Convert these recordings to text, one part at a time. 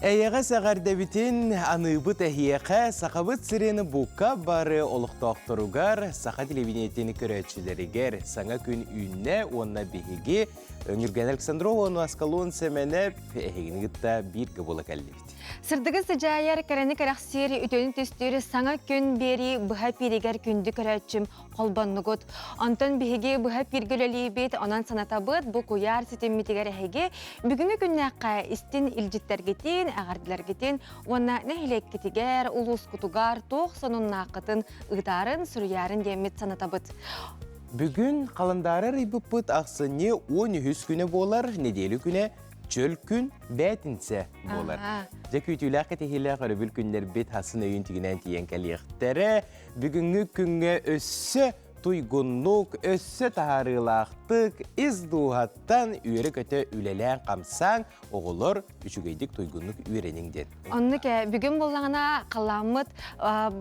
Эйэҕэс эҕэрдэбитин аныыбыт эһиэхэ Сахабыт сирин бука бары олохтоохторугар, саха телевидениетин көрөөччүлэригэр саҥа күн үүннэ уонна биһиги Ньурган Александрова уонна Аскалон Сэмэнэп эһигини кытта бииргэ буола кэллибит. Сырдыгы сыдьаайар, кэрэни кэрэхсиир, үтүөнү түстүүр саҥа күн биэрии быһа пииригэр күндү көрөөччүм холбоннугут. Онтон биһиги быһа пииргэ үлэлиибит, онон санатабыт бу куйаар ситиммитигэр эһиги бүгүҥҥү күннээххэ истин илдьиттэргитин, эҕэрдэлэргитин уонна нэһилиэккитигэр, улуускутугар туох сонуннааххытын ыытаарын, суруйаарын диэммит санатабыт. Бүгүн халандаары арыйбыппыт ахсынньы 13 күнэ буолар, нэдиэлэ күнэ чөл күн бээтинсэ буолар. Дьэ күүтүүлээх кэтэһиилээх өрөбүл күннэрбит хасын өйүн тигинээн тиийэн кэлиэхтэрэ. Бүгүҥҥү күҥҥэ өссө туйгуннук, өссө таһаарыылаахтык, ис дууһаттан үөрэ-көтө үлэлээн-хамсаан, оҕолор үчүгэйдик туйгуннук үөрэниҥ диэн. Оннук ээ, бүгүн буоллаҕына халааммыт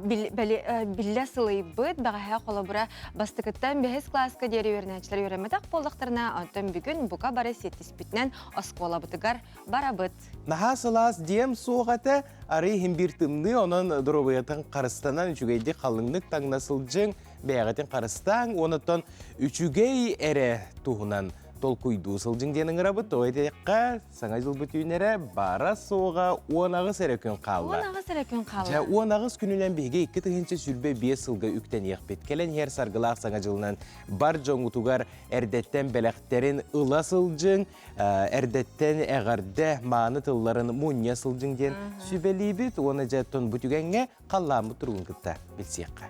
биллэ сылыйбыт, бэҕэһээ холобура бастакыттан бэһис кылааска диэри үөрэнээччилэр үөрэммэтэх буоллахтарына, онтон бүгүн бука бары сиэттиспитинэн оскуолабытыгар барабыт. Наһаа сылаас диэм суох этэ, арый иһин биир тымныы, онон доруобуйатын харыстанан үчүгэйдик халыҥнык таҥна сылдьыҥ, бэйэҕитин харыстааҥ, онуттан үчүгэй эрэ туһунан толкуйдуу сылдьыҥ диэн ыҥырабыт. Тоҕо диэтэххэ, Саҥа дьылбыт үүнэрэ баара-суоҕа 18 эрэ күн хаалла. 18 эрэ күн хаалла. Дьэ, 18 күнүнэн биһиги 2025 сылга үктэниэхпит. Кэлэн иһэр саргылаах Саҥа дьылынан бар дьоҥҥутугар эрдэттэн бэлэхтэрин ыла сылдьыҥ, эрдэттэн эҕэрдэ мааны тылларын мунньа сылдьыҥ диэн сүбэлиибит уонна дьэ оттон бу түгэҥҥэ халлааммыт туругун кытта билсиэххэ.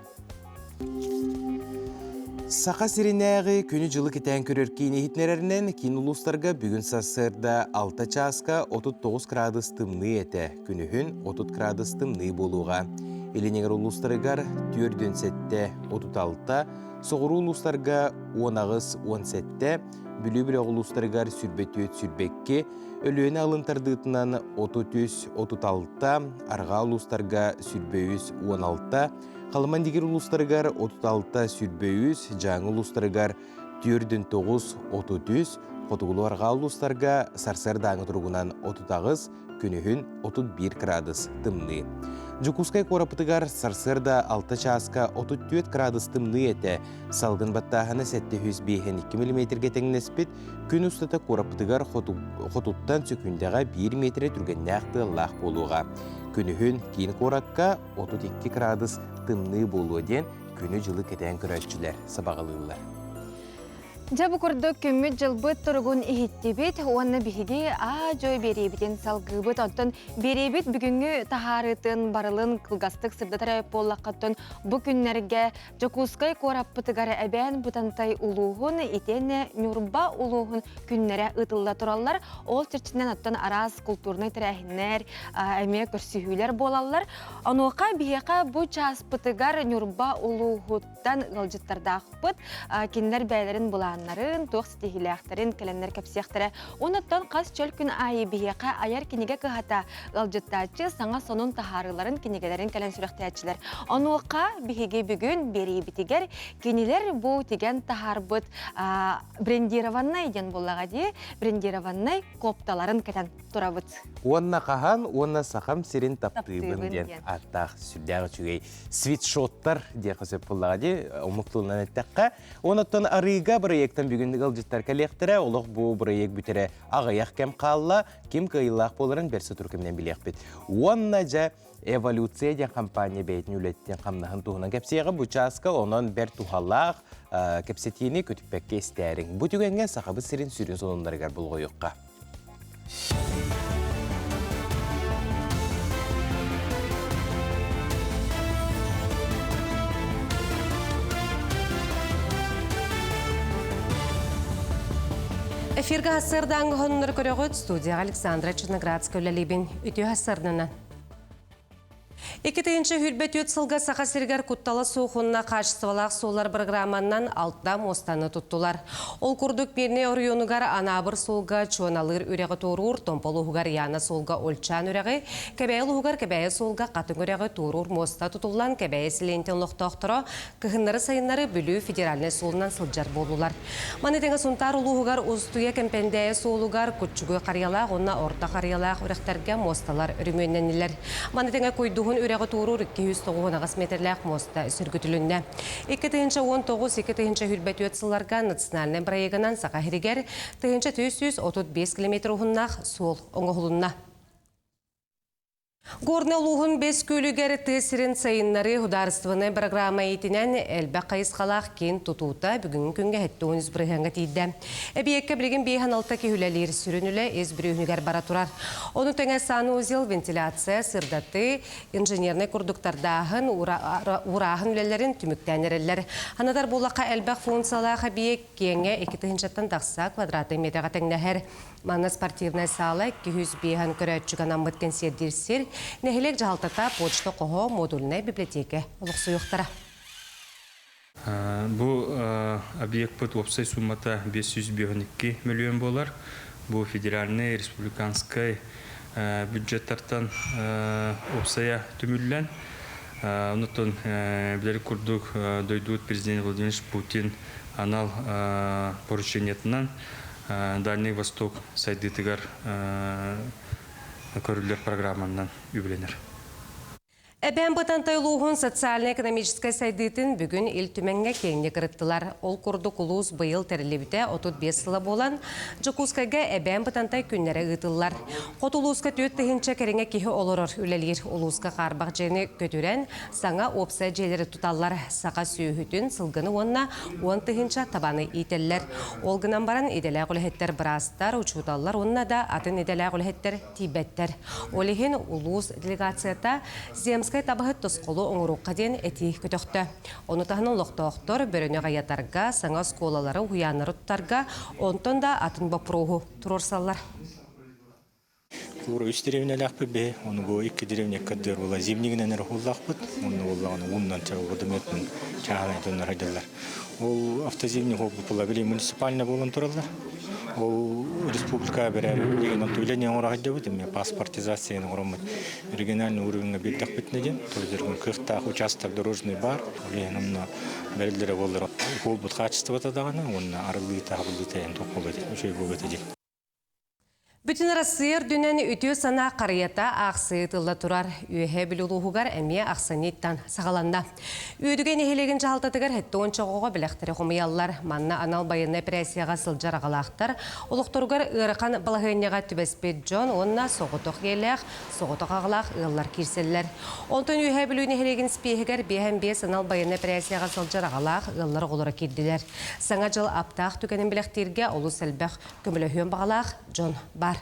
Саха сиринээҕи күнү-дьылы кэтээн көрөр киин иһитиннэрэринэн киин улуустарга бүгүн сарсыарда 6 чааска 39 градус тымныы этэ, күнүһүн 30 градус тымныы буолуоҕа. Илин эҥэр улуустарыгар 47, 36, соҕуруу улуустарга 18, 17, Бүлүү бөлөх улуустарыгар 24-22, Өлүөнэ алын тардыытынан 33-36, арҕаа улуустарга 23-16, Халыма-Индигир улуустарыгар 36-23, Дьааҥы улуустарыгар 49-33, хотугулуу-арҕаа улуустарга сарсыардааҥы туругунан 38, күнүһүн 31 градус тымныы. Дьокуускай куораппытыгар сарсыарда 6 чааска 34 градус тымныы этэ. Салгын баттааһына 752 миллиметргэ тэҥнэспит. Күн устата куораппытыгар хотуттан сөкүүндэҕэ 1 миэтэрэ түргэннээх тыаллаах буолуоҕа. Күнүһүн киин куоракка 32 градус тымныы буолуо диэн күнү-дьылы кэтээн көрөөччүлэр сабаҕалыыллар. Дьэ бу курдук күммүт-дьылбыт туругун иһиттибит уонна биһиги аа-дьуо биэриибитин салгыыбыт. Оттон биэриибит бүгүҥҥү таһаарыытын барылын кылгастык сырдатар эбит буоллаххыттан бу күннэргэ Дьокуускай куораппытыгар Эбээн Бытантай улууһун итиэннэ Ньурба улууһун күннэрэ ыытылла тураллар. Ол чэрчитинэн оттон араас култуурунай тэрээһиннэр, эмиэ көрсүһүүлэр буолаллар. Онуоха биһиэхэ бу чааспытыгар Ньурба улууһут тан ыалдьыттардаахпыт. Кинилэр бэйэлэрин былааннарын, туох ситиһиилээхтэрин кэлэннэр кэпсиэхтэрэ. Онуттан хас чөл күн аайы биһиэхэ айар кинигэ кыһата ыалдьыттааччы саҥа сонун таһаарыыларын кинигэлэрин кэлэн сүрэхтээччилэр. Онуоха биһиги бүгүн биэриибитигэр кинилэр бу тигэн таһаарбыт брендированнай диэн буоллаҕа дии, брендированнай копталарын кэтэн турабыт. Уонна хаһан уонна сахам сирин таптыыбын диэн ааттаах сүрдээх үчүгэй свитшоттар диэххэ сөп буоллаҕа дии омук тылынан эттэххэ. Онуттан арыыга бырайыактан бүгүн ыалдьыттар кэлиэхтэрэ. Олох бу бырайыак бүтэрэ аҕыйах кэм хаалла. Ким кыайыылаах буоларын бэрт сотору кэминэн билиэхпит. Уонна дьэ Эволюция диэн компания бэйэтин үлэтин хамнаһын туһунан кэпсиэҕэ бу чааска онон бэрт туһалаах кэпсэтиини көтүппэккэ истээриҥ. Бу түгэҥҥэ Сахабыт сирин сүрүн сонуннарыгар болҕойуохха. Эфиргэ хассыардааҥҥы хоннор көрөҕүт студияҕа Александра Черноградская үлэлиибин. Үтүө хассыарданан. 2024 сылга Саха сиригэр куттала суох уонна хаачыстыбалаах суоллар бырагырааманнан алта муостаны туттулар. Ол курдук Мирнэй оройуонугар Анаабыр суолга Чуоналыыр үрэҕи туоруур, Томпо улууһугар Яна суолга Ольчаан үрэҕи, Кэбээйи улууһугар Кэбээйи суолга Хатыҥ үрэҕи туоруур муоста тутуллан Кэбээйи сэлиэнньэтин олохтоохторо кыһыннары-сайыннары Бүлүү федеральнай суолунан сылдьар буоллулар. Маны тэҥэ Сунтаар улууһугар Устуйа Кэмпэндээйи суолугар Куччугуй Харыйалаах уонна Орто Харыйалаах үрэхтэргэ муосталар өрөмүөннэннилэр. Маны тэҥэ Куйдуһун үрэҕи туоруур 298 метрлээх муоста сөргүтүлүннэ. 2019-2024 сылларга национальнай бырайыагынан Саха сиригэр 1435 километр уһуннаах суол оҥоһулунна. Горнай улууһун Бэс Күөлүгэр тыа сирин сайыннарыы судаарыстыбаннай бырагыраама иитинэн элбэх хайысхалаах киин тутуута бүгүҥҥү күҥҥэ 73 бырыһыаҥҥа тиийдэ. Эбийиэккэ билигин 56 киһи үлэлиир, сүрүн үлэ ис бүрүүһүнүгэр бара турар. Ону тэҥэ санузел, вентиляция, сырдатыы, инженернэй курдуктардааһын, уурааһын үлэлэрин түмүктээн эрэллэр. Анатар буоллахха элбэх функциялаах эбийиэк киэҥэ 2 тыһыынчаттан тахса квадратный метргэ тэҥнэһэр. Манна спортивнай саала 205 көрөөччүгэ анаммыт кэнсиэрдиир сир, нэһилиэк дьаһалтата, почта хоһо, модульнай библиотека олохсуйуохтара. Бу объекпыт уопсай суммата 552 миллион буолар. Бу федеральнай, республиканскай бюджеттартан уопсайа түмүллэн, онтон билэр курдук дойдубут президент Владимир Путин анал поручениетынан Дальний Восток сайдыытыгар көрүллэр программанан үбүлэнэр. Эбээн Бытантай улууһун социально-экономическай сайдыытын бүгүн Ил Түмэҥҥэ киэҥник ырыттылар. Ол курдук улуус быйыл тэриллибитэ 35 сыла буолан, Дьокуускайга Эбээн Бытантай күннэрэ ыытыллар. Хоту улууска 4 тыһыынча кэриҥэ киһи олорор, үлэлиир. Улууска хаарбах дьиэни көтүрэн, саҥа уопсай дьиэлэри туталлар. Саха сүөһүтүн, сылгыны уонна 10 тыһыынча табаны иитэллэр. Ол гынан баран идэлээх үлэһиттэр быраастар, учууталлар уонна да атын идэлээх үлэһиттэр тиийбэттэр. Ол иһин улуус делегацията Земскэй табаһыт тосхолу оҥоруохха диэн этии көтөхтө. Ону таһынан олохтоохтор бөрөнү аҕыйатарга, саҥа оскуолалары, уһуйааннары тутарга, онтон да атын боппуруоһу туруорсаллар. Куура үс деревнялаахпыт биһи, ону бу икки деревня кырдыар була зимнигинэн эрэ уһуллаахпыт, онно буоллаҕына ууннан чаҕылбытымыттан чааһынай дьоннор сылдьаллар. Ол автозимник буолбут була били муниципальный буолан тураллар. Ол республика берер билигин онто үлэни оҥоро сылдьабыт, эмиэ паспортизацияны оҥороммут региональный уровеньҥа биэрдэхпитинэ диэн, то кыахтаах участок дорожный бар, ол иһин онно бэриллэрэ буоллар уһулбут хаачыстыбата даҕаны уонна арыллыыта хабыллыыта эн туох буолуо үчүгэй буолуо этэ диэн. Бүтүн Арассыыйа үрдүнэн үтүө санаа харыйата аахсыы ыытылла турар. Үөһээ Бүлүү улууһугар эмиэ ахсынньыттан саҕаланна. Үөдүгэй нэһилиэгин дьаһалтатыгар 70 оҕоҕо бэлэхтэри хомуйаллар. Манна анал байыаннай эпэрээссийэҕэ сылдьар аҕалаахтар, олохторугар ыарахан балаһыанньаҕа түбэспит дьон уонна соҕотох ийэлээх, соҕотох аҕалаах ыаллар киирсэллэр. Онтон Үөһээ Бүлүү нэһилиэгин испиэһигэр 55 анал байыаннай эпэрээссийэҕэ сылдьар аҕалаах ыаллар оҕолоро киирдилэр. Саҥа дьыл аптаах түгэнин бэлэхтииргэ олус элбэх көмөлөһүөн баҕалаах дьон бар.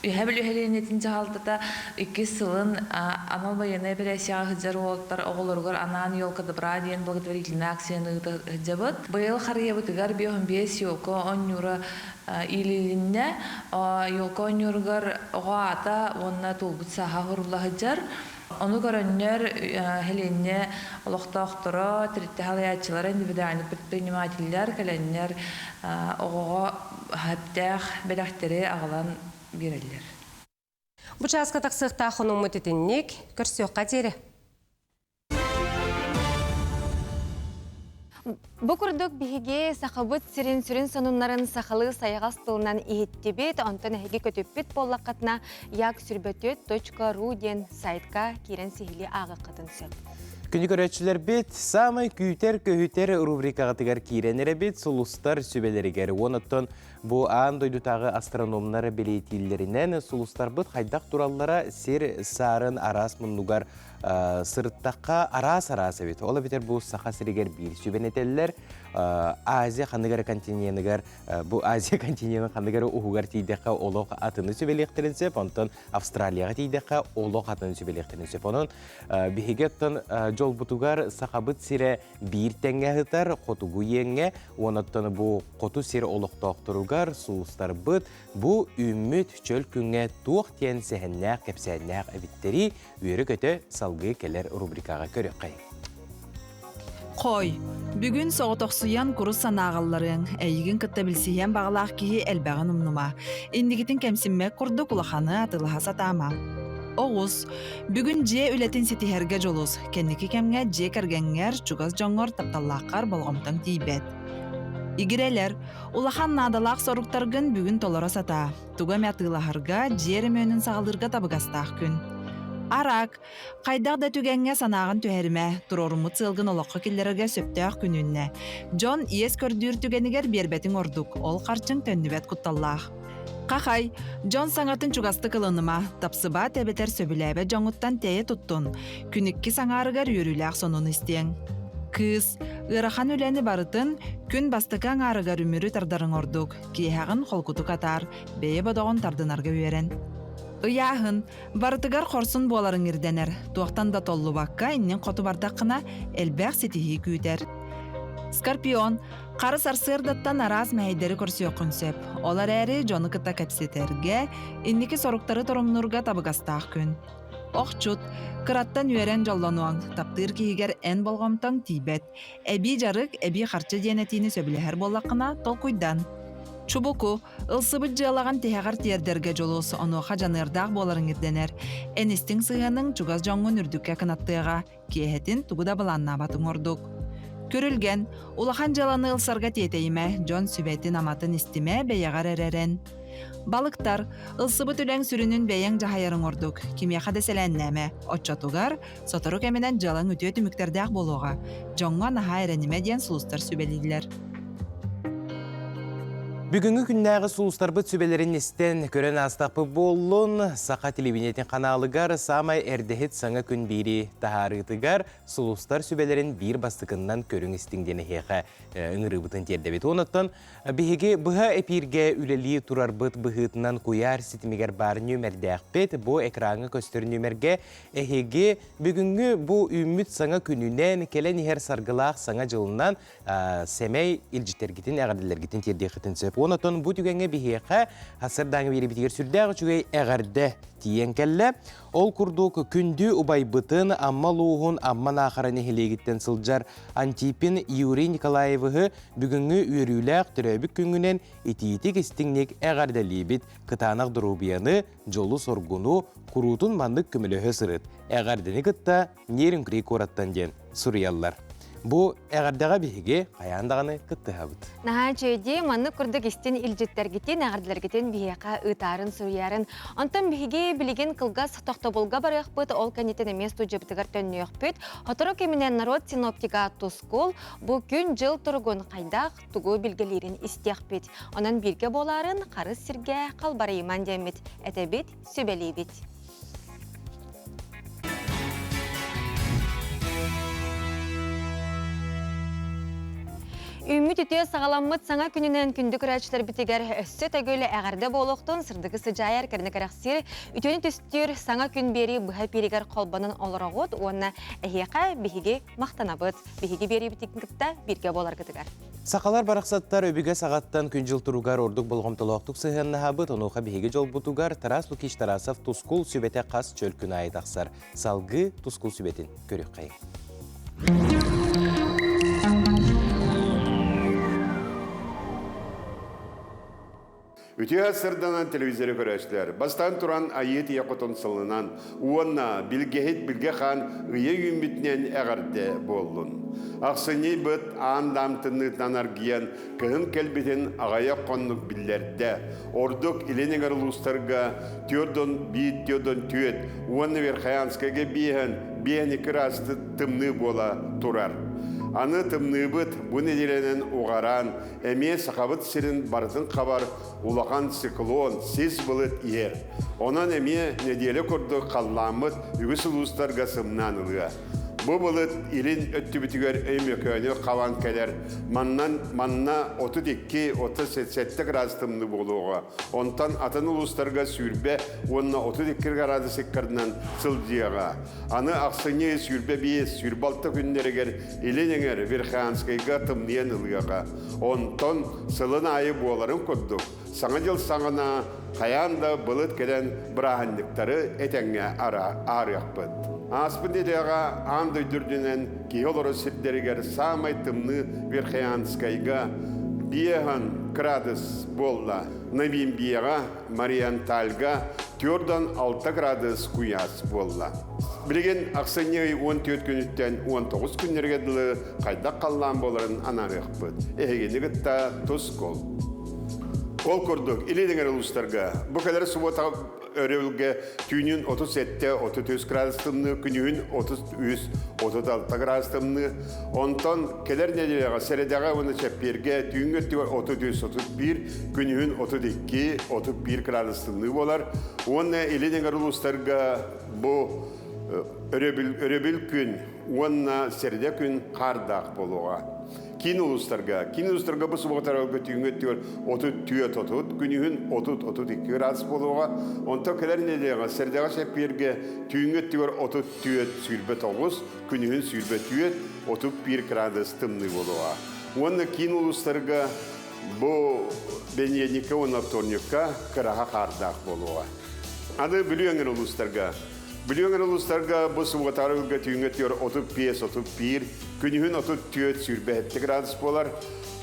Үһэ бүлүһэлиэнньэтин дьаһалтата иккис сылын анал байыаннай эпэрээссийэҕэ сылдьар уолаттар оҕолоругар анаан «Елка добра» диэн благотворительнай акцияны ыыта сылдьабыт. Быйыл харыйабытыгар 55 елка оонньуура иилилиннэ. Елка оонньууругар оҕо аата уонна туолбут сааһа сурулла сылдьар. Ону көрөннөр нэһилиэнньэ олохтоохторо, тэрилтэ салайааччылара, индивидуальный предпринимателлэр кэлэннэр оҕоҕо сөптөөх бэлэхтэри аҕалан биэрэллэр. Бу чааска тахсыахтаах хонуммут итинник, көрсүөххэ диэри. Бу курдук биһиги сахабыт сирин сүрүн сонуннарын сахалыы сайаҕас тылынан иһиттибит, онтон эһиги көтүппүт буоллаххытына як-сүрбөтүөт.ру диэн сайтка киирэн сиһилии ааҕыаххытын сөп. Күнү көрөөччүлэрбит саамай күүтэр-көһүтэр рубрикаҕытыгар киирэн эрэбит сулустар сүбэлэригэр. Уон оттон бу аан дойдутааҕы астрономнар бэлиэтииллэринэн сулустарбыт хайдах тураллара сир саарын араас муннугар сырыттахха араас-араас эбит. Ол эбэтэр бу Саха сиригэр биир сүбэн этэллэр. Азия ханнык эрэ континеныгар, бу Азия континенын ханнык эрэ уһугар тиийдэххэ олох атыны сүбэлиэхтэрин сөп, онтон Австралияҕа тиийдэххэ олох атыны сүбэлиэхтэрин сөп. Онон биһиги оттон дьол дьолбутугар Сахабыт сирэ биир тэҥҥэ сытар хотугу иэҥҥэ, уонаттан бу хоту сир олохтоохторугар сулустарбыт бу үүммүт чөл күҥҥэ туох диэн сэһэннээх кэпсээннээх эбиттэрий үөрэ-көтө салгыы кэлэр рубрикаҕа көрүөххэйиҥ. Хой, бүгүн соҕотохсуйан курус санааҕалларыаҥ, эйигин кытта билсиһиэн баҕалаах киһи элбэҕин умнума. Инникитин кэмсиммэт курдук улаханы атыылаһа сатаама. Оҕус, бүгүн дьиэ үлэтин ситиһэргэ дьулус. Кэнники кэмҥэ дьиэ кэргэҥҥэр, чугас дьоҥҥор тапталлааххар болҕомтоҥ тиийбэт. Игирэлэр, улахан наадалаах соруктаргын бүгүн толоро сатаа. Тугу эмэ атыылаһарга, дьиэ өрөмүөнүн саҕалыырга табыгастаах күн. Араак, Хайдах да түгэҥҥэ санааҕын түһэримэ, туруоруммут сыалгын олоххо киллэрэргэ сөптөөх күн үүннэ. Дьон иэс көрдүүр түгэнигэр биэрбэтиҥ ордук, ол харчыҥ төннүбэт кутталлаах. Хахай, дьон саҥатын чугастык ылыныма, тапсыбат эбэтэр сөбүлээбэт дьоҥҥуттан тэйэ туттун, күн иккис аҥаарыгар үөрүүлээх сонуну истиэҥ. Кыыс, ыарахан үлэни барытын күн бастакы аҥаарыгар үмүрү тардарыҥ ордук, киэһэҕин холкутук атаар, бэйэ бодоҕун тардынарга үөрэн. Ыйааһын, Барытыгар хорсун буоларыҥ ирдэнэр. Туохтан да толлубакка инниҥ хоту бардаххына, элбэх ситиһии күүтэр. Скорпион, хара сарсыардаттан араас мэһэйдэри көрсүөххүн сөп. Ол эрээри дьону кытта кэпсэтэргэ, инники соруктары торумнуурга табыгастаах күн. Охчут, кыраттан үөрэн дьоллонуоҥ, таптыыр киһигэр эн болҕомтоҥ тиийбэт. Эбии дьарык, эбии харчы диэн этиини сөбүлэһэр буоллаххына, толкуйдан. Чубуку, Ылсыбыт дьыалаҕын тиһэҕэр тиэрдэргэ дьулус, онуоха дьаныардаах буоларыҥ ирдэнэр. Эн истиҥ сыһыаныҥ чугас дьоҥҥун үрдүккэ кынаттыаҕа, киэһэтин тугу да былааннаабатыҥ ордук. Күрүлгэн, улахан дьыаланы ылсарга тиэтэйимэ, дьон сүбэтин-аматын истимэ, бэйэҕэр эрэрэн. Балыктар, ылсыбыт үлэҥ сүрүнүн бэйэҥ дьаһайарыҥ ордук, кимиэхэ да сэлээннээмэ, оччотугар сотору кэминэн дьыалаҥ үтүө түмүктэрдээх буолуоҕа. Дьоҥҥо наһаа эрэнимэ диэн сулустар сүбэлииллэр. Бүгүҥҥү күннээҕи сулустарбыт сүбэлэрин истэн, көрөн аастахпыт буоллун, Саха телевидениетин ханаалыгар саамай эрдэһит саҥа күн биири таһаарыытыгар сулустар сүбэлэрин биир бастакыннан көрүҥ истиҥ диэн эһиэхэ ыҥырыыбытын тиэрдэбит. Онуттан биһиги быһа эпииргэ үлэлии турарбыт быһыытынан куйаар ситимигэр баар нүөмэрдээхпит. Бу экраҥҥа көстөр нүөмэргэ Эһиги бүгүҥҥү бу үүммүт саҥа күнүнэн, кэлэн иһэр саргылаах саҥа дьылынан сэмэй илдьиттэргитин, эҕэрдэлэргитин тиэрдиэххитин сөп. Онон бу түгэҥҥэ биһиэхэ сарсыардааҥҥы биэриибитигэр сүрдээх үчүгэй эҕэрдэ тиийэн кэллэ. Ол курдук күндү убайбытын Амма улууһун Амма Наахара нэһилиэгиттэн сылдьар Антипин Юрий Николаевиһы бүгүҥҥү үөрүүлээх төрөөбүт күҥҥүнэн итиитик истиҥник эҕэрдэлиибит, кытаанах доруобуйаны, дьолу-соргуну куруутун маннык көмөлөһө сырыт, эҕэрдэни кытта Нерюнгри куораттан диэн суруйаллар. Бу эҕэрдэҕэ биһиги хайаан даҕаны кыттыһабыт. Наһаа үчүгэйдии маннык курдук истин илдьиттэргитин, эҕэрдэлэргитин биһиэхэ ыытаарын, суруйаарын. Онтон биһиги билигин кылгас тохтобулга барыахпыт, ол кэнниттэн эмиэ студиябытыгар төннүөхпүт. Сотору кэминэн народ синоптига Тускул бу күн-дьыл туругун хайдах тугу билгэлиирин истиэхпит. Онон бииргэ буолаарын харыс сиргэ халбарыйыман диэммит этэбит, сүбэлиибит. Үүммүт үтүө саҕаламмыт саҥа күнүнэн күндү көрөөччүлэрбитигэр өссө төгүл эҕэрдэ буолуохтун сырдыгы сыдьаайар кэрини кэрэхсиир үтүөнү түстүүр саҥа күн биэрии быһа эпииригэр холбонон олороҕут уонна эһиэхэ биһиги махтанабыт. Биһиги биэриибитин кытта бииргэ буоларгытыгар. Сахалар барахсаттар өбүгэ саҕаттан күн-дьыл туругар ордук болҕомтолоохтук сыһыаннаһабыт, онуоха биһиги дьолбутугар Тарас Лукич Тарасов Тускул сүбэтэ хас чөл күн аайы тахсар. Салгыы Тускул сүбэтин көрүөххэйиҥ. Үтүө сырданан телевизоры көрөөччүлэр, бастаан туран Айыы Тиэ Хотун сылынан уонна Билгэһит Билгэ Хаан ыйа үүммүтүнэн эҕэрдэ буоллун. Ахсынньы быт аан даам тымныытынан аргыйан, кыһын кэлбитин аҕыйах хоннук биллэрдэ. Ордук илин эҥэр улуустарга түөрдон биир түөрдон түөрт уонна Верхоянскайга биэһэн биэһэн икки ыраасты тымныы буола турар. Аны тымныыбыт бу нэдиэлэнэн уҕараан, Эмиэ Сахабыт сирин барытын хабар улахан циклон, сис былыт иһэр. Онон эмиэ нэдиэлэ курдук халлааммыт үгүс улуустарга сымнаан ылыа. Бу былыт илин өттүбүтүгэр Өймөкөөнү хабан кэлэр. Маннан манна 32-37 градус тымныы буолуоҕа. Онтон атын улуустарга 20 уонна 32 градус ыккардынан сылдьыаҕа. Аны ахсынньы 25-26 күннэригэр илин эҥэр Верхоянскайга тымныйан ылыаҕа. Онтон сылын аайы буоларын курдук, Саҥа дьыл саҕана хайаан да былыт кэлэн бырааһынньыктары этэҥҥэ аарыахпыт. Ааспыт нэдиэлэҕэ аан дойду үрдүнэн киһи олорор сирдэригэр саамай тымныы Верхоянскайга биэһэн градус буолла. Новимбияҕа, Мариантальга түөртэн алта градус куйаас буолла. Билигин ахсынньы ый 14 күнүттэн 19 күннэргэ дылы хайдах халлаан буоларын анаарыахпыт. Эһигини кытта тус кол. Ол курдук, Илин эҥэр улуустарга бу кэлэр субуотаҕа өрөбүлгэ түүнүн 37-33 градус тымныы, күнүһүн 33-36 градус тымныы. Онтон кэлэр нэдиэлэҕэ сэрэдэҕэ уонна чэппиэргэ түүҥҥү өттүгэр 33-31, күнүһүн 32-31 градус тымныы буолар. Уонна Илин эҥэр улуустарга бу өрөбүл, өрөбүл күн уонна сэрэдэ күн хаардаах буолуоҕа. Киин улуустарга, киин улуустарга бу субуотарга түүҥҥү өттүгэр 34-30, күнүһүн 30-32 градус буолуоҕа. Онтон кэлэр нэдиэлэҕэ сэрдэҕэ чэппиэргэ түүҥҥү өттүгэр 34-29, күнүһүн 24-31 градус тымныы буолуоҕа. Уонна киин улуустарга бу бэнидиэнньиккэ уонна вторникка кыраһа хаардаах буолуоҕа. Аны Бүлүү өҥөр улуустарга Бүлүү өҥөр улуустарга бу субуотаары ылга түүҥҥэ өттүгэр 35-31, күнүһүн 34-27 градус буолар.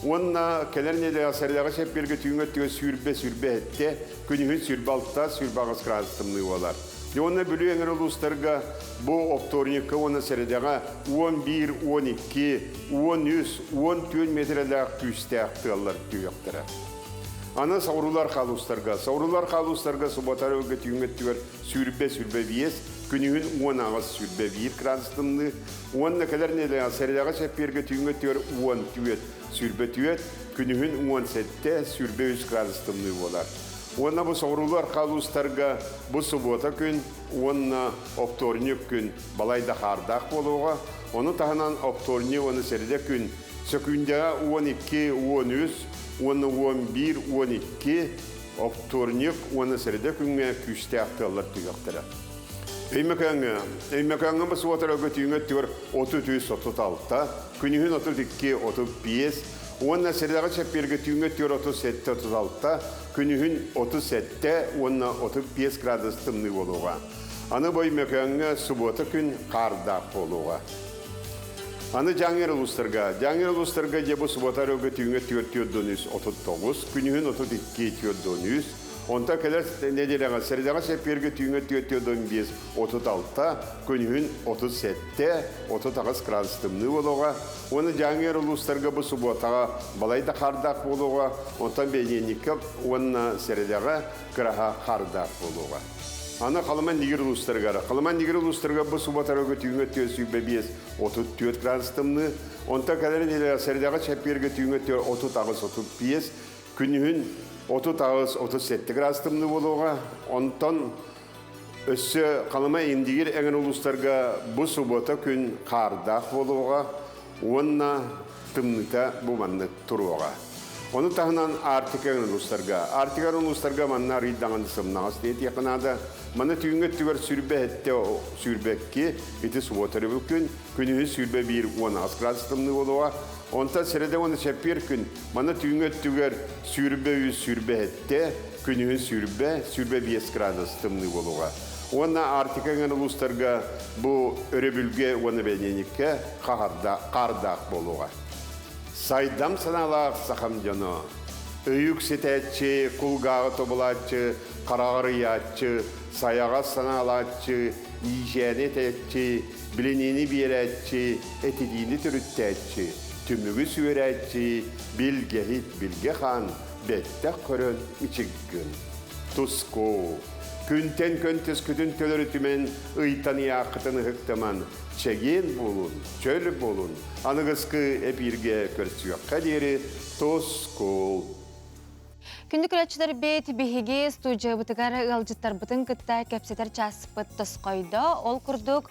Уонна кэлэр нэдиэлэҕэ сэрэдэҕэ чэппиэргэ түүҥҥэ өттүгэр 20-27, күнүһүн 26-28 градус тымныы буолар. Уонна Бүлүү өҥөр улуустарга бу оптуорунньукка уонна сэрэдэҕэ 11, 12, 13, 14 миэтэрэлээх күүстээх тыаллар түһүөхтэрэ. Аны соҕуруулар хаалуустарга. Соҕуруулар хаалуустарга субуотары ылга түүҥҥэ өттүгэр 20-25, күнүһүн 18-21 градус тымныы уонна кэлэр нэдиэлэҕэ сэрэдэҕэ чэппиэргэ түүҥҥү өттүгэр 14-24, күнүһүн 17-23 градус тымныы буолар. Уонна бу соҕуруулуу арҕаа улуустарга бу субуота күн уонна оптуорунньук күн балай да хаардаах буолуоҕа. Ону таһынан оптуорунньук уонна сэрэдэ күн сөкүүндэҕэ 12-13 уонна 11-12 Оптуорунньук уонна сэрэдэ күҥҥэ күүстээх тыаллар түһүөхтэрэ. Өймөкөөҥҥө Өймөкөөҥҥө бу субуотарга түүҥҥү өттүгэр 33-36, күнүһүн 32-35 уонна сэрэдэҕэ чэппиэргэ түүҥҥү өттүгэр 37-36, күнүһүн 37 уонна 35 градус тымныы буолуоҕа. Аны бу Өймөкөөҥҥө субуота күн хаардаах буолуоҕа. Аны Дьааҥы улуустарга. Дьааҥы улуустарга дьэ бу субуота өрөбүлгэ түүҥҥэ 4 4 39, күнүһүн 32 4 13, онтон кэлэр нэдиэлэҕэ сэрэдэҕэ чэппиэргэ түүҥҥэ 4 4 15 36, күнүһүн 37 38 градус тымныы буолуоҕа. Уонна Дьааҥы улуустарга бу субуотаҕа балай да хаардаах буолуоҕа, онтон бэнидиэнньиккэ уонна сэрэдэҕэ кыраһа хаардаах буолуоҕа. Аны Халыма Нигер улуустарыгар. Халыма Нигер улуустарыгар бу субуотарга түүҥҥэ 425 34 градус тымныы. Онтон кэлэр нэдиэлэҕэ сэрэдэҕэ чэппиэргэ түүҥҥэ 38 35, күнүһүн 38 37 градус тымныы буолуоҕа. Онтон өссө Халыма Индигир эҥин улуустарга бу субуота күн хаардаах буолуоҕа уонна тымныыта бу маннык туруоҕа. Ону таһынан Арктика улуустарга. Арктика улуустарга манна арыйдаҕын сымнаҕас диэтиэххэ наада. Манна түүҥҥү өттүгэр 27 22 ити субуота өрөбүл күн, күнүһүн 21 18 градус тымныы буолуоҕа. Онтон сэрэдэ уонна чэппиэр күн манна түүҥҥү өттүгэр 23 27, күнүһүн 20 25 градус тымныы буолуоҕа. Уонна Арктика эҥэр улуустарга бу өрөбүлгэ уонна бэнидиэнньиккэ хаардаах буолуоҕа. Сайдам санаалаах сахам дьоно, өйүк ситээччи, кулгааҕы тобулааччы, хараҕарыйааччы, сайаҕас санаалааччы, иичээни этээччи, билиниини биэрээччи, этитиини төрүттээччи, түмүгү сүөрээччи, билгэһит билгэ хаан, бэттэх көрөн ичиггин. Туску, күнтэн көнтөскүтүн төлөрүтүмэн, ыйтан ыйааххытын ыһыктаман, чэгиэн буолун, чөл буолун, аныгыскы эпииргэ көрсүөххэ диэри тускул. Күндү көрөөччүлэрбит, биһиги студиябытыгар ыалдьыттарбытын кытта кэпсэтэр чааспыт тосхойдо. Ол курдук,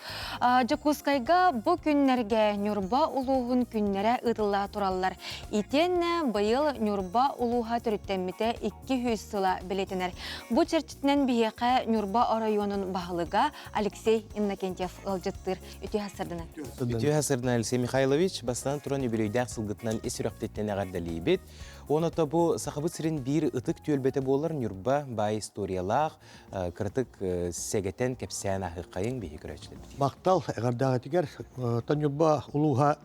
Дьокуускайга бу күннэргэ Ньурба улууһун күннэрэ ыытылла тураллар. Итиэннэ быйыл Ньурба улууһа төрүттэммитэ 200 сыла бэлиэтэнэр. Бу чэрчитинэн биһиэхэ Ньурба оройуонун баһылыга Алексей Иннокентьев ыалдьыттыыр. Үтүө сарсыарданан. Үтүө сарсыарданан, Алексей Михайлович. Бастатан туран үбүлүөйдээх сылгытынан ис сүрэхпититтэн эҕэрдэлиибит. Уонна бу Сахабыт сирин биир ытык түөлбэтэ буолар Ньурба баай историялаах, кыратык сэгэтэн кэпсээн аһыаххайыҥ биһи көрөөччүлэрбит. Махтал эҕэрдээҕитигэр Ньурба улууһа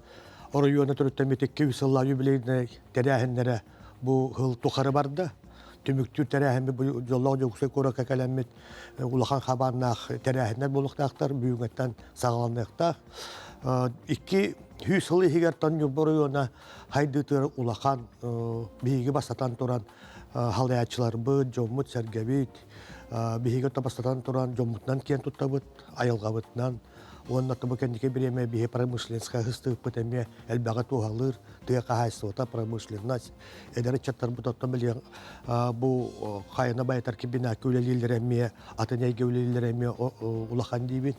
оройуона төрүттэммит 200 сыллаах юбилейнай тэрээһиннэрэ бу сыл тухары барда. Түмүктүүр тэрээһиммит бу дьоллоох Дьокуускай куоракка кэлэммит улахан хабааннаах тэрээһиннэр буолуохтаахтар, бүгүҥҥэттэн саҕаланыахтаах. 200 сыл иһигэр Ньурба оройуона хайдыытыгар улахан биһиги бастатан туран халайааччыларбыт, дьоммут-сэргэбит, биһиги бастатан туран дьоммутунан киэн туттабыт, айылҕабытынан уонна бу кэнники бириэмэ биһи промышленскай хыстыыппыт эмиэ элбэҕи туһалыыр тыа хаһаайыстыбата промышленность эдэр ыччаттарбыт оттон билигин бу хайана байытар кибинээккэ үлэлииллэрэ эмиэ атын эйгэ үлэлииллэрэ эмиэ улахан диибин.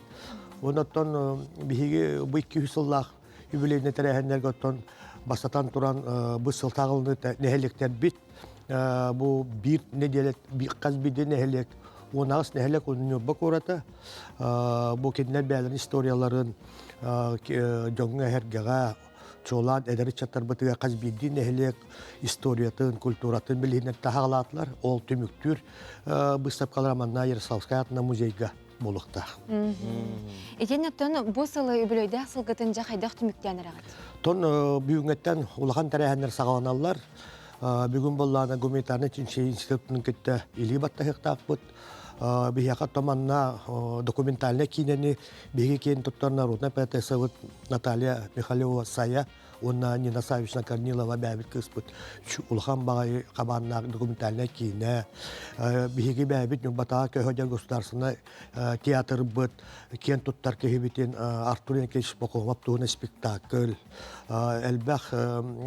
Онон биһиги бу 200 сыллаах юбилейный тэрээһиннэргэ оттон бастатан туран бу сыл тағылыны нэһилиэктэрбит бу биир нэдиэлэ хас биирдии нэһилиэк 18 нэһилиэк Ньурба куората бу кинилэр бэйэлэрин историяларын дьоҥҥо эһэргэҕэ чуолаан эдэр ыччаттарбытыгар хас биирдии нэһилиэк историятын, культуратын билиһиннэр таһаҕалаатылар. Ол түмүктүүр быыстапкалара манна Ярославскай атынан музейга буолуохтаах. Итиэннэ оттон бу сылы үбүлүөйдээх сылгытын дьэ хайдах түмүктээн эрэҕит? Тон бүгүҥҥэттэн улахан тэрээһиннэр саҕаланаллар. Бүгүн буоллаҕына гуманитарнай чинчийии институтун кытта илии баттаһыахтаахпыт. Биһиэхэ томанна документальнай киинэни биһиги киэн туттар народнай поэтессабыт Наталья Михалева Сая уонна Нина Саввична Корнилова бэйэбит кыыспыт улахан баҕайы хабааннаах документальнай киинэ. Биһиги бэйэбит Ньурбатааҕы көһө государственнай театрбыт киэн туттар киһибитин Артур Янкевич Пахомов туһунан спектакль, элбэх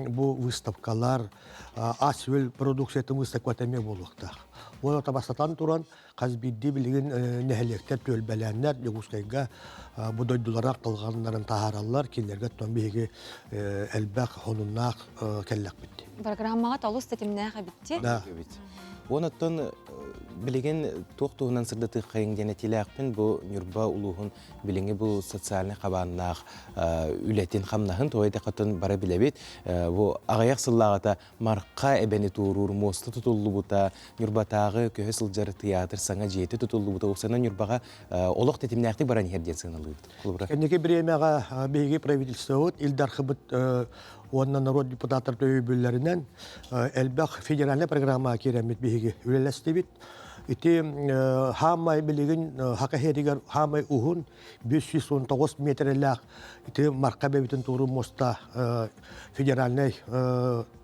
бу выставкалар, ас-үөл продукциятын выставката эмиэ буолуохтаах. Уонна табастатан туран Хас биирдии билигин нэһилиэктэр түөлбэлээннэр Дьокуускайга бу дойдулара ахтылҕаннарын таһаараллар. Кинилэргэ оттон биһиги элбэх хонуннаах кэллэхпит. Программаҕа толус тэтимнээх эбитти. Да. Уон оттон билигин туох туһунан сырдатыаххайыҥ диэн этиилээхпин бу Ньурба улууһун билиҥҥи бу социальнай хабааннаах үлэтин-хамнаһын тоҕо диэтэххэ бары билэбит. Бу аҕыйах сыллааҕыта Марха эбэни туоруур муоста тутуллубута, Ньурбатааҕы көһө сылдьар тыйаатыр саҥа дьиэтэ тутуллубута, уопсайынан Ньурбаҕа олох тэтимнээхтик баран иһэр диэн сыаналыыбыт. Холобура. Кэнники бириэмэҕэ биһиги правительствобыт, Ил Дархыбыт уонна норуот депутаттар өйөбүллэринэн элбэх федеральнай программаҕа киирэммит биһиги үлэлэстибит. Ити хаамай билигин Хака иһэригэр хаамай уһун 519 миэтэрэлээх ити Марха эбэбитин туоруур муоста федеральнай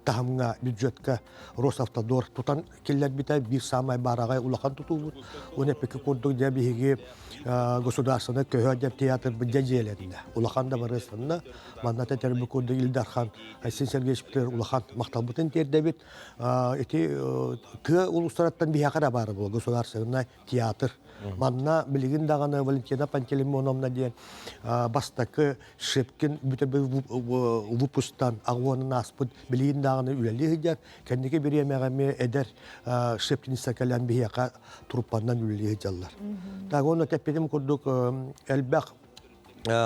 таһымҥа бюджетка Росавтодор тутан киллэрбитэ биир саамай баараҕай улахан тутуубут. Уон эппикки курдук дьэ биһиги государственнай көһө дьэ театрбыт дьэ дьиэлэннэ. Улахан да барыстанна. Манна тэтэрбит курдук Ил Дархан Айсен Сергеевич улахан махталбытын тиэрдэбит. Ити тыа улуустарыттан биһиэхэ эрэ баара буолла государственнай театр. Манна билигин даҕаны Валентина Пантелеймоновна диэн бастакы Шепкин бүтэрбит выпусктан аҕуонун ааспыт билигин даҕаны үлэлии сылдьар. Кэнники бириэмэҕэ эмиэ эдэр Шепкиниста кэлэн биһиэхэ труппаннан үлэлии сылдьаллар. Так уонна тэппитим курдук элбэх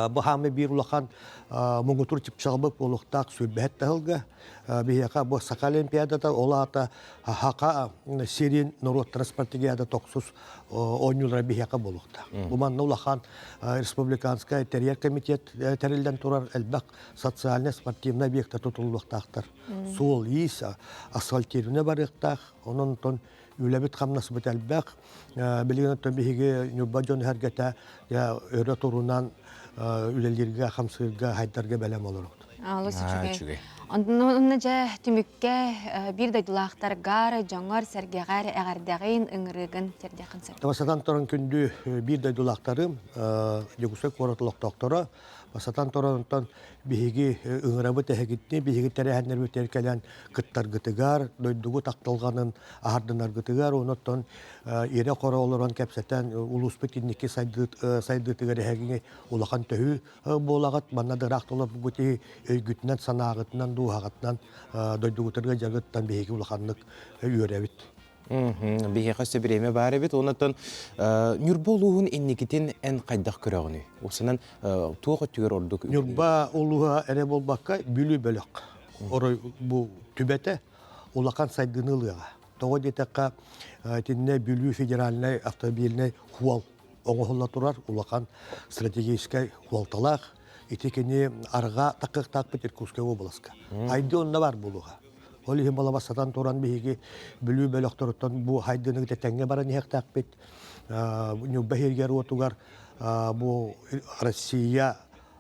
бу хаамы биир улахан муҥутуур чыпчаҕыбыт буолуохтаах сүүрбэһэт таһылга биһиэхэ бу Саха Олимпиадата ол аата Хаха сирин норуоттара спартакиада тохсус оонньуулара биһиэхэ буолуохтаах. Бу манна улахан республиканскай тэрийэр комитет тэриллэн турар элбэх социальнай спортивнай объекта тутуллуохтаахтар. Суол-иис асфальтирование барыахтаах. Онон онтон үлэбит-хамнаспыт элбэх. Билигин оттон биһиги Ньурба дьон эһэргэтэ өрө турунан үлэлииргэ, хамсыырга, хайдарга бэлэм олоробут. Олус үчүгэй. Онно дьэ түмүккэ биир дойдулаахтаргар, дьоҥор, сэргэҕэр эҕэрдэҕин, ыҥырыыгын тиэрдиэххин сөп. Бастатан туран күндү биир дойдулаахтарым, Дьокуускай куорат олохтоохторо, бастатан туран онтон биһиги ыҥырабыт эһигитини, биһиги тэрээһиннэрбитигэр кэлэн кыттаргытыгар, дойдугут ахтылҕанын аһардынаргытыгар, онон ирэ-хоро олорон кэпсэтэн улууспут инники сайдыытыгар эһигини улахан төһүү буолаҕыт. Манна да ыраах толорбут өйгүтүнэн, санааҕытынан, дууһаҕытынан дойдугутугар дьарыгыттан биһиги улаханнык үөрэбит. Биһиэхэ өссө бириэмэ баар эбит. Онон Ньурба улууһун инникитин эн хайдах көрөҕүнүй? Усанан туох өттүгэр ордук? Ньурба улууһа эрэ буолбакка, Бүлүү бөлөх орой бу түбэтэ улахан сайдыыны ылыаҕа. Тоҕо диэтэххэ, итиннэ Бүлүү федеральнай автомобильнай хуол оҥоһулла турар улахан стратегическай хуолталаах. Ити кини арҕаа такыахтаахпыт Иркутскай уобаласка. Айды онно бар буолуоҕа. Ол иһин балабассатан туран биһиги Бүлүү бөлөхтөрүттэн бу хайдыны тэҥҥэ баран иһиэхтээхпит. Ньурба иһигэр уотугар бу Россия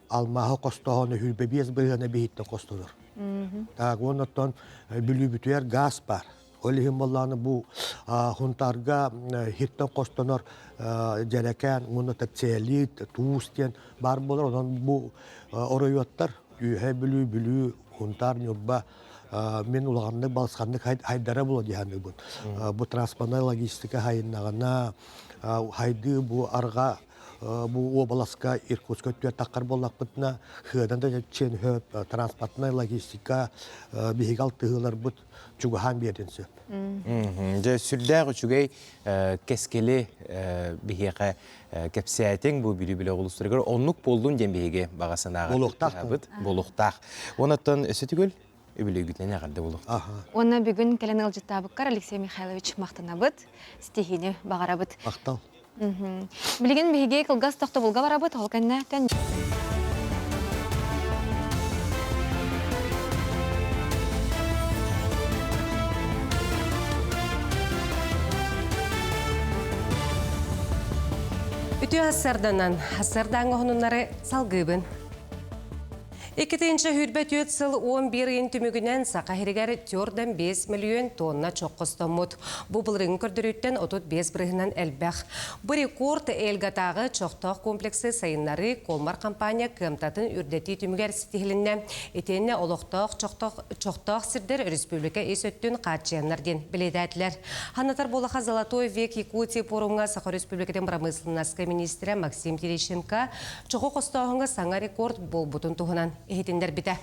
алмааһы хостоһон 25 бырыһыана биһиттэн хостонор. Так, оннуттан Бүлүүбүтүгэр газ бар. Ол иһин буоллаҕына бу Хунтаарга хиртэн хостонор дьэрэкээн уонна терциалит, туус диэн баар буолар. Онон бу оройуоттар Үөһээ Бүлүү, Бүлүү, Хунтаар, Ньурба мин улаханнык балысханнык хайдара була дии саныыбын. Бу транспортнай логистика хайыннаҕына хайдыы бу арҕаа бу уобаласка Иркутскай өттүгэр таххар буоллахпытына хыадан да чиэн хөп транспортнай логистика биһиги алтыһыыларбыт чугаһаан биэрдин сөп. Дьэ сүрдээх үчүгэй кэскили биһиэхэ кэпсээтиҥ бу Бүлүү бөлөх улуустарыгар оннук буоллун диэн биһиги баҕа санааҕа Буолуохтаах. Буолуохтаах. Онон өссө түгөл үбүлүөйгүтүнэн эҕэрдэ буолуохтаах. Уонна бүгүн кэлэн ыалдьыттаабыккар Алексей Михайлович махтанабыт, ситиһиини баҕарабыт. Махтал. Билигин биһиги кылгас тохтобулга барабыт, ол кэннэ Үтүө ассарданан, ассардааҥҥа оһонуннары салгыыбын. 2024 сыл 11 ыйын түмүгүнэн Саха сиригэр 4,5 мөлүйүөн тонна чох хостоммут. Бу былырыыҥҥы көрдөрүүттэн 35 бырыһынан элбэх. Бу рекорд Эльгатааҕы чохтоох комплексы сайыннарыы Колмар компания кыамтатын үрдэтии түмүгэр ситиһилиннэ. Итиэннэ олохтоох чохтоох сирдэр өрөспүүбүлүкэ ис өттүн хааччыйаннар диэн бэлиэтээтилэр. Ханатар буолаха Золотой век Якутии пуорумҥа Саха Өрөспүүбүлүкэтин бырамыысыланнаска миниистирэ Максим Терещенко чоҕу хостооһуҥҥа саҥа рекорд буолбутун туһунан иһитиннэрбитэ.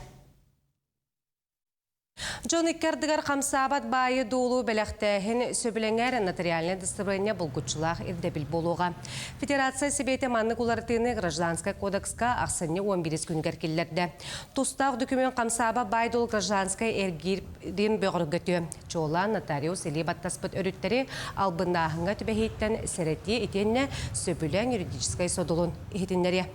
Дьон икки ардыгар хамсаабат баайы-дуолу бэлэхтээһин сөбүлэҥэр нотариальнай дастабырыанньа булгуччулаах ирдэбил буолуоҕа. Федерация Сэбиэтэ маннык уларытыыны Гражданскай кодекска ахсынньы 11 күнүгэр киллэрдэ. Тустаах документ хамсаабат баай-дуол гражданскай эргиирин бөҕөргөтүө. Чуолаан нотариус илии баттаспыт өрүттэри албыннааһыҥҥа түбэһииттэн сэрэтиэ итиэннэ сөбүлэҥ юридическай содулун иһитиннэриэ.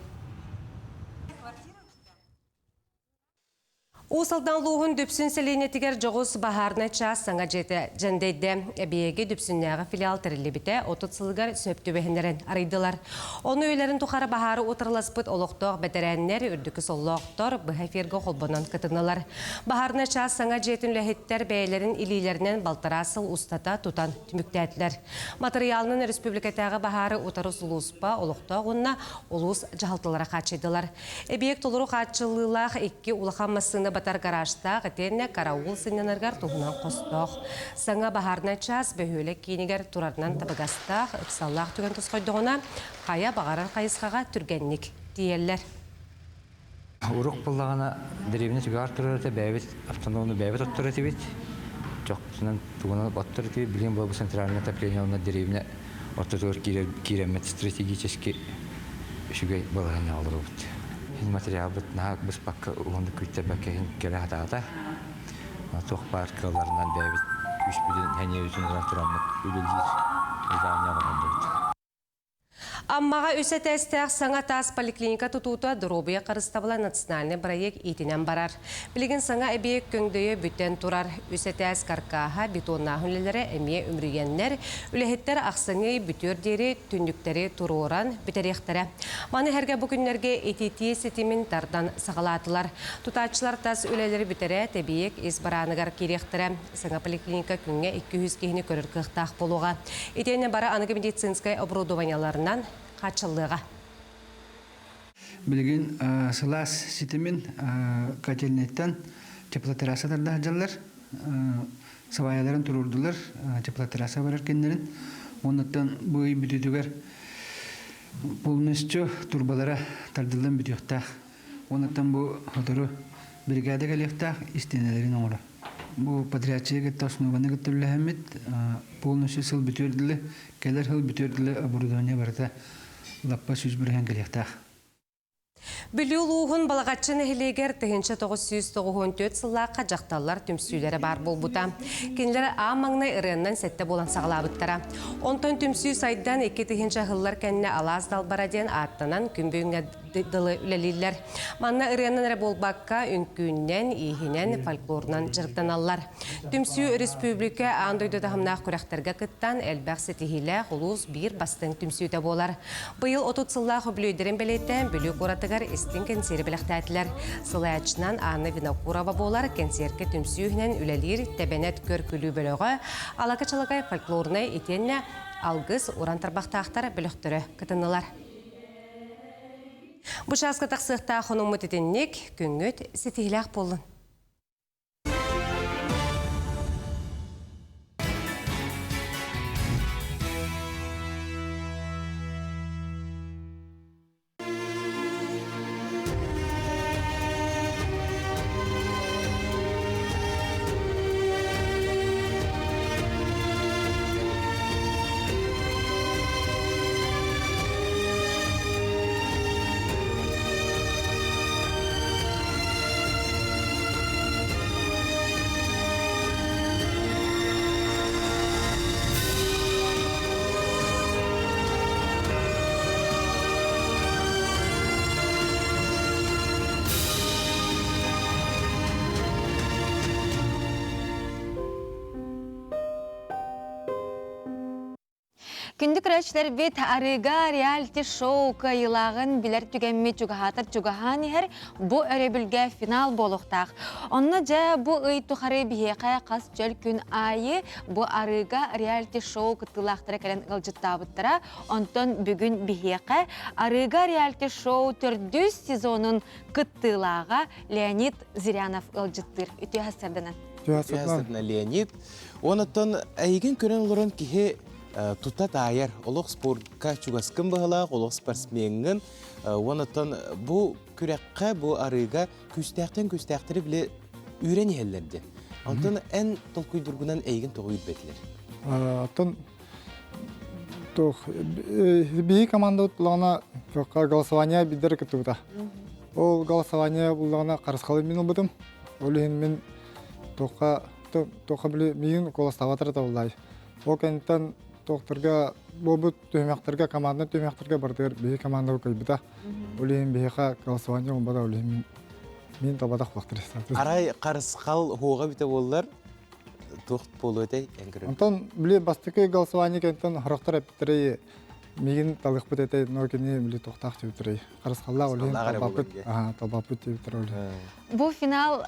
Уус Алдан улууһун Дүпсүн сэлиэнньэтигэр дьоҕус баһаарынай чаас саҥа дьиэтэ дьэндэйдэ. Эбийиэги Дүпсүннээҕи филиал тэриллибитэ 30 сылыгар сөп түбэһиннэрэн арыйдылар. Ону үйэлэрин тухары баһаары утарыласпыт олохтоох бэтэрээннэр, үрдүкү соллоохтор быһа эфиргэ холбонон кытыннылар. Баһаарынай чаас саҥа дьиэтин үлэһиттэр бэйэлэрин илиилэринэн балтараа сыл устата тутан түмүктээтилэр. Матырыйаалынан өрөспүүбүлүкэтээҕи баһаары утары сулууспа олохтоох уонна улуус дьаһалталара хааччыйдылар. Эбийиэк толору хааччыллыылаах икки улахан массыына батар гаражтаах итиэннэ караул сынньанарыгар туһунан хостоох. Саҥа баһаарынай чаас бөһүөлэк киинигэр турарынан табыгастаах, ыксаллаах түгэн тосхойдоҕуна, хайа баҕарар хайысхаҕа түргэнник тиийэллэр. Урук буоллаҕына дэриэбинэ түгэҕэр турар этэ, бэйэбит автономну бэйэбит оттор этибит. Чохпутунан тугунан оттор этибит. Билигин буолбут центральное отопление уонна дэриэбинэ ортотугар киирэммит стратегически үчүгэй балаһыанньаҕа олоробут. Иһин материалбыт наһаа быспакка уһуннук күүттэрбэккэ иһин кэлэ сатаата. Туох баар кыалларынан бэйэбит күүспүтүн, сэниэбитин ылан тураммыт үлэлиир здание оҥоһуннубут. Аммаҕа үс этээстээх саҥа таас поликлиника тутуута Доруобуйа харыстабыла национальнай бырайыак иитинэн барар. Билигин саҥа эбийиэк көҥдөйө бүтэн турар. Үс этээс каркааһа, бетоннааһын үлэлэрэ эмиэ үмүрүйэннэр, үлэһиттэр ахсынньы ый бүтүөр диэри түннүктэри туруоран бүтэриэхтэрэ. Маны сэргэ бу күннэргэ ититии ситимин тардан саҕалаатылар. Тутааччылар тас үлэлэри бүтэрээт, эбийиэк ис барааныгар киириэхтэрэ. Саҥа поликлиника күҥҥэ 200 киһини көрөр кыахтаах буолуоҕа. Итиэннэ бары аныгы медицинскэй оборудованиеларынан хааччыллыаҕа. Билигин сылаас ситимин котельнайтан теплотрасса тарда сылдьаллар. Сабаайаларын туруордулар, теплотрасса барар кэннэрин. Оннуттан бу ый бүтүүтүгэр полностью турбалара тардыллан бүтүөхтээх. Оннуттан бу сотору бригада кэлиэхтээх истиэнэлэрин оҥоро. Бу подрядчига кытта основаны кытта үлэлэһэммит полностью сыл бүтүөр дылы, кэлэр сыл бүтүөр дылы оборудование барыта лаппа 100% кэлиэхтээх. Бүлүү улууһун Балаҕаччы нэһилиэгэр 1994 сыллаахха дьахталлар түмсүүлэрэ баар буолбута. Кинилэр аан маҥнай ырыаннан сэттэ буолан саҕалаабыттара. Онтон түмсүү сайдан 2000 ыһыллар кэннэ Алаас Далбара диэн ааттанан күн бүгүҥҥэ дылы үлэлииллэр. Манна ырыанан эрэ буолбакка, үҥкүүннэн, ииһинэн, фольклорунан дьарыктаналлар. Түмсүү өрөспүүбүлүкэ аан дойду таһымнаах күрэхтэргэ кыттан, элбэх ситиһиилээх улуус биир бастыҥ түмсүүтэ буолар. Быйыл 30 сыллаах үбүлүөйдэрин бэлиэтээн Бүлүү куоратыгар истиҥ кэнсиэри бэлэхтээтилэр. Сылайааччынан Анна Винокурова буолар кэнсиэркэ түмсүү иһинэн үлэлиир Тэбэнэт көр-күлүү бөлөҕө, Алака-чалакай фольклорнай итиэннэ Алгыс уран тарбахтаахтар бөлөхтөрө кытыннылар. Бу чааска тахсыахтаах хонуммут итинник, күҥҥүт ситиһилээх буоллун. Күндү көрөөччүлэрбит арыыга реалити-шоу кыайыылааҕын билэр түгэммит чугаһаатар чугаһаан иһэр бу өрөбүлгэ финал буолуохтаах. Онно дьэ бу ый тухары биһиэхэ хас чөл күн аайы бу арыыга реалити-шоу кыттыылаахтара кэлэн ыалдьыттаабыттара. Онтон бүгүн биһиэхэ арыыга реалити-шоу төрдүс сезонун кыттыылааҕа Леонид Зырянов ыалдьыттыыр. Үтүө сарданан. Үтүө сарданан Леонид. Онтон эйигин көрөн олорон киһи тута таайар. Олох спортка чугаскын быһалаах, олох спортсмеҥҥын. Онтон бу күрэххэ, бу арыыга күүстээхтэн күүстээхтэри биле үүрэн иһэллэр диэн. Онтон эн толкуйдургунан эйигин тоҕо үүрбэтилэр? Оттон туох биһи командабыт буллаҕына голосование бидер кыттыбыта. Ол голосование буллаҕына харысхалы мин ылбытым. Ол иһин мин туохха туохха били миигин куоластаабатар табыллаай. Ол кэнниттэн туохтарга буолбут түһүмэхтэргэ команданы түһүмэхтэргэ барытыгар биһи командабы кыайбыта. Ол иһин биһиэхэ голосование буолбата ол иһин мин мин табатах буолтар. Арай харысхал хуоҕа бүтэ буоллар туох буолуо этэй эн көрөр? Онтон били бастакы голосование кэнниттэн хорохтор эппиттэрэй миигин талыахпыт этэй но кини били туохтаах диэбиттэрэй харысхаллаах ол иһин талбаппыт талбаппыт диэбиттэр ол иһин. Бу финал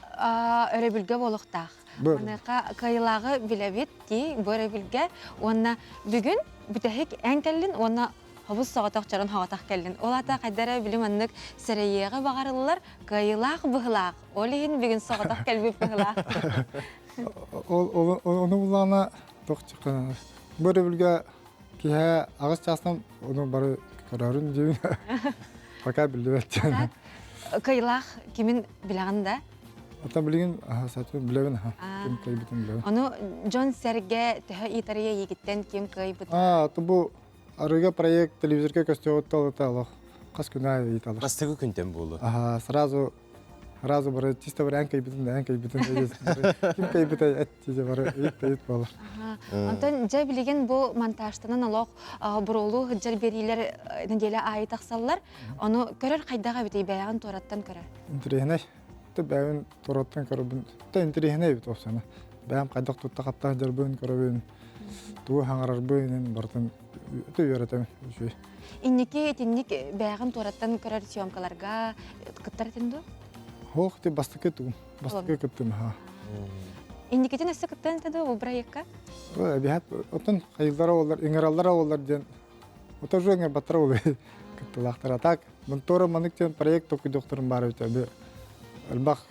өрөбүлгэ буолуохтаах. Маныаха кыайыылааҕы билэбит дии бу өрөбүлгэ уонна бүгүн бүтэһик эн кэллин уонна хобус соҕотох чорон соҕотох кэллин. Ол аата хайда эрэ били маннык сэрэйиэҕи баҕарыллар кыайыылаах быһылаах. Ол иһин бүгүн соҕотох кэлбит быһылаах. Ол ону буллаҕына туох чыкканар. Бу өрөбүлгэ киһи аҕыс чаастан ону бары көрөрүн диибин. Пока биллибэт. Кыайыылаах кимин билэҕин да? Оттон билигин сатыы билэбин ким кыайбытын билэбин. Ону дьон-сэргэ төһө ыйытарыйа эйигиттэн ким кыайбытын? Аа, бу арыга проект телевизорга көстүөҕүттэн олох хас күн аайы ыйыталар. Бастакы күнтэн буолуо. Аха, сразу. Сразу бары чисто бары эн кэйбитин да эн кэйбитин да ким кэйбитэ эт тиже бары ыйыт да ыйыт буолар. Онтон дьэ билигин бу монтажтанан олох буруолуу сылдьар биэриилэр нэдиэлэ аайы тахсаллар. Ону көрөр хайдах эбитий бэйэҕин туораттан көрөр? Интэриэһинэй. Бэйэбин туораттан көрөбүн. Интэриэһинэй эбит опсана. Бэйэм хайдах тутта хапта сылдьарбын көрөбүн. Тугу хаҥарарбын барытын үөрэтэбин. Үчүгэй. Инники итинник бэйэҕин туораттан көрөр съемкаларга кыттар этин дуо? Хоох ти бастакы тугум. Бастакы кыттым ха. Инникитин өссө кыттан этэ дуо бу проекка? Эбиһат отон хайыллара олар, ыҥыраллара олар диэн ото уже ыҥырбаттара ол кыттылаахтара. Так, монтора манык диэн проект токуйдохторун баар эбит эби. Элбэх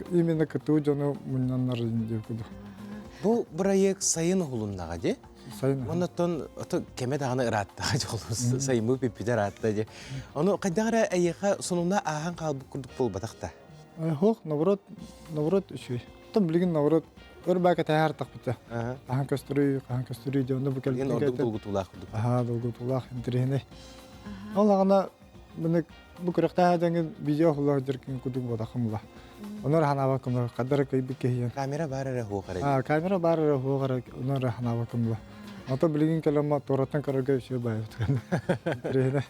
именно кытуу дьону мунньаннар диэн курдук. Бу проект сайын уһулуннаҕа дии. Сайын. Оннотон ото кэмэ даҕаны ырааттаҕа дьолус сайыммыт бүппүтэ ыраатта дии. Ону хайдах эрэ эйиэхэ сонуна ааһан хаалбыт курдук буолбатах да. Хоох, наоборот, наоборот үчүгэй. Оттон билигин наоборот өр баа кэтэһэр тахпыта. Хаһан көстөрүй, хаһан көстөрүй диэн онно бу кэлбит. Ордук долгутуулаах курдук. Аха, долгутуулаах, интэриэһинэй. Ол аҕана бу бу күрэхтээх дьаҥын видео хуллар дьэркин кудук буотахым була. Онор ханаабаккым хадара көйбүт киһиэн. Камера бар эрэ хуох эрэ. А, камера бар эрэ хуох эрэ онор ханаабаккым була. Ото билигин кэлэмма туораттан көрөргө үчүгэй байбыт. Интэриэһинэй.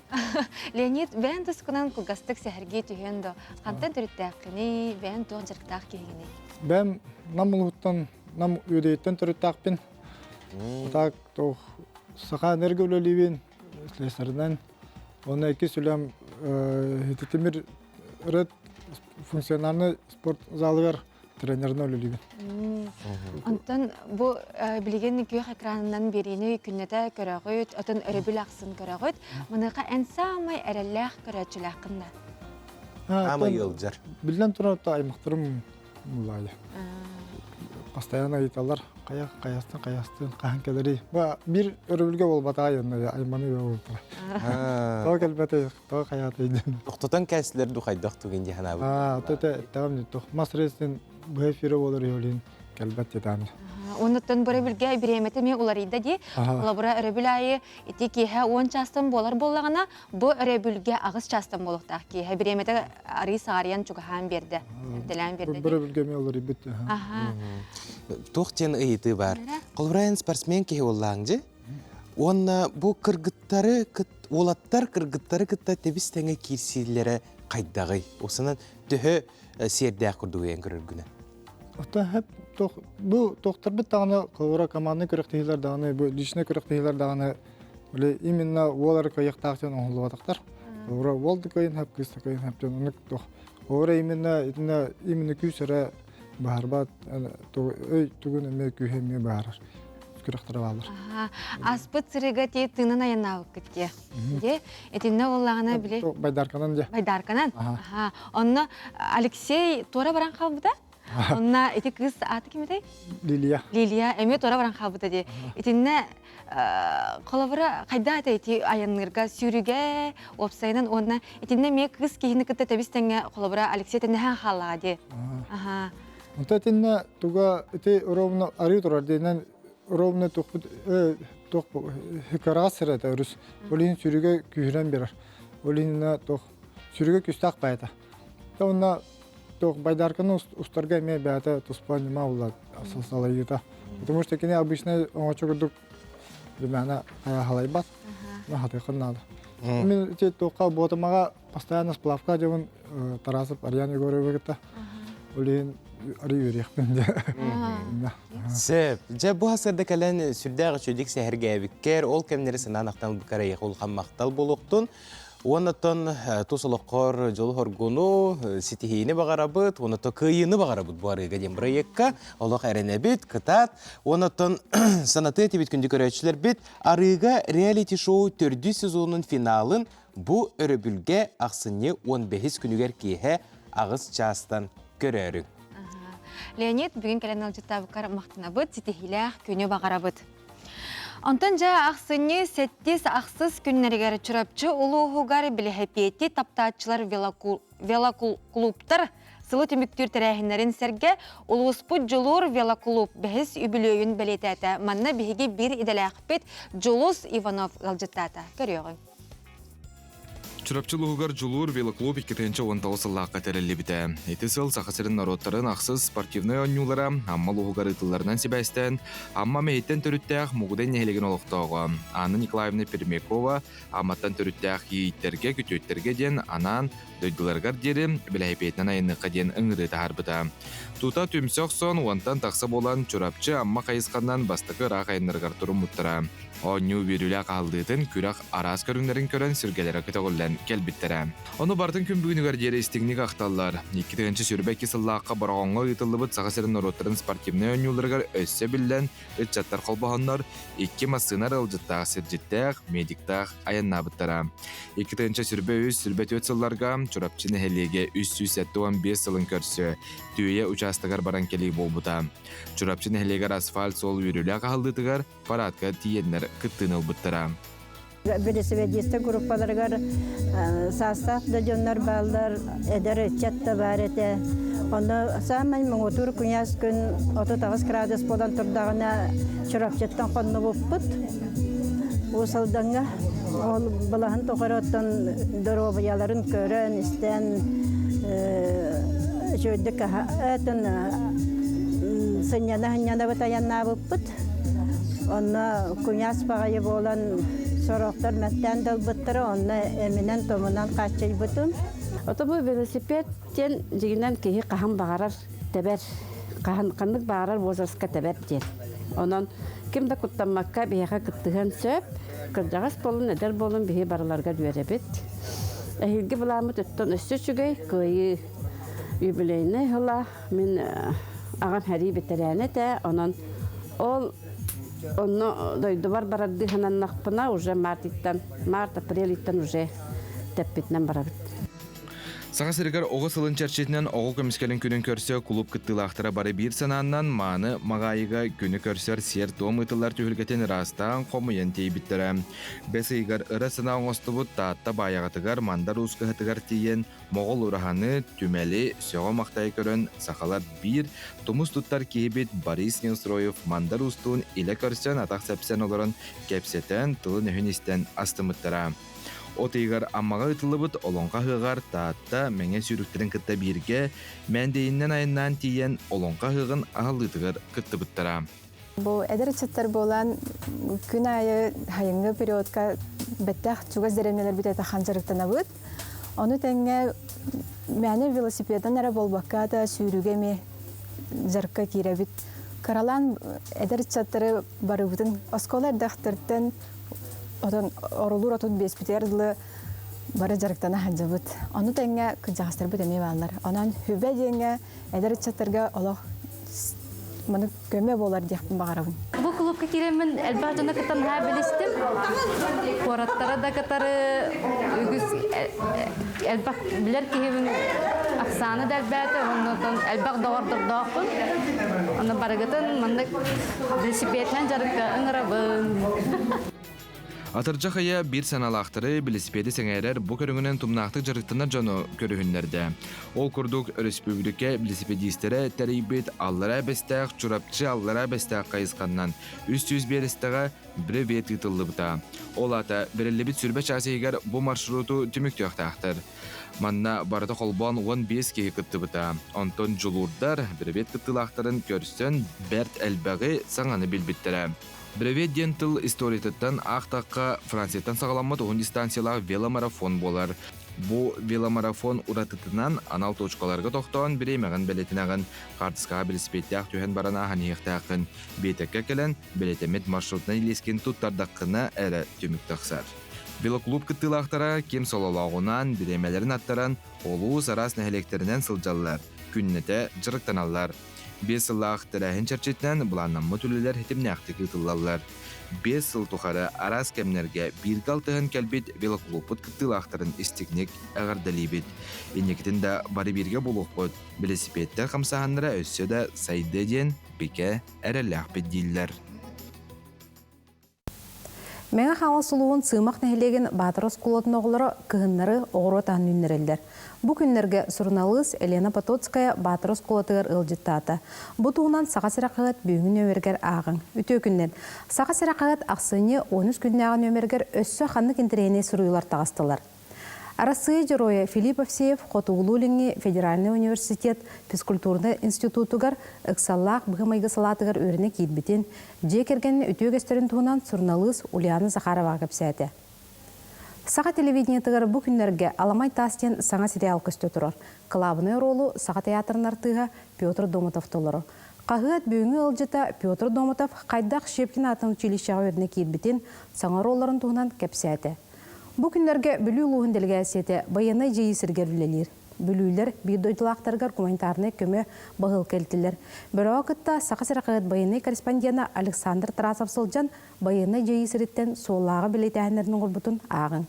Леонид, бэйэн тускунан кылгастык сэһэргии түһүөн до. Хантан төрүттээххиний, бэйэн туох дьарыктаах киһигиний? Бэйэм Нам улууһуттан, Нам Үөдэйиттэн төрүттээхпин. Так, туох Саха энерго үлэлиибин, слесарынан. Уонна иккис үлэм Тимир Ред функциональный спорт залыгар тренеринэн үлэлиибин. Онтон бу билигин күөх экранынан биэриини күннэтэ көрөҕүт, отон өрөбүл ахсын көрөҕүт. Маныаха эн саамай эрэллээх көрөөччүлээххин да? Аамай ыалдьар. Биллэн турар, аймахтарым Мулаайа. Постоянно ыйыталлар, хайа хайастан хайастын хаһан кэлэрий. Ба бир өрөбүлгэ буолбатаҕа онно айманы буолтара. Тоҕо кэлбэтэ, тоҕо хайаатый диэн. Тохтотон кээсилэр ду хайдах тугин дии санаабыт. Аа, то те тэҕим тух мас рейсин быһа эфире буолар үһүлүн кэлбэт титааны. Оннуттан бөрөбүлгэ бириэмэтэ эмиэ уларыйда дии. Холобура өрөбүл аайы ити киэһэ 10 чаастан буолар буоллаҕына, Бу өрөбүлгэ аҕыс чаастан буолуохтаах киэһэ бириэмэтэ арыы саарыйан чугаһаан биэрдэ, эрдэлээн биэрдэ. Бу өрөбүлгэ эмиэ олоруйбут. Аха. Туох диэн ыйытыы баар. Холобура спортсмен киһи буоллааҥ дьи. Уонна бу кыргыттары, уолаттар кыргыттары кытта тэбис тэҥэ киирсиилэрэ хайдаҕый? Осынан төһө сиэрдээх курдук ыйан көрөргүнэ? Оттон хэп бу тохторбут даҕаны холобура командный күрэхтэһиилэр даҕаны, бу личный күрэхтэһиилэр даҕаны Били именно уол эрэ кыайыахтаах диэн оҥоһуллубатахтар. Ура уол да кыайын хап, кыыс да кыайын хап диэн оннук туох. Ура именно итиннэ именно күүс эрэ баһарбат, өй тугун эмиэ күүһэ эмиэ баһарар күрэхтэрэ бааллар. Аспыт сырыга ти тыынан айаннаабыккыт дии. Де, итиннэ буоллаҕына били Байдарканан дьэ. Байдарканан. Онно Алексей туора баран хаалбыта. Онно ити кыыс ааты кимитэй? Лилия. Лилия эмиэ туора баран хаалбыта дии. Итиннэ холобура хайдах это ити айанныырга сүүрүгэ уопсайынан уонна итиннэ эмиэ кыыс киһини кытта тэбис тэҥҥэ холобура Алексей тэннэһэн хааллаҕа дии. Аха. Онто итиннэ туга ити ровно арыы турар диэнэн ровно тухпут туох кыраҕас сирэ этэ өрүс. Ол иһин сүүрүгэ күүһүрэн биэрэр. Ол иһин туох сүүрүгэ күүстээх баайата. Онно туох байдарканы устарга эмиэ бэйэтэ туспа ньыма буолла салайыыта. Потому что кини обычно оҥочо курдук ребята халайбат. Хатыхын надо. Мен ити туохха буотамаҕа постоянно сплавка дьабын Тарасов Ариан Егоровы кытта. Ол иһин ары үөрүөхпүн дьэ. Сөп. Дьэ бу хасырда кэлэн сүрдээх үчүгдик сэһэргээбиккэр, ол кэмнэри санаан ахтан ылбыккар эйиэхэ улахан махтал буолуохтун. Уоннаттан тус олоххор дьолу-хоргуну, ситиһиини баҕарабыт, уонна кыайыыны баҕарабыт бу арыыга диэн бырайыакка олох эрэнэбит, кытаат. Уоннаттан санатыы этибит күндү көрөөччүлэрбит, арыыга реалити-шоу төрдүс сезонун финалын бу өрөбүлгэ ахсынньы 15 күнүгэр киэһэ 8 чаастан көрөөрүҥ. Леонид, бүгүн кэлэн ыалдьыттаабыккар махтанабыт, ситиһиилээх күнү баҕарабыт. Онтон дьэ ахсынньы сэттис ахсыс күннэригэр Чурапчы улууһугар билэһэпиэти таптааччылар велоклубтар сылы түмүктүүр тэрээһиннэрин сэргэ улууспут Дьулуур велоклуб бэһис үбүлүөйүн бэлиэтээтэ. Манна биһиги биир идэлээхпит Дьулус Иванов ыалдьыттаата. Көрүөҕүҥ. Чурапчы улууһугар Дьулуур велоклуб 2019 сыллаахха тэриллибитэ. Ити сыл Саха сирин норуоттарын ахсыс спортивнай оонньуулара Амма улууһугар ыытылларынан сибээстээн, Амма Мэйиттэн төрүттээх Мугудай нэһилиэгин олохтооҕо Анна Николаевна Пермякова Амматтан төрүттээх кийииттэргэ, күтүөттэргэ диэн анаан дойдуларыгар диэри бэлэһипиэтинэн айанныахха диэн ыҥырыы таһаарбыта. Тута түмсэ охсон уонтан тахса буолан Чурапчы Амма хайысханан бастакы ыраах айаннарыгар туруммуттара. Оонньуу үөрүүлээх аһыллыытын күрэх араас көрүҥнэрин көрөн сүргэлэрэ көтөҕүллэн кэлбиттэрэ. Ону барытын күн бүгүнүгэр диэри истиҥник ахталлар. 2022 сыллаахха Бороҕоҥҥо ыытыллыбыт Саха сирин норуоттарын спортивнай оонньууларыгар өссө биллэн, ыччаттар холбоһоннор, икки массыына ыалдьыттаах сирдьиттээх, медиктаах айаннаабыттара. 2023-24 сылларга Чурапчы нэһилиэгэ 375 сылын көрсө Түөйэ учаастагар баран кэлии буолбута. Чурапчы нэһилиэгэр асфальт суол үөрүүлээх аһыллыытыгар парадка тиийэннэр кыттыыны ылбыттара. Велосипедистар группаларыгар саастаах да дьоннор бааллар, эдэр ыччат да баар этэ. Онно саамай муҥутуур куйаас күн 38 градус буолан турдаҕына Чурапчыттан хоннубуппут. Уус Алдаҥҥа ол балаһын тухары оттон доруобуйаларын көрөн, истэн үчүгэйдик сынньана-сынньанабыт айаннаабыппыт. Онно куйаас баҕайы буолан сорохтор мэттээн да ылбыттара, онно эминэн-томунан хааччыйбытым. Ото бу велосипед диэн дьигинэн киһи хаһан баҕарар тэбэр, хаһан ханнык баҕарар возрастка тэбэр диэн. Онон ким да куттаммакка биһиэхэ кыттыһыан сөп. Кырдьаҕас буолун, эдэр буолун биһи барыларга үөрэбит. Эһиилги былааммыт өттөн өссө үчүгэй, кыайыы юбилейнай сыла. Мин аҕам сэрии бэтэрээнэ этэ, онон ол онно дойдубар барардыы сананнахпына уже март-иттан, март-апрель иттан уже тэппитинэн барабыт. Саха сиригэр оҕо сылын чэрчитинэн оҕо көмүскэлин күнүн көрсө кулууп кыттыылаахтара бары биир санааннан мааны Маҕаайыга күнү көрсөр сиэр-туом ыытыллар түһүлгэтин ыраастаан хомуйан тиийбиттэрэ. Бэс ыйыгар ыра санаа оҥостубут Таатта Баайаҕатыгар Мандар Уус кыһатыгар тиийэн Моҕол ураһаны, түмэли сөҕө-махтайа көрөн, сахалар биир тумус туттар киһибит Борис Неустроев Мандар Уустуун илэ көрсөн, атах сэпсэн олорон кэпсэтэн, тылын-өһүн истэн астыммыттара. От ыйыгар Аммаҕа ыытыллыбыт Олоҥхо ыһыаҕар Таатта, Мэҥэ сүүрүктэрин кытта бииргэ Мээндийинэн айаннаан тиийэн Олоҥхо ыһыаҕын аһыллыытыгар кыттыбыттара. Бу эдэр ыччаттар буолан күн аайы сайыҥҥы периодка бэттэх чугас дэриэбинэлэрбит этахан дьарыктанабыт. Ону тэҥҥэ мээнэ велосипедынан эрэ буолбакка да сүүрүүгэ эмиэ дьарыкка киирэбит. Кыралаан эдэр ыччаттары барыбытын оскуола эрдэхтэртэн отон орулуур отут биэспитигэр дылы бары дьарыктана сылдьабыт. Ону тэҥҥэ кырдьаҕастарбыт эмиэ бааллар. Онон хүбэ диэҥҥэ эдэр ыччаттарга олох маны көмө буолар диэхпин баҕарабын. Бу клубка киирэммин элбэх дьону кытта наһаа билистим. Куораттара да кытары үгүс элбэх билэр киһибин ахсааны да элбээтэ, оннотон элбэх доҕордордоохпун. Онно барыгытын маннык велосипедынан дьарыкка ыҥырабын. Атырдьах ыйа биир санаалаахтары билисипиэди сэҥээрэр бу көрүҥүнэн тумнаахтык дьарыктанар дьону көрүһүннэрдэ. Ол курдук, өрөспүүбүлүкэ билисипиэдиистэрэ тэрийбит Аллараа Бэстээх Чурапчы Аллараа Бэстээх хайысханнан 300 биэрэстэҕэ бревет ыытыллыбыта. Ол аата бэриллибит сүрбэ чаас иһигэр бу маршруту түмүктүөхтээхтэр. Манна барыта холбоон 15 киһи кыттыбыта. Онтон дьулуурдар бревет кыттыылаахтарын көрсөн бэрт элбэҕи саҥаны билбиттэрэ. Бревет диэн тыл историятыттан аахтахха, Францияттан саҕаламмыт уһун дистанциялаах веломарафон буолар. Бу веломарафон уратытынан анал точкаларга тохтоон бириэмэҕин бэлиэтинэҕин, хаартыскаҕа велосипедтээх түһэн баран ааһан иһиэхтээххин, биэтэккэ кэлэн бэлиэтэммит маршрутнай лиискин туттардаххына эрэ түмүк тахсар. Велоклуб кыттыылаахтара ким сололооҕунан, бириэмэлэрин аттаран, улуус араас нэһилиэктэринэн сылдьаллар, күннэтэ дьарыктаналлар. Биэс сыллаах тэрээһин чэрчитинэн былааннаммыт үлэлэр ситимнээхтик ыытыллаллар. Биэс сыл тухары араас кэмнэргэ бииргэ алтыһан кэлбит велоклубпут кыттыылаахтарын истиҥник эҕэрдэлиибит. Инникитин да бары бииргэ буолуохпут, билисипиэттэр хамсааһыннара өссө да сайдыа диэн бигэ эрэллээхпит дииллэр. Мэҥэ Хаҥалас улууһун Сыымах нэһилиэгин Баатар оскуолатын оҕолоро кыһыннары оҕуруот аһын үүннэрэллэр. Бу күннэргэ суруналыыс Елена Потоцкая Баатар оскуолатыгар ыалдьыттаата. Бу туһунан Саха сирэ хаһыат бүгүҥҥү нүөмэригэр ааҕыҥ. Үтүө күннэн! Саха сирэ хаһыат ахсынньы 13 күннээҕи нүөмэригэр өссө ханнык интэриэһинэй суруйуулар таҕыстылар? Арассыыйа Дьоруойа Филипп Овсеев Хотугулуу-Илиҥҥи федеральнай университет физкультурнай институтугар ыксаллаах быһыы-майгы салаатыгар үөрэнэ киирбитин, дьиэ кэргэнин үтүө үгэстэрин туһунан суруналыыс Ульяна Захароваҕа кэпсээтэ. Саха телевидениетыгар бу күннэргэ Аламай таас диэн саҥа сериал көстө турар. Кылаабынай оруолу Саха театрын артыыһа Петр Домотов толорор. Хаһыат бүгүҥҥү ыалдьыта Петр Домотов хайдах Щепкин аатын училищеҕа үөрэнэ киирбитин, саҥа оруолларын туһунан кэпсээтэ. Бу күннэргэ Бүлүү улууһун дэлэгээссийэтэ байыаннай дьайыы сиригэр үлэлиир. Бүлүүлэр биир дойдулаахтарыгар гуманитарнай көмө баһыылка илтилэр. Бөрөҕө кытта Саха сирэ хаһыат байыаннай корреспондена Александр Тарасов сылдьан байыаннай дьайыы сириттэн суоллааҕы бэлиэтээһиннэрин оҥорбутун ааҕыҥ.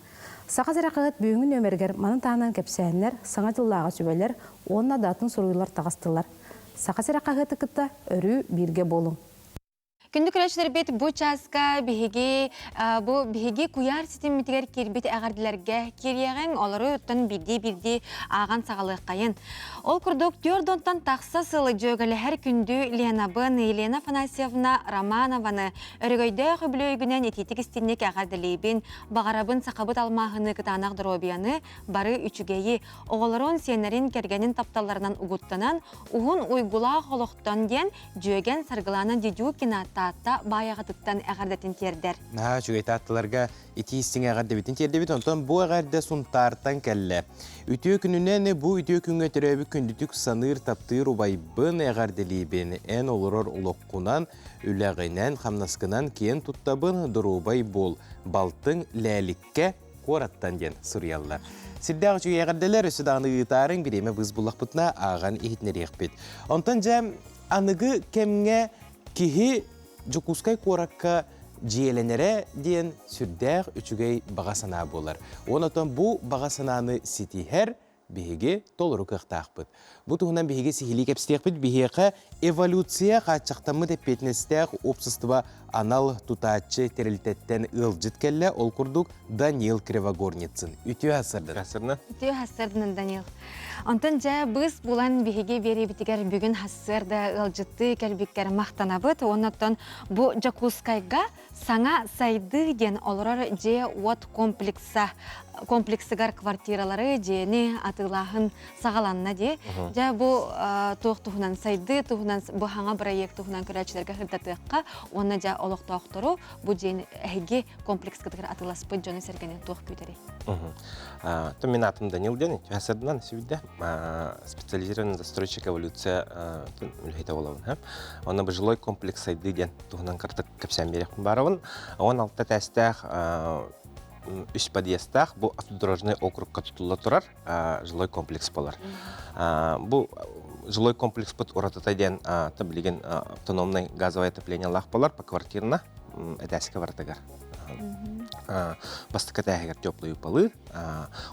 Саха сирэ хаһыат бүгүҥҥү нүөмэригэр маны таһынан кэпсээннэр, Саҥа дьыллааҕы сүбэлэр уонна да атын суруйуулар таҕыстылар. Саха сирэ хаһыаты кытта өрүү бииргэ буолуҥ. Күндү көрөөччүлэрбит бу чааска биһиги бу биһиги куйаар ситиммитигэр киирбит эҕэрдэлэргэ киириэҕиҥ, олору оттон биирдии-биирдии ааҕан саҕалыаххайын. Ол курдук түөрт уонтан тахса сыл дьүөгэлэһэр күндү Ленабын Елена Афанасьевна Романованы өрөгөйдөөх үбүлүөйгүнэн итиитик истинник эҕэрдэлиибин, баҕарабын сахабыт алмааһыны кытаанах доруобуйаны, бары үчүгэйи, оҕолорун, сиэннэрин, кэргэнин тапталларынан угуттанан, уһун уйгулаах олохтон диэн Дьүөгэн Саргылаана Дедюкина Таатта Баайаҕатыттан эҕэрдэтин тиэрдэр. Наһаа үчүгэй таатталарга итии истиҥ эҕэрдэбитин тиэрдэбит. Онтон бу эҕэрдэ Сунтаартан кэллэ. Үтүө күнүнэн бу үтүө күҥҥэ төрөөбүт күндүтүк саныыр, таптыыр убайбын эҕэрдэлиибин. Эн олорор олоххунан, үлэҕинэн, хамнаскынан киэн туттабын, доруобай буол. Балтыҥ Лээликкэ куораттан диэн суруйаллар. Сирдээх үчүгэй эҕэрдэлэр өссө даҕаны ыытаарыҥ бириэмэ быыс буллахпытына ааҕан иһитинэриэхпит. Онтон дьэ аныгы кэмҥэ киһи Дьокуускай куоракка дьиэлэнэрэ диэн сүрдээх үчүгэй баҕа санаа буолар. Уон бу баҕа санааны ситиһэр биһиги толору кыахтаахпыт. Бу туһунан биһиги сиһилии кэпсиэхпит. Биһиэхэ эволюция хааччахтаммыт эппиэтинэстээх уопсастыба анал тутааччы тэрилтэттэн ыалдьыт кэллэ. Ол курдук Данил Кривогорницын. Үтүө хассырдын. Үтүө хассырдын, Данил. Онтон дьэ быыс булан биһиги биэриибитигэр бүгүн хассыарда ыалдьыттыы кэлбиккэр махтанабыт. Оннуттан бу Дьокуускайга Саҥа сайдыы диэн олорор дьиэ-уот комплекса комплексыгар квартиралары, дьиэни атыылааһын саҕаланна дии. Дьэ бу туох туһунан сайдыы туһунан бу хаҥа бырайыак туһунан көрөөччүлэргэ сырдатыахха уонна дьэ олохтоохтору бу дьиэни эһиги комплекскытыгар атыыласпыт дьону-сэргэни туох күүтэрий? То мин атым Данил диэн сырдынан сүбүдэ специализированный застройщик эволюция үлэһитэ буолабын. Онно бу жилой комплекс сайдыы диэн туһунан кыратык кэпсээн биэриэхпин баарабын. 16 тээстээх үс подъездтаах бу автодорожный округка тутулла турар жилой комплекс болар. Бу жилой комплекспыт уратыта диэн билигин автономный газовое отоплениелаах болар поквартирно этээскэ барытыгар. Бастакы этээһигэр теплые полы,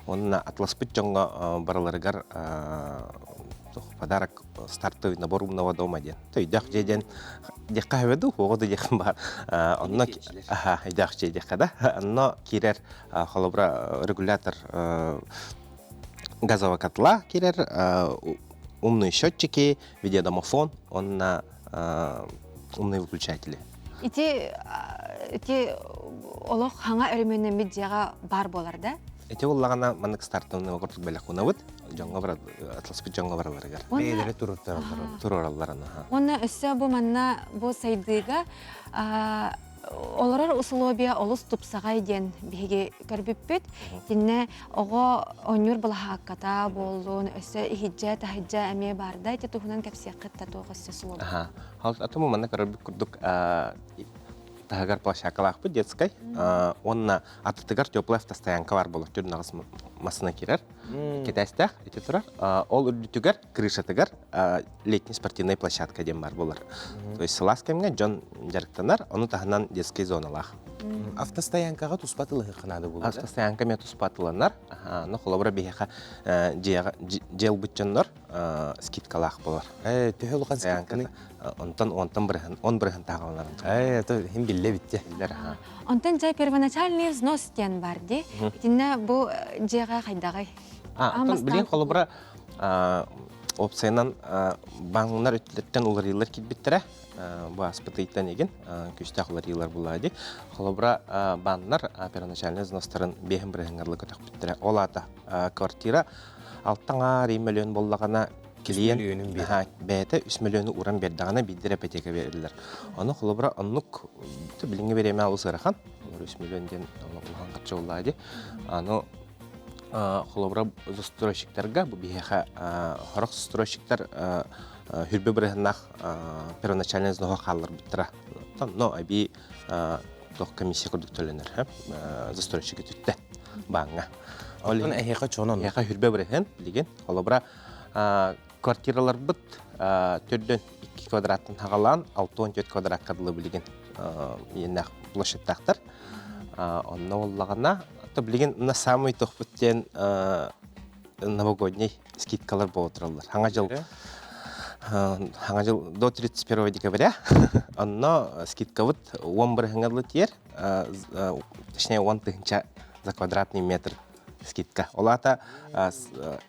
онно атласпыт дьоҥҥо барыларыгар подарок стартовый набор умного дома диэн. Өйдөөх дьиэ диэн диэххэ сөбө дуу, оҕо да диэххэ баар. Онно өйдөөх дьиэ диэххэ да. Онно киирэр холобура регулятор газового котла киирэр, умные счетчики, видеодомофон, онно умные выключатели. Ити ити олох хаҥа өрөмүөннэммит дьиэҕэ баар буолар да? Ити буоллаҕына маннык стартовый курдук бэлэх уунабыт. Дьоҥҥо бар атласпыт дьоҥҥо бараларыгар. Бэйэлэрэ туруортараллар. Туруораллар анаха. Уонна өссө бу манна бу сайдыыга олорор условия олус тупсаҕай диэн биһиги көрбүппүт. Итиннэ оҕо оонньуур былаһаакката буоллун, өссө иһиддьэ, таһыддьа эмиэ баарда. Ити туһунан кэпсиэххит да туох өссө суол. Атымы манна көрөрбүт курдук таһыгар площадкалаахпыт детскай. Уонна атытыгар теплая автостоянка бар буолар. Түрүн аҕыс массына кирэр. Кэтээстээх ити турар. Ол үрдүтүгэр, крышатыгар летний спортивная площадка диэн бар буолар. То есть сылаас кэмҥэ дьон дьарыктанар, ону таһынан детский зоналаах. Автостоянкаҕа туспа тылыһыахха наада буолар. Автостоянка эмиэ туспа атыланар. Но холобура биһиэхэ дьиэ ылбыт дьоннор скидкалаах буолар. Ээ, төһө улахан скидканы? Онтон онтон бырыһын, он бырыһын тааҕаланарын. Ээ, это хим биллэ битте. Биллэр, аха. Онтон дьэ первоначальный взнос диэн бар ди. Итиннэ бу дьиэҕэ хайдаҕый? А, онтон билин холобура Опсайынан баннар өттүлэриттэн уларыйыылар киирбиттэрэ. Бу ааспыт ыйтан игин күүстээх уларыйыылар буолла дии. Холобура, баннар первоначальный взностарын биэһин бырыһыҥҥарлы көтөхпүттэрэ. Ол аата квартира алтаҥа мөлүйүөн буоллаҕына клиент бэйэтэ үс мөлүйүөнү ууран биэрдэҕинэ биирдэр ипотека бериллэр. Ону холобура оннук билиҥҥи бириэмэ олус ыарахан. Үс мөлүйүөн диэн улахан харчы буоллаҕа дии. Аны холобура застройщиктарга бу биһиэхэ сорох застройщиктар хүрбэ бырыһыннаах первоначальный взноһу хаалларбыттара. Но эбии туох комиссия курдук төлөнөр застройщик түттэ бааҥҥа. Ол иһин эһиэхэ чонон. Эһиэхэ хүрбэ бырыһын билигин холобура квартираларбыт төрдөн 2 квадраттан хагалаан 64 квадратка дылы билигин иэннээх площадьтаахтар. Онно буоллаҕына, то билигин на самый тохпут диэн новогодний скидкалар буола тураллар. Хаҥа дьыл хаҥа дьыл до 31 декабря онно скидкабыт 10 бырыһыҥа дылы тиэр, точнее 10 тыһыынча за квадратный метр скидка. Ол аата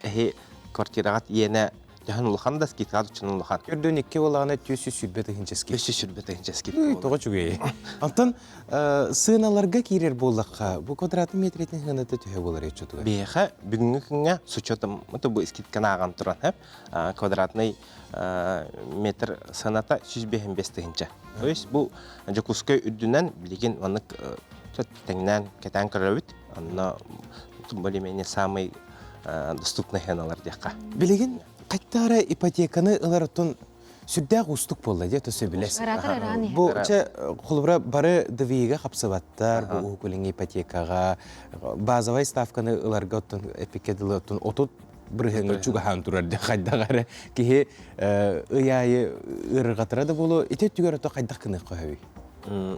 эһи квартираҕыт иэнэ төһөн улахан да скидкаҕа төччөн улахан. Төрдүн икки буоллаҕына 420 тыһыынча скидка. 420 тыһыынча скидка. Тоҕо үчүгэй. Онтон сыаналарга киирэр буоллахха, бу квадратный метритин сыаната төһө буолар өччөтүгэр? Биһиэхэ бүгүҥҥү күҥҥэ с учетом это бу скидканы ааҕан туран квадратный метр сыаната 155 тыһыынча. То есть бу Дьокуускай үрдүнэн билигин маннык тэҥнээн кэтээн көрөбүт. Онно более-менее самый доступный сыаналар диэххэ. Билигин хаттаара ипотеканы ылар оттон сүрдээх уустук буолла дии то сөбүлэс. Бу чэ холобура бары ДВИ-га хапсыбаттар, бу уһук илиҥҥи ипотекаҕа базовай ставканы ыларга оттон эпикке дылы оттон 30 бырыһыаҥҥа чугаһаан турар дии хайдах эрэ киһи ый аайы ыарырҕатара да буолуо ити өттүгэр ото хайдах гыныахха сөбүй?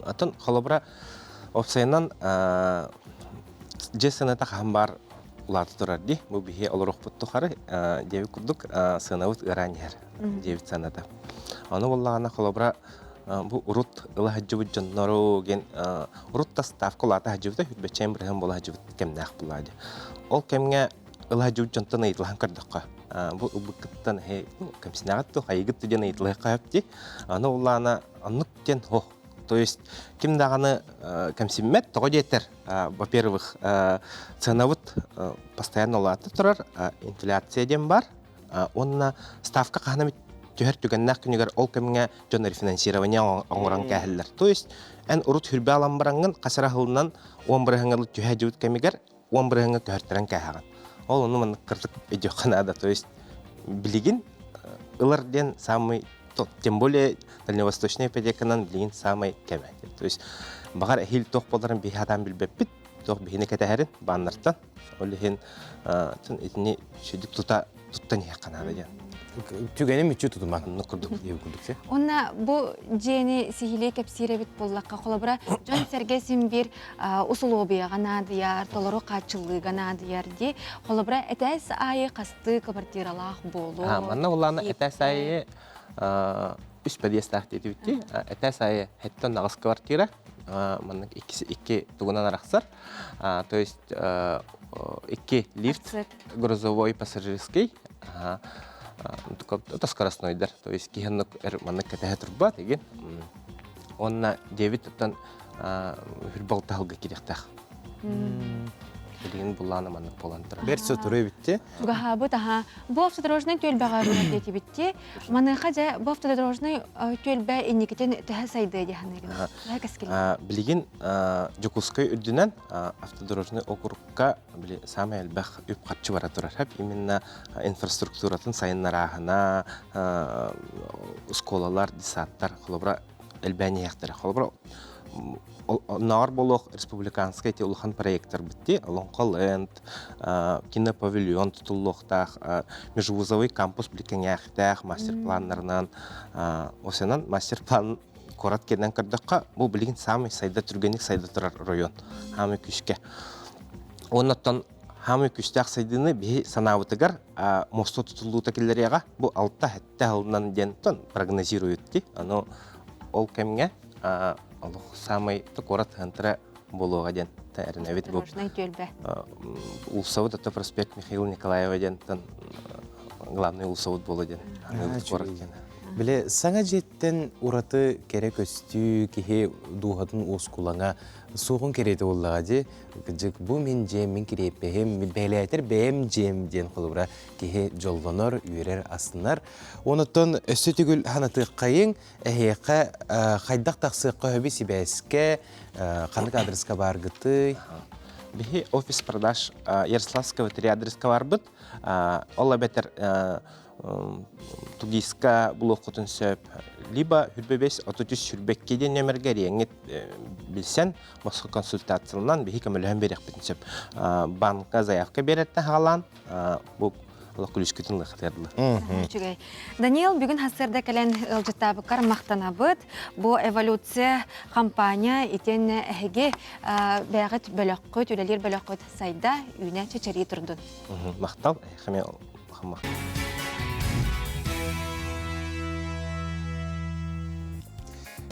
Атын холобура Опсайынан дьиэ сыаната хаһан баар улаата турар дии. Бу биһи олоруохпут тухары диэбит курдук сыанабыт ыараан иһэр диэбит сыаната. Ону буоллаҕына холобура бу урут ыла сылдьыбыт дьоннору диэн урут да ставка улаата сылдьыбыта хүрбэччээн бырыһыан буола сылдьыбыт кэмнээх буоллаҕа дии. Ол кэмҥэ ыла сылдьыбыт дьонтон ыйыталаһан көрдөххө бу ылбыккыттан эһи кэмсинэҕит дуо хайыгыт диэн ыйыталаһыахха сөп дии. Аны улаана оннук диэн ох То есть ким даҕаны кэмсиммэт, тоҕо диэтэр, во-первых, ценабыт постоянно улаата турар, инфляция диэн бар, уонна ставка хаһан эмит түһэр түгэннээх күнүгэр ол кэмҥэ дьон рефинансирование оҥорон кээһэллэр. То есть эн урут хүрбэ алан бараҥҥын хас эрэ сылынан 10 бырыһыаҥҥа түһэ дьыбыт кэмигэр 10 бырыһыаҥҥа көһөртөрөн кээһэҕин. Ол ону маннык кырдык өйдүөххэ наада. То есть билигин ылар диэн самый тем более дальневосточная ипотеканан билигин самый кэмэ. То есть баҕар эһиил туох буоларын биһи хатаан билбэппит, туох биһини кэтэһэрин бааннартан. Ол иһин итини сүдүк тута туттан иһиэххэ наада диэн. Түгэни мүччү тутуман. Оннук курдук диэбит курдук. Уонна бу дьиэни сиһилии кэпсиир эбит буоллахха, холобура, дьон-сэргэ син биир усулуобуйаҕа наадыйар, толору хааччыллыыга наадыйар дии. Холобура, этээс аайы хастыы квартиралаах буолуо. Манна улаана этээс аайы үс подъездаах диэтибит Этээс аайы хэттэн аҕыс квартира, маннык икки тугунан арахсар. То есть икки лифт, грузовой, пассажирский, это скоростнойдар, то есть киһи оннук маннык кэтэһэ турбат игин. Уонна диэбит оттон хүрбалтаһылга кириэхтээх. Билигин буллаана маннык буолан турар. Бэрт сотору эбитти. Чугаһаабыт аха. Бу автодорожный түөлбэҕэ диэтибитти. Маныаха дьэ бу автодорожный түөлбэ инникитин төһө сайдыа дии саныыгын? Төһө кэскил? Билигин Дьокуускай үрдүнэн автодорожный округка били саамай элбэх үп-харчы бара турар. Именно инфраструктуратын сайыннарааһына, оскуолалар, детсадтар, холобура, элбээн иһиэхтэрэ. Холобура, оннооҕор буолуох республиканскай ити улахан проекттар битти. Олоҥхо Ленд, кинопавильон тутуллуохтаах, межвузовый кампус биликкэҥээхтээх мастер-планнарынан, осенан мастер-план куорат киэнэн көрдөххө, бу билигин саамай сайда түргэнник сайда турар район, хаамай күүскэ. Оннуттан хаамай күүстээх сайдыыны биһи санаабытыгар мосту тутуллуута киллэриэҕэ. Бу алта-сэттэ сылынан диэн прогнозируют ди. Аны ол кэмҥэ олох саамай куорат центра буолуоҕа диэн эрэнэбит. Бу түөлбэ. Улсабыт ото проспект Михаила Николаева диэн. главный улусабыт буола диэн куорат диэн. Биле саҥа дьиэттэн ураты кэрэ көстүү киһи дууһатын уоскулаҥа суоҕун кэриэтэ буоллаҕа дии. Кырдьык бу мин дьиэм, мин кириэппэһим, бэлээтэр бэйэм дьиэм диэн холобура киһи дьоллонор, үөрэр, астынар. Онуттан өссө түгүл ханатыаххайыҥ, эһиэхэ хайдах тахсыахха хөбү сибээскэ, ханнык адреска бааргытый? Биһи офис продаж Ярославского 3 адреска барбыт. Ол эбэтэр тугиска булуоххутун сөп. Либо хүрбэбэс 33 сүрбэкки диэн нөмерге эриэҥҥит билсэн, босхо консультацияланан биһи көмөлөһөн биэриэхпитин сөп. Банка заявка биэрэртэн хаалаан бу олох күлүскүтүн лыхтыардылар. Үчүгэй. Даниил бүгүн хассыарда кэлэн ыалдьыттаабыккар махтанабыт. Бу эволюция компания итиэннэ эһиги бэйэҕит бөлөххүт, үлэлиир бөлөххүт сайда, үүнэ чэчэрии турдун. Махтал. Хаме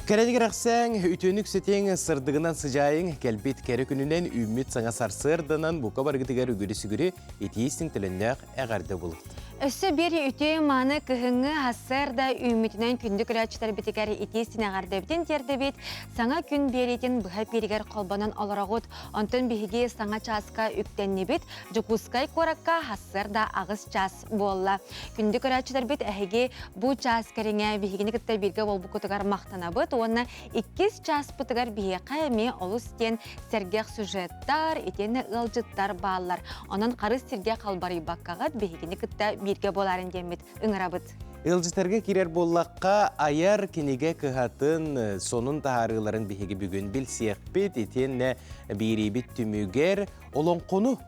Кэрэни кэрэхсээҥ, үтүөнүк ситиҥ, сырдыгынан сыдьаайыҥ, кэлбит кэрэ күнүнэн үүммүт саҥа сарсыарданан бука баргытыгар үгүрү-сүгүрү итии-истиҥ төлөннөөх эҕэрдэ булут. Өссө биир үтүө мааны кыһыҥҥы сарсыарда үүммүтүнэн күндү көрөөччүлэрбитигэр итии-истиҥ эҕэрдэбитин тиэрдэбит. Саҥа күн биэриитин быһа эпииригэр холбонон олороҕут. Онтон биһиги саҥа чааска үктэннибит. Дьокуускай куоракка сарсыарда аҕыс чаас буолла. Күндү көрөөччүлэрбит эһиги бу чаас кэриҥэ биһигини кытта бииргэ буолбуккутугар махтанабыт уонна иккис чааспытыгар биһиэхэ эмиэ олус диэн сэргэх сюжеттар, итиэннэ ыалдьыттар бааллар. Онон харыс сиргэ халбарыйбаккаҕыт биһигини кытта бииргэ буоларын диэммит ыҥырабыт. Ыалдьыттарга киирэр буоллахха, айар кинигэ кыһатын сонун таһаарыыларын биһиги бүгүн билсиэхпит, итиэннэ биэриибит түмүгэр олоҥхону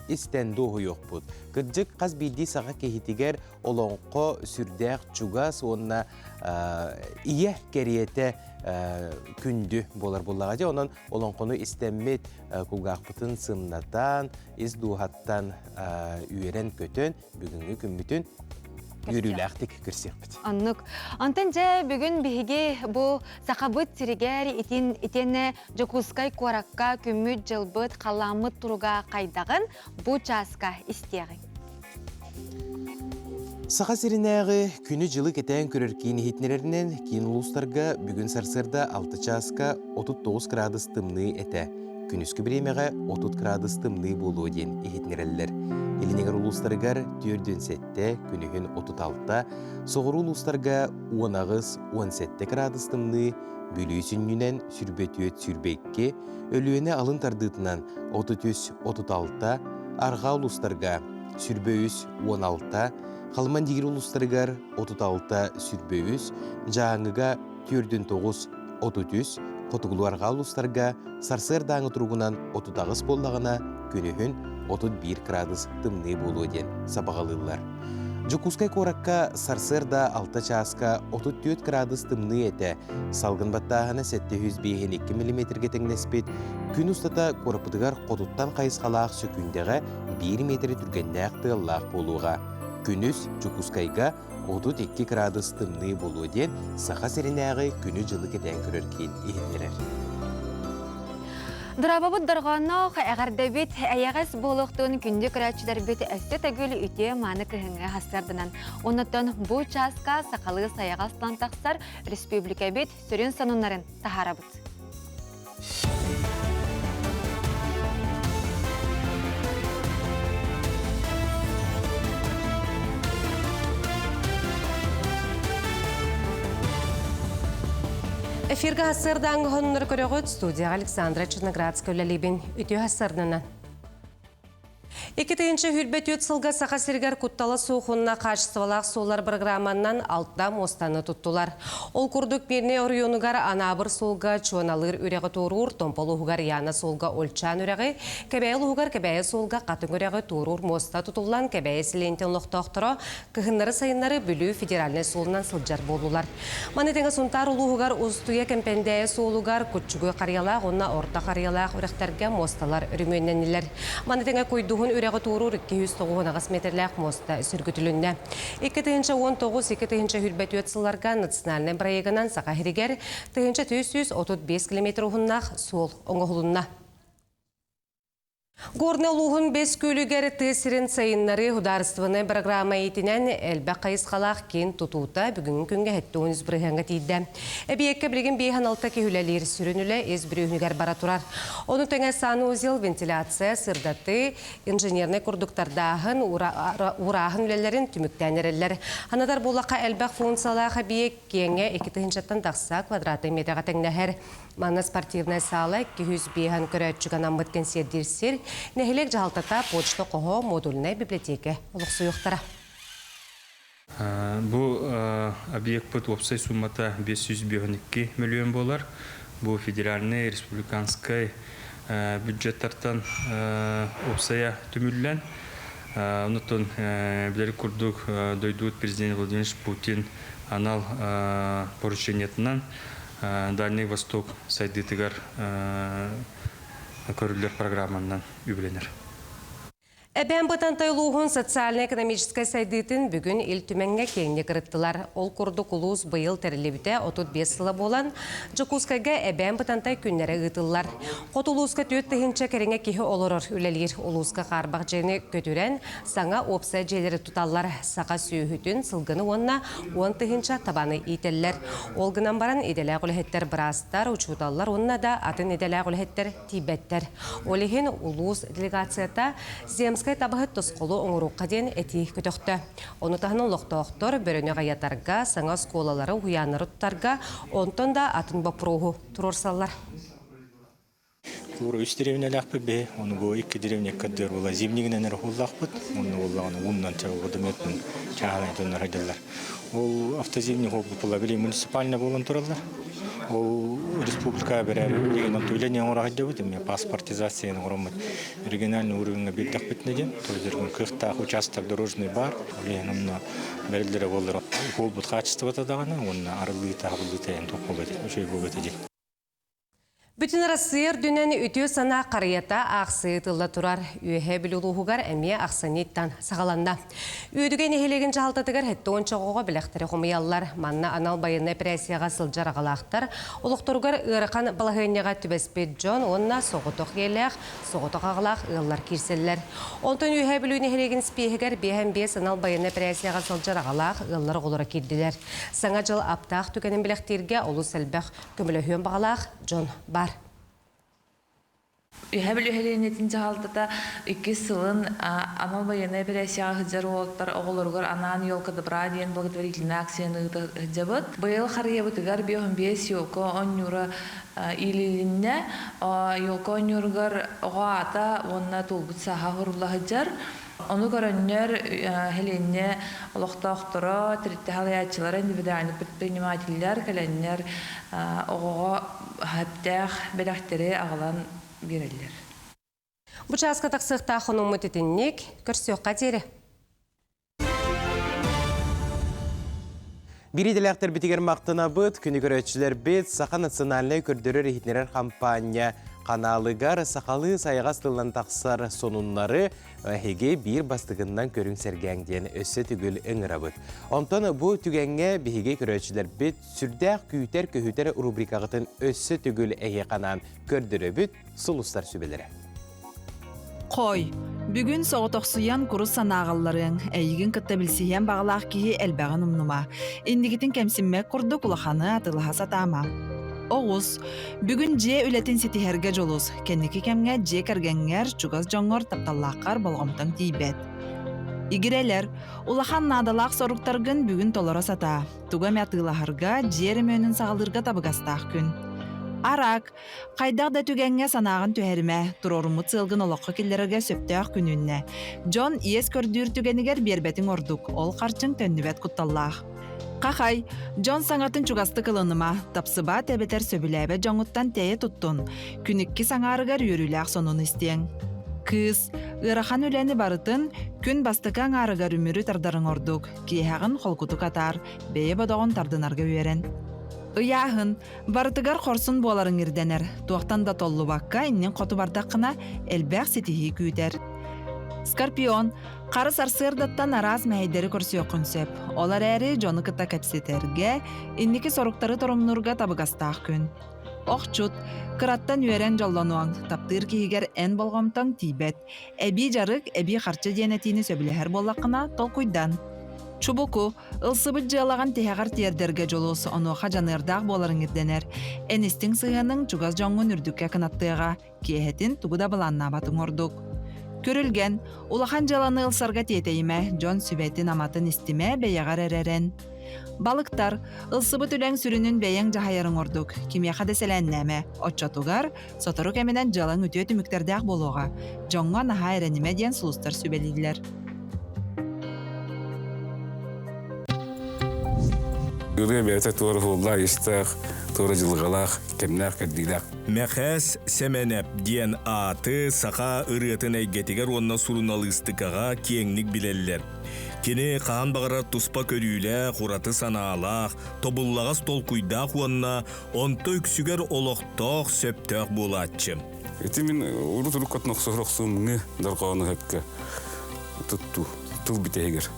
истэн дуоһуйуохпут. Кырдьык, хас биирдии саха киһитигэр олоҥхо сүрдээх чугас уонна ийэ кэриэтэ күндү буолар буоллаҕа дии. Онон олоҥхону истэммит кулгаахпытын сымнатан, ис дууһаттан үөрэн-көтөн бүгүҥҥү күммүтүн үөрүүлээхтик көрсүөхпүт. Оннук. Онтон дьэ бүгүн биһиги бу сахабыт сиригэр итин итиэннэ Дьокуускай куоракка күммүт-дьылбыт, халлааммыт туруга хайдаҕын бу чааска истиэҕиҥ. Саха сиринээҕи күнү-дьылы кэтээн көрөр киин иһитиннэрэринэн, киин улуустарга бүгүн сарсыарда 6 чааска 39 градус тымныы этэ. Күнүскү бириэмэҕэ 30 градус тымныы буолуо диэн иһитиннэрэллэр. Илиниҥэр улуустарыгар 47, күнүһүн 36, соҕуруу улуустарга 18-17 градус тымныы, Бүлүү сүнньүнэн 24-22, Өлүөнэ алын тардыытынан 33-36, арҕаа улуустарга 23-16, Халыман Дигир улуустарыгар 36-23, Дьааҥыга 49-33, хотугулуу-арҕаа улуустарга сарсыардааҥы туругунан 38 буоллаҕына, күнүһүн 31 градус тымныы буолуо диэн сабаҕалыыллар. Дьокуускай куоракка сарсыарда 6 чааска 34 градус тымныы этэ. Салгын баттааһына 752 миллиметргэ тэҥнэспит. Күн устата куораппытыгар хотуттан хайысхалаах сөкүүндэҕэ 1 метр түргэннээх тыаллаах буолуоҕа. Күнүс Дьокуускайга 32 градус тымныы буолуо диэн Саха сиринээҕи күнү-дьылы кэтээн көрөр киин иһитиннэрэр. Дорообобут дорҕоонноох эҕэрдэбит эйэҕэс буолуохтун күндү көрөөччүлэрбит өссө төгүл үтүө мааны кыһыҥҥы хастарданан. Оннуттан бу чааска сахалыы сайаҕас тахсар республикабит сүрүн сонуннарын таһаарабыт. Эфиргэ хассыардааҥҥы хоннор көрөҕүт студияҕа Александра Черноградская үлэлиибин. Үтүө хассардынан. 2024 сылга Саха сиригэр куттала суох уонна хаачыстыбалаах суоллар программанан алта муостаны туттулар. Ол курдук Мирнэй оройуонугар Анаабыр суолга Чуоналыыр үрэҕи туоруур, Томпол уһугар Яна суолга Ольчаан үрэҕи, Кэбээйи улууһугар Кэбээйи суолга Хатыҥ үрэҕи туоруур муоста тутуллан Кэбээйи сэлиэнньэтин олохтоохторо кыһыннары-сайыннары Бүлүү федеральнай суолунан сылдьар буоллулар. Маны тэҥэ Сунтаар улууһугар Устуйа Кэмпэндээйи суолугар Куччугуй Харыйалаах уонна Орто Харыйалаах үрэхтэргэ муосталар өрөмүөннэннилэр. Маны тэҥэ Куйдуһун үрэҕи туоруур 298 метрлээх муоста сөргүтүлүннэ. 2019-2024 сылларга национальнай бырайыагынан Саха сиригэр 1435 километр уһуннаах суол оҥоһулунна. Горнай улууһун Бэс Күөлүгэр тыа сирин сайыннарыы судаарыстыбаннай бырагыраама иитинэн элбэх хайысхалаах киин тутуута бүгүҥҥү күҥҥэ 73 бырыһыаҥҥа тиийдэ. Эбийиэккэ билигин 56 киһи үлэлиир, сүрүн үлэ ис бүрүүһүнүгэр бара турар. Ону тэҥэ санузел, вентиляция, сырдатыы, инженернэй курдуктардааһын, уурааһын үлэлэрин түмүктээн эрэллэр. Анатар буоллахха элбэх функциялаах эбийиэк киэҥэ 2 тыһыынчаттан тахса квадратнай миэтэҕэ тэҥнэһэр. Манна спортивнай саала 205 көрөөччүгэ анаммыт кэнсиэрдиир сир, нэһилиэк дьаһалтата, почта хоһо, модульнай библиотека олохсуйуохтара. Бу объекпыт уопсай суммата 552 миллион буолар. Бу федеральнай, республиканскай бюджеттартан уопсайа түмүллэн, онтон билэр курдук дойдубут президент Владимир Путин анал поручениетынан Дальний Восток сайдыытыгар көрүллэр программанан үбүлэнэр. Эбээн Бытантай улууһун социально-экономическай сайдыытын бүгүн Ил Түмэҥҥэ киэҥник ырыттылар. Ол курдук улуус быйыл тэриллибитэ 35 сыла буолан, Дьокуускайга Эбээн Бытантай күннэрэ ыытыллар. Хоту улууска 4000 кэриҥэ киһи олорор, үлэлиир. Улууска хаарбах дьиэни көтүрэн, саҥа уопсай дьиэлэри туталлар. Саха сүөһүтүн, сылгыны уонна 10 000 табаны иитэллэр. Ол гынан баран идэлээх үлэһиттэр быраастар, учууталлар уонна да атын идэлээх үлэһиттэр тиийбэттэр. Ол иһин улуус делегацията Земскэй табаһыт тосхолу оҥоруохха диэн этии көтөхтө. Ону таһынан олохтоохтор бөрөнү аҕыйатарга, саҥа оскуолалары, уһуйааннары тутарга, онтон да атын боппуруоһу туруорсаллар. Куура үс деревнялаахпыт биһи, ону бу икки деревня кырдыар була зимнигинэн эрэ уһуллаахпыт, онно буоллаҕына ууннан чаҕылбытымыттан чааһынай дьоннор сылдьаллар. Ол автозимник ол була били муниципальный буолан тураллар. Ол республика берер деген онто үлэни оҥоро сылдьабыт, эмиэ паспортизацияны оҥороммут региональный уровеньҥа биэрдэхпитинэ диэн, то есть кыахтаах участок дорожный бар, ол иһин онно бэриллэрэ буоллар уолбут хаачыстыбата даҕаны уонна арыллыыта хабыллыыта эн туох буолуо этэ, үчүгэй буолуо этэ диэн. Бүтүн Арассыыйа үрдүнэн үтүө санаа харыйата аахсыы ыытылла турар. Үөһээ Бүлүү улууһугар эмиэ ахсынньыттан саҕаланна. Үөдүгэй нэһилиэгин дьаһалтатыгар 70 оҕоҕо бэлэхтэри хомуйаллар. Манна анал байыаннай эпэрээссийэҕэ сылдьар аҕалаахтар, олохторугар ыарахан балаһыанньаҕа түбэспит дьон уонна соҕотох ийэлээх, соҕотох аҕалаах ыаллар киирсэллэр. Онтон Үөһээ Бүлүү нэһилиэгин испииһэгэр 55 анал байыаннай эпэрээссийэҕэ сылдьар аҕалаах ыаллар оҕолоро киирдилэр. Саҥа дьыл аптаах түгэнин бэлэхтииргэ олус элбэх Көмөлөһүөн баҕалаах дьон бар. Үһэ бүлүһэлиэнньэтин дьаһалтата иккис сылын анал байыаннай эпэрээссийэҕэ сылдьар уолаттар оҕолоругар анаан «Елка добра» диэн благотворительнай акцияны ыыта сылдьабыт. Быйыл харыйабытыгар 55 елка оонньуура иилилиннэ. Елка оонньууругар оҕо аата уонна туолбут сааһа сурулла сылдьар. Ону көрөннөр нэһилиэнньэ олохтоохторо, тэрилтэ салайааччылара, индивидуальный предпринимателлэр кэлэннэр оҕоҕо сөптөөх бэлэхтэри аҕалан биэрэллэр. Бу чааска тахсыахтаах хонууммут итинник. Көрсүөххэ диэри. Биир идэлээхтэрбитигэр махтанабыт, күнү көрөөччүлэрбит Саха национальнай көрдөрөр-иһитиннэрэр хампаанньа ханаалыгар сахалыы сайаҕас тылынан тахсар сонуннары эһиги биир бастакыннан көрүҥ сэргээҥ диэн өссө төгүл ыҥырабыт. Онтон бу түгэҥҥэ биһиги көрөөччүлэрбит сүрдээх күүтэр-көһүтэр рубрикаҕытын өссө төгүл эһиэхэ анаан көрдөрөбүт, сулустар сүбэлэрэ. Хой, бүгүн соҕотохсуйан курус санааҕалларыаҥ, эйигин кытта билсиһиэн баҕалаах киһи элбэҕин умнума. Инникитин кэмсиммэт курдук улаханы атыылаһа сатаама. Оҕус, бүгүн дьиэ үлэтин ситиһэргэ дьулус. Кэнники кэмҥэ дьиэ кэргэҥҥэр, чугас дьоҥҥор тапталлааххар болҕомтоҥ тиийбэт. Игирэлэр, улахан наадалаах соруктаргын бүгүн толоро сатаа. Тугу эмэ атыылаһарга, дьиэ өрөмүөнүн саҕалыырга табыгастаах күн. Арак, Хайдах да түгэҥҥэ санааҕын түһэримэ, туруоруммут сыалгын олоххо киллэрэргэ сөптөөх күн үүннэ. Дьон иэс көрдүүр түгэнигэр биэрбэтиҥ ордук, ол харчыҥ төннүбэт кутталлаах. Хахай, дьон саҥатын чугастык ылыныма, тапсыбат эбэтэр сөбүлээбэт дьоҥҥуттан тэйэ туттун. Күн иккис аҥаарыгар үөрүүлээх сонуну истиэҥ. Кыыс, ыарахан үлэни барытын күн бастакы аҥаарыгар үмүрү тардарыҥ ордук, киэһэҕин холкутук атаар, бэйэ бодоҕун тардынарга үөрэн. Ыйааһын, Барытыгар хорсун буоларыҥ ирдэнэр. Туохтан да толлубакка иннин хоту бардаххына, элбэх ситиһии күүтэр. Скорпион, хара сарсыардаттан араас мэһэйдэри көрсүөххүн сөп. Ол эрээри дьону кытта кэпсэтэргэ, инники соруктары торумнуурга табыгастаах күн. Охчут, кыраттан үөрэн дьоллонуоҥ, таптыыр киһигэр эн болҕомтоҥ тиийбэт. Эбии дьарык, эбии харчы диэн этиини сөбүлэһэр буоллаххына, толкуйдан. Чубуку, ылсыбыт дьыалаҕын тиһэҕэр тиэрдэргэ дьулус, онуоха дьаныардаах буоларыҥ ирдэнэр. Эн истиҥ сыһыаныҥ чугас дьоҥҥун үрдүккэ кынаттыаҕа. Киэһэтин тугу да былааннаабатыҥ ордук. Күрүлгэн, улахан дьыаланы ылсарга тиэтэйимэ, дьон сүбэтин-аматын истимэ, бэйэҕэр эрэрэн. Балыктар, ылсыбыт үлэҥ сүрүнүн бэйэҥ дьаһайарыҥ ордук, кимиэхэ да сэлээннээмэ. Оччотугар, сотору кэминэн дьыалаҥ үтүө түмүктэрдээх буолуоҕа. Дьоҥҥо наһаа эрэнимэ диэн сулустар сүбэлииллэр. Ырыа бэйэтэ туора уһуллаах истээх, туора дьылҕалаах, кэмнээх кэрдиилээх. Мэхээс Сэмэнэп диэн ааты саха ырыатын эйгэтигэр уонна суруналыыстыкаҕа киэҥник билэллэр. Кини хаһан баҕарар туспа көрүүлээх, ураты санаалаах, тобуллаҕас толкуйдаах уонна онто үксүгэр олохтоох, сөптөөх буолааччы. Ити мин урут-уруккатын охсуһар охсуумҥы дорҕоону сөпкө туттуу тыл бүтэһигэр.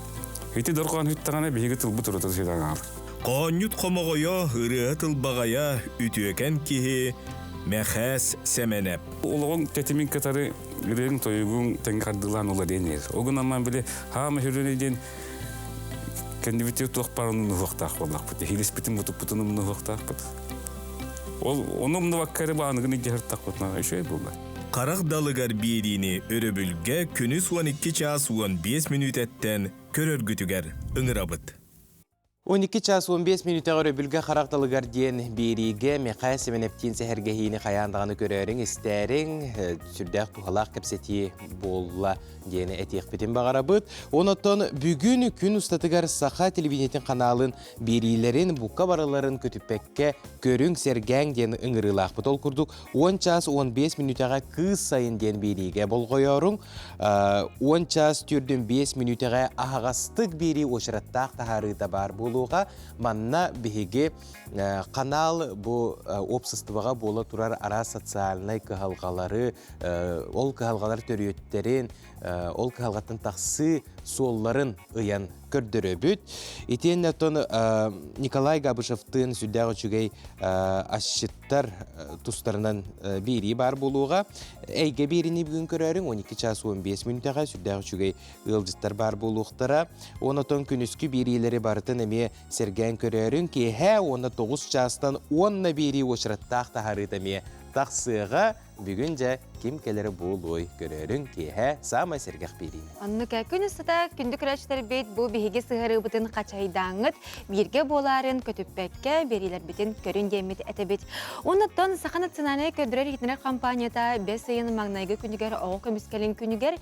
Ити дорҕоон бүттэҕинэ биһиги тылбыт ураты сүтэн хаалар. Хоонньут хомоҕойо, ырыаһыт ылбаҕайа, үтүөкэн киһи Мэхээс Сэмэнэп. Олоҕуҥ тэтимин кытары ырыаҥ-тойугуҥ тэҥҥэ хардыылаан уларыйан иһэр. Ол гынан баран били хаама сүрүнэ диэн кэннибитигэр туох баар умнуһуохтаах буоллахпыт. Иһилиспитин мутукпутун умнуһуохтаахпыт. Ол ону умнубакка эрэ бааныгын илдьэ сырыттахпытына үчүгэй буолла. Харах далыгар биэриини өрөбүлгэ күнүс 12 чаас 15 мүнүүтэттэн көрөргүтүгэр ыҥырабыт. 12 час 15 мүнүүтэҕэ өрөбүлгэ харах далыгар диэн биэриигэ Михаил Семеневтиин сэһэргэһиини хайаан даҕаны көрөөрүҥ, истээриҥ, сүрдээх туһалаах кэпсэтии буолла диэн этиэхпитин баҕарабыт. Онон бүгүн күн устатыгар Саха телевидениетин ханаалын биэриилэрин бука барыларын көтүппэккэ көрүҥ, сэргээҥ диэн ыҥырыылаахпыт. Ол курдук 10 час 15 мүнүүтэҕэ Кыыс сайын диэн биэриигэ болҕойооруҥ. 10 час 45 мүнүүтэҕэ аһаҕастык биэрии уочараттаах таһаарыыта баар буолуоҕа. Манна биһиги канал бу уопсастыбаҕа буола турар араас социальнай кыһалҕалары, ол кыһалҕалар төрүөттэрин, ол кыһалҕаттан тахсыы суолларын ыйан көрдөрөбүт. Итиэннэ оттон Николай Габышевтыын сүрдээх үчүгэй асчыттар тустарынан биэрии баар буолуоҕа. Эйгэ биэриини бүгүн көрөөрүҥ 12 час 15 мүнүүтэҕэ сүрдээх үчүгэй ыалдьыттар баар буолуохтара. Онотон күнүскү биэриилэри барытын эмиэ сэргээн көрөөрүҥ. Киэһэ уонна 9 чаастан уонна биэрии уочараттаах таһаарыыта эмиэ тахсыаҕа. Бүгүн дьэ ким кэлэрэ буолуой көрөөрүҥ киэһэ саамай сэргэх биэриини. Оннук күн устата күндү көрөөччүлэрбит бу биһиги сыһарыыбытын хачайдааҥҥыт бииргэ буолаарын көтүппэккэ биэриилэрбитин көрүн диэммит этэбит. Оннуттан Саха национальнай көрдөрөр-иһитиннэрэр компанията бэс ыйын маҥнайгы күнүгэр оҕо көмүскэлин күнүгэр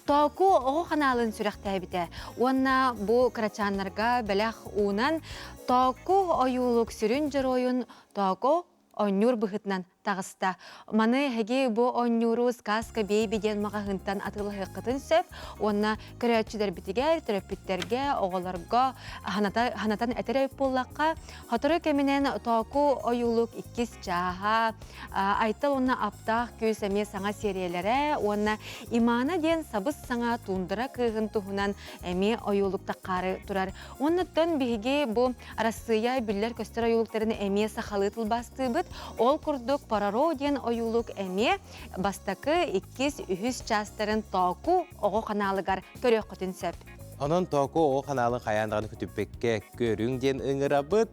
Тооку оҕо ханаалын сүрэхтээбитэ. Уонна бу кырачааннарга бэлэх уунан Тооку ойуулук сүрүн дьоруойун Тооку оонньуур быһыытынан таҕыста. Маны эһиги бу оонньууру «Сказка Бэйби» диэн маҕаһыынтан атыылаһыаххытын сөп уонна көрөөччүлэрбитигэр, төрөппүттэргэ, оҕолорго ханатан этэр эбит буоллахха, сотору кэминэн Тооку ойуулук иккис чааһа, Айтал уонна Аптаах күүс эмиэ саҥа сиэриэлэрэ уонна Имана диэн сабыс-саҥа туундара кыыһын туһунан эмиэ ойуулук таххаары турар. Уоннаттан биһиги бу Арассыыйа биллэр-көстөр ойуулуктарын эмиэ сахалыы тылбаастыыбыт. Ол курдук Пороро диэн ойуулук эмиэ бастакы, иккис, үһүс чаастарын Тооку оҕо ханаалыгар көрүөххүтүн сөп. Онон Тооку оҕо ханаалын хайаан даҕаны көтүппэккэ көрүҥ диэн ыҥырабыт.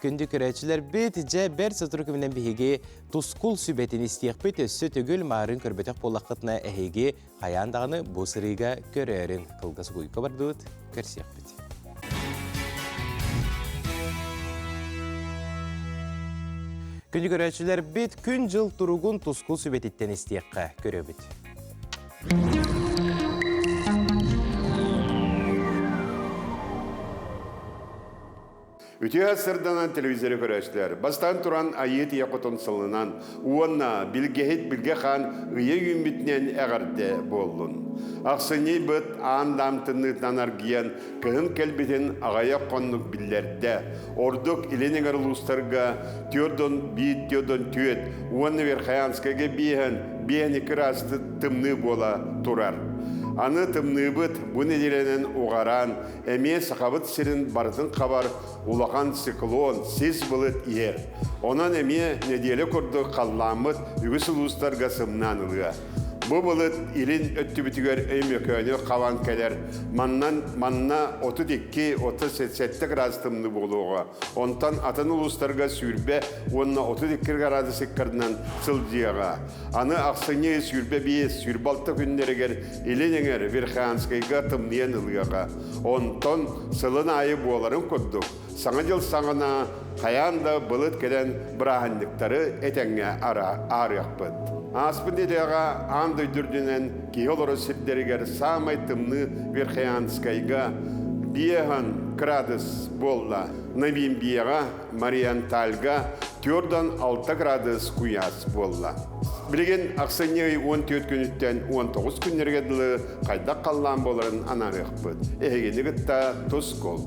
Күндү көрөөччүлэрбит, дьэ бэрт сотору кэминэн биһиги тускул сүбэтин истиэхпит. Өссө төгүл маарыын көрбөтөх буоллаххытына эһиги Хайаан даҕаны бу сырыыга көрөөрүҥ, кылгас угуйга бардыбыт, көрсүөхпүт. Күнү көрөөччүлэрбит күн-дьыл туругун тускул сүбэтиттэн истиэххэ көрөбүт. Үтүө сырданан телевизоры көрөөччүлэр, бастаан туран Айыы Тийэ Хотун сылынан уонна Билгэһит Билгэ Хаан ыйа үүммүтүнэн эҕэрдэ буоллун. Ахсынньы быт аан-даам тымныытынан аргыйан, кыһын кэлбитин аҕыйах хоннук биллэрдэ. Ордук илин эҥэр улуустарга түөрдон биир түөрдон түөрт уонна Верхоянскайга биэһэн биэһэн икки ыраасты тымныы буола турар. Аны тымныыбыт бу нэдиэлэнэн уҕараан, эмиэ Сахабыт сирин барытын хабар улахан циклон, сис былыт иһэр. Онон эмиэ нэдиэлэ курдук халлааммыт үгүс улуустарга сымнаан ылыа. Бу былыт илин өттүбүтүгэр Өймөкөөнү хабан кэлэр. Маннан манна 32-37 градус тымныы буолуоҕа. Онтон атын улуустарга 20 уонна 32 градус ыккардынан сылдьыаҕа. Аны ахсынньы 25-26 күннэригэр илин эҥэр Верхоянскайга тымныйан ылыаҕа. Онтон сылын аайы буоларын курдук, Саҥа дьыл саҕана хайаан да былыт кэлэн бырааһынньыктары этэҥҥэ аарыахпыт. Ааспыт нэдиэлэҕэ аан дойду үрдүнэн киһи олорор сирдэригэр саамай тымныы Верхоянскайга 5 градус буолла. Намибияҕа, Мариентальга 4-6 градус куйаас буолла. Билигин ахсынньы ый 14 күнүттэн 19 күннэргэ дылы хайдах халлаан буоларын анаарыахпыт. Эһигини кытта тус кол.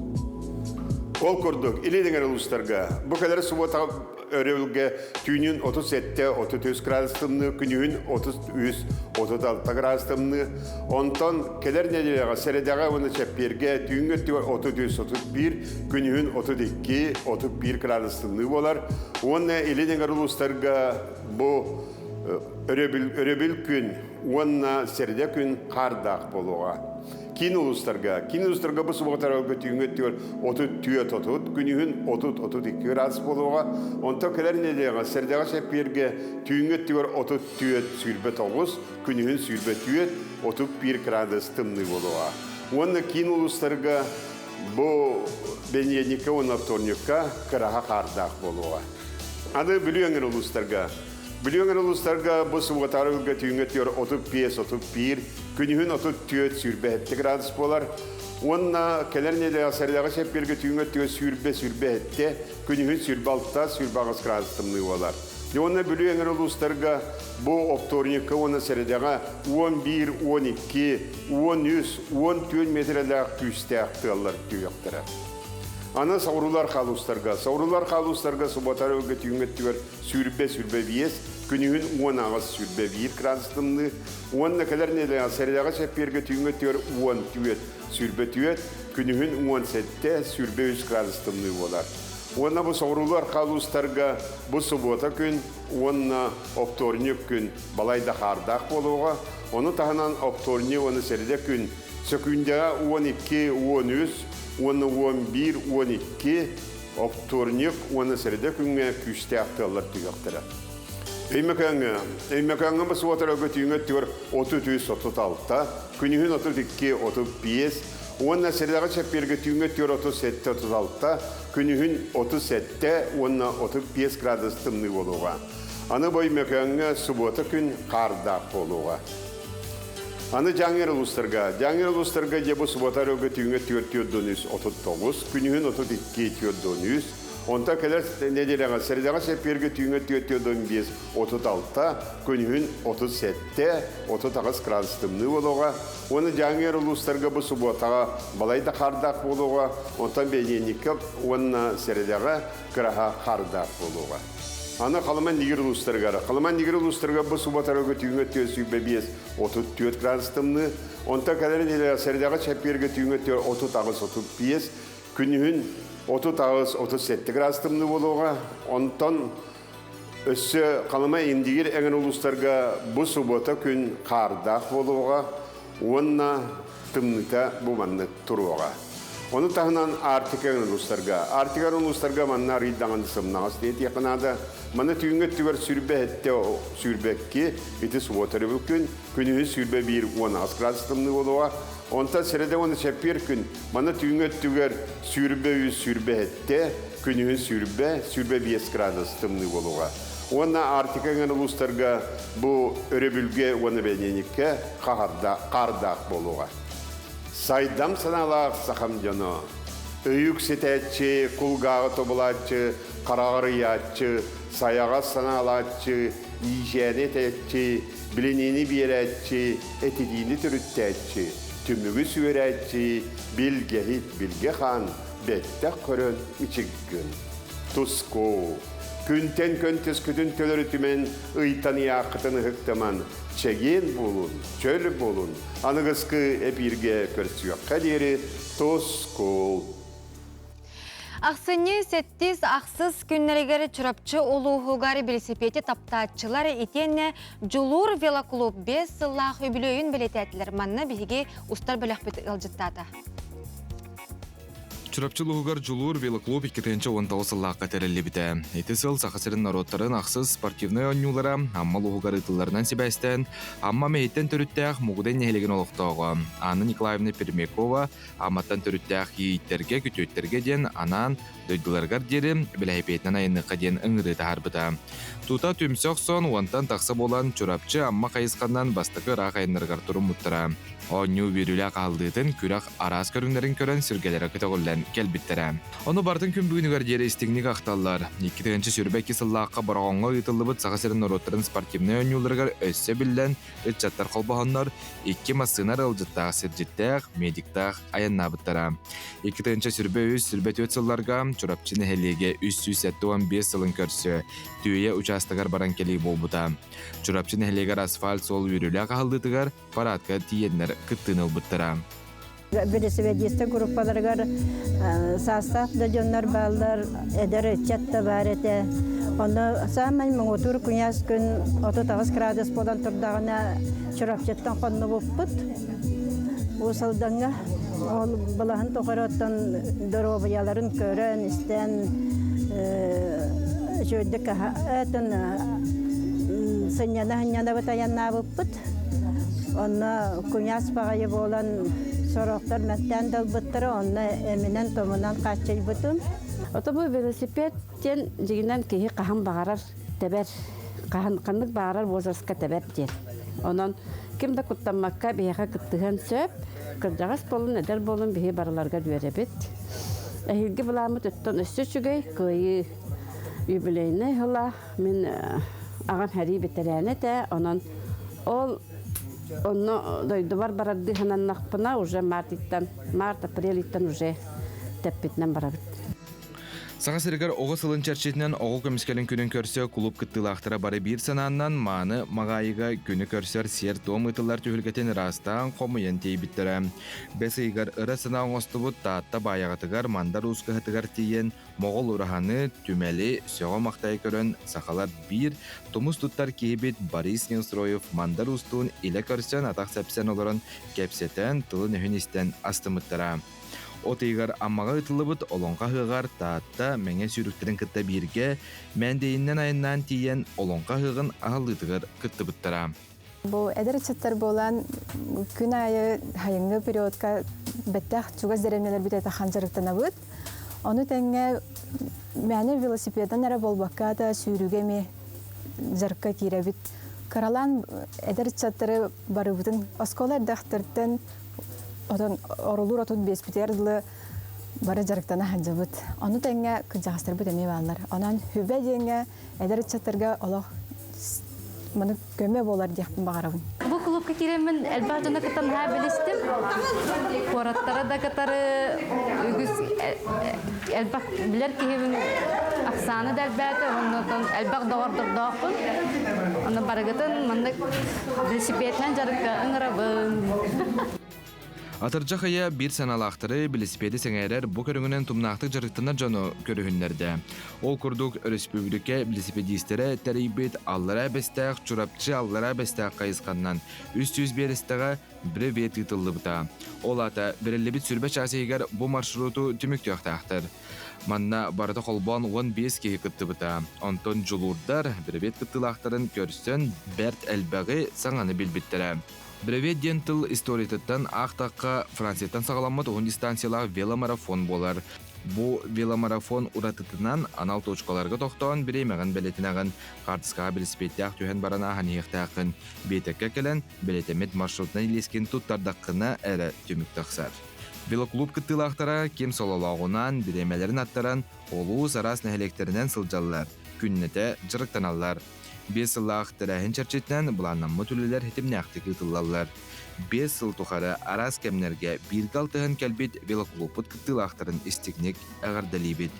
Ол курдук, илин эҥэр улуустарга бу кэлэр субуотаҕа өрөбүлгэ түүнүн 37-33 градус тымныы, күнүһүн 33-36 градус тымныы. Онтон кэлэр нэдиэлэҕэ сэрэдэҕэ уонна чэппиэргэ түүҥҥү өттүгэр 33-31, күнүһүн 32-31 градус тымныы буолар. Уонна илин эҥэр улуустарга бу өрөбүл, өрөбүл күн уонна сэрэдэ күн хаардаах буолуоҕа. Киин улуустарга, киин улуустарга бу субуотарга түүҥҥү өттүгэр 34-30, күнүһүн 30-32 градус буолуоҕа. Онтон кэлэр нэдиэлэҕэ сэрдэҕэ чэппиэргэ түүҥҥү өттүгэр 34-29, күнүһүн 24-31 градус тымныы буолуоҕа. Уонна киин улуустарга бу бэнидиэнньиккэ уонна вторникка кыраһа хаардаах буолуоҕа. Аны Бүлүү өҥөр улуустарга Бүлүү өҥөр улуустарга бу субуотаары ылга түүҥҥэ өттүгэр 35-31, күнүһүн 34-27 градус буолар. Уонна кэлэр нэдиэлэҕэ сэрэдэҕэ чэппиэргэ түүҥҥэ өттүгэр 20-27, күнүһүн 26-28 градус тымныы буолар. Уонна Бүлүү өҥөр улуустарга бу оптуорунньукка уонна сэрэдэҕэ 11, 12, 13, 14 миэтэрэлээх күүстээх тыаллар түһүөхтэрэ. Аны соҕуруулар хаалуустарга. Соҕуруулар хаалуустарга субуотары ылга түүҥҥэ өттүгэр 20-25, күнүһүн 18-21 градус тымныы уонна кэлэр нэдиэлэҕэ сэрэдэҕэ чэппиэргэ түүҥҥэ өттүгэр 14-24, күнүһүн 17-23 градус тымныы буолар. Уонна бу соҕуруулуу арҕаа улуустарга бу субуота күн уонна оптуорунньук күн балай да хаардаах буолуоҕа. Ону таһынан оптуорунньук уонна сэрэдэ күн сөкүүндэҕэ 12-13 уонна 11-12 Оптуорунньук уонна сэрэдэ күҥҥэ күүстээх тыаллар түһүөхтэрэ. Өймөкөөҥҥө Өймөкөөҥҥө бу субуота өрөгө өттүгэр 33-36, күнүһүн 32-35 уонна сэрэдэҕэ чэппиэргэ түүҥҥэ өттүгэр 37-36, күнүһүн 37 уонна 35 градус тымныы буолуоҕа. Аны бу Өймөкөөҥҥө субуота күн хаардаах буолуоҕа. Аны Дьааҥы улуустарга. Дьааҥы улуустарга дьэ бу субуота өрөгө түүҥҥэ 4-4-39, күнүһүн 32-4-13, онтон кэлэр нэдиэлэҕэ сэрэдэҕэ чэппиэргэ түүҥҥэ 4-4-15, 36, күнүһүн 37, 38 градус тымныы буолуоҕа. Уонна Дьааҥы улуустарга бу субуотаҕа балай да хаардаах буолуоҕа, онтон бэнидиэнньиккэ уонна сэрэдэҕэ кыраһа хаардаах буолуоҕа. Аны Халыма Нигер улуустарыгар. Халыма Нигер улуустарыгар бу субуотарга түүҥҥэ 425 34 градус тымныы. Онтон кэлэр нэдиэлэҕэ сэрэдэҕэ чэппиэргэ түүҥҥэ 38 35, күнүһүн 38 37 градус тымныы буолуоҕа. Онтон өссө Халыма Индигир эҥэр улуустарга бу субуота күн хаардаах буолуоҕа уонна тымныыта бу маннык туруоҕа. Ону таһынан Арктика улуустарга. Арктика улуустарга манна арыый даҕаны сымнаҕас диэтиэххэ наада. Манна түүҥҥү өттүгэр 27 22 ити субуота өрөбүл күн, күнүһүн 21 18 градус тымныы буолуоҕа. Онтон сэрэдэ уонна чэппиэр күн манна түүҥҥү өттүгэр 23 27, күнүһүн 20 25 градус тымныы буолуоҕа. Уонна Арктика эҥэр улуустарга бу өрөбүлгэ уонна бэнидиэнньиккэ хаардаах буолуоҕа. Сайдам санаалаах сахам дьоно, өйүк ситээччи, кулгааҕы тобулааччы, хараҕарыйааччы, сайаҕас санаалааччы, иичээни этээччи, билиниини биэрээччи, этитиини төрүттээччи, түмүгү сүөрээччи, билгэһит, билгэ хаан, бэттэх көрөн ичиггин. Туску! Күнтэн күн түскүтүн төлөрүтүмэн, ыйтан ыйааххытын ыһыктыман, Чэгиэн буолун, чөл буолун, аныгыскы эпииргэ көрсүөххэ диэри тускул! Ахсынньы сэттис ахсыс күннэригэр Чурапчы улууһугар велосипеди таптааччылар итиэннэ Дьулуур велоклуб 5 сыллаах үбүлүөйүн бэлиэтээтилэр. Манна биһиги устар бөлөхпүт ыалдьыттаата. Чурапчы улууһугар Дьулуур велоклуб 2019 сыллаахха тэриллибитэ. Ити сыл Саха сирин норуоттарын ахсыс спортивнай оонньуулара Амма улууһугар ыытылларынан сибээстээн, Амма Мэйиттэн төрүттээх Мугудай нэһилиэгин олохтооҕо Анна Николаевна Пермякова Амматтан төрүттээх кийииттэргэ, күтүөттэргэ диэн анаан дойдуларыгар диэри бэлэһипиэтинэн айанныахха диэн ыҥырыы таһаарбыта. Тута түмсэ охсон уонтан тахса буолан Чурапчы Амма хайысханан бастакы ыраах айаннарыгар туруммуттара. Оонньуу үөрүүлээх аһыллыытын күрэх араас көрүҥнэрин көрөн сүргэлэрэ көтөҕүллэн кэлбиттэрэ. Ону барытын күн бүгүнүгэр диэри истиҥник ахталлар. 2022 сыллаахха Бороҕоҥҥо ыытыллыбыт Саха сирин норуоттарын спортивнай оонньууларыгар өссө биллэн, ыччаттар холбоһоннор икки массыына ыалдьыттаах сирдьиттээх, медиктаах айаннаабыттара. 2023-24 сылларга Чурапчы нэһилиэгэ 375 сылын көрсө Түөйэ учаастагар баран кэлии буолбута. Чурапчы нэһилиэгэр асфальт суол үөрүүлээх аһыллыытыгар парадка тиийэннэр кыттыыны ылбыттара. Велосипедистар группаларыгар саастаах да дьоннор бааллар, эдэр ыччат да баар этэ. Онно саамай муҥутуур куйаас күн 38 градус буолан турдаҕына Чурапчыттан хоннубуппут. Уус Алдаҥҥа ол балаһын тухары оттон доруобуйаларын көрөн, истэн үчүгэйдик этин сынньана-сынньанабыт айаннаабыппыт. Онно куйаас баҕайы буолан сорохтор мэттээн да ылбыттара, онно эминэн-томунан хааччыйбытым. Ото бу велосипед диэн дьигинэн киһи хаһан баҕарар тэбэр, хаһан ханнык баҕарар возрастка тэбэр диэн. Онон ким да куттаммакка биһиэхэ кыттыһыан сөп. Кырдьаҕас буолун, эдэр буолун биһи барыларга үөрэбит. Эһиилги былааммыт өттөн өссө үчүгэй, кыайыы юбилейнай сыла. Мин аҕам сэрии бэтэрээнэ этэ, онон ол онно дойдубар барардыы сананнахпына уже март-ыйтан, март-апрель ыйтан уже тэппитинэн барабыт. Саха сиригэр оҕо сылын чэрчитинэн оҕо көмүскэлин күнүн көрсө кулууп кыттыылаахтара бары биир санааннан мааны маҕаайыга күнү көрсөр сиэр-туом ыытыллар түһүлгэтин ыраастаан хомуйан тиийбиттэрэ. Бэс ыйыгар ыра санаа оҥостубут Таатта Баайаҕатыгар Мандар Уус кыһатыгар тиийэн Моҕол ураһаны, түмэли сөҕө-махтайа көрөн, сахалар биир тумус туттар киһибит Борис Неустроев Мандар Уустуун илэ көрсөн, атах сэпсэн олорон кэпсэтэн, тылын-өһүн истэн астыммыттара. От ыйыгар Аммаҕа ыытыллыбыт Олоҥхо ыһыаҕар Таатта Мэҥэ сүүрүктэрин кытта бииргэ Мээндийиннэн айаннаан тиийэн Олоҥхо ыһыаҕын аһыллыытыгар кыттыбыттара. Бу эдэр ыччаттар буолан күн аайы сайыҥҥы периодка бэттэх чугас дэриэбинэлэрбит этахан дьарыктанабыт. Ону тэҥҥэ мээнэ велосипедынан эрэ буолбакка да сүүрүүгэ эмиэ дьарыкка киирэбит. Кыралаан эдэр ыччаттары барыбытын оскуола эрдэхтэртэн отон орулуур отут биэспитигэр дылы бары дьарыктана сылдьабыт. Ону тэҥҥэ кырдьаҕастарбыт эмиэ бааллар. Онон хүбэ диэҥҥэ эдэр ыччаттарга олох маны көмө буолар диэхпин баҕарабын. Бу клубка киирэммин элбэх дьону кытта наһаа билистим. Куораттара да кытары үгүс элбэх билэр киһибин ахсааны да элбээтэ, оннотон элбэх доҕордордоохпун. Онно барыгытын маннык велосипединэн дьарыкка ыҥырабын. Атырдьах ыйа биир санаалаахтары билисипиэди сэҥээрэр бу көрүҥүнэн тумнаахтык дьарыктанар дьону көрүһүннэрдэ. Ол курдук, өрөспүүбүлүкэ билисипиэдиистэрэ тэрийбит Аллараа Бэстээх Чурапчы Аллараа Бэстээх хайысханнан 300 биэрэстэҕэ бревет ыытыллыбыта. Ол аата бэриллибит сүрбэ чаас иһигэр бу маршруту түмүктүөхтээхтэр. Манна барыта холбоон 15 киһи кыттыбыта. Онтон дьулуурдар бревет кыттыылаахтарын көрсөн бэрт элбэҕи саҥаны билбиттэрэ. Бревет диэн тыл историятыттан аахтахха, Францияттан саҕаламмыт уһун дистанциялаах веломарафон буолар. Бу веломарафон уратытынан анал точкаларга тохтоон бириэмэҕин бэлиэтинэҕин, хаартыскаҕа велосипедтээх түһэн баран ааһан иһиэхтээххин, биэтэккэ кэлэн бэлиэтэммит маршрутнай лиискин туттардаххына эрэ түмүк тахсар. Велоклуб кыттыылаахтара ким сололооҕунан, бириэмэлэрин аттаран улуус араас нэһилиэктэринэн сылдьаллар, күннэтэ дьарыктаналлар. Биэс сыллаах тэрээһин чэрчитинэн былааннаммыт үлэлэр ситимнээхтик ыытыллаллар. 5 сыл тухары араас кэмнэргэ бииргэ алтыһан кэлбит велоклубпут кыттыылаахтарын истиҥник эҕэрдэлиибит.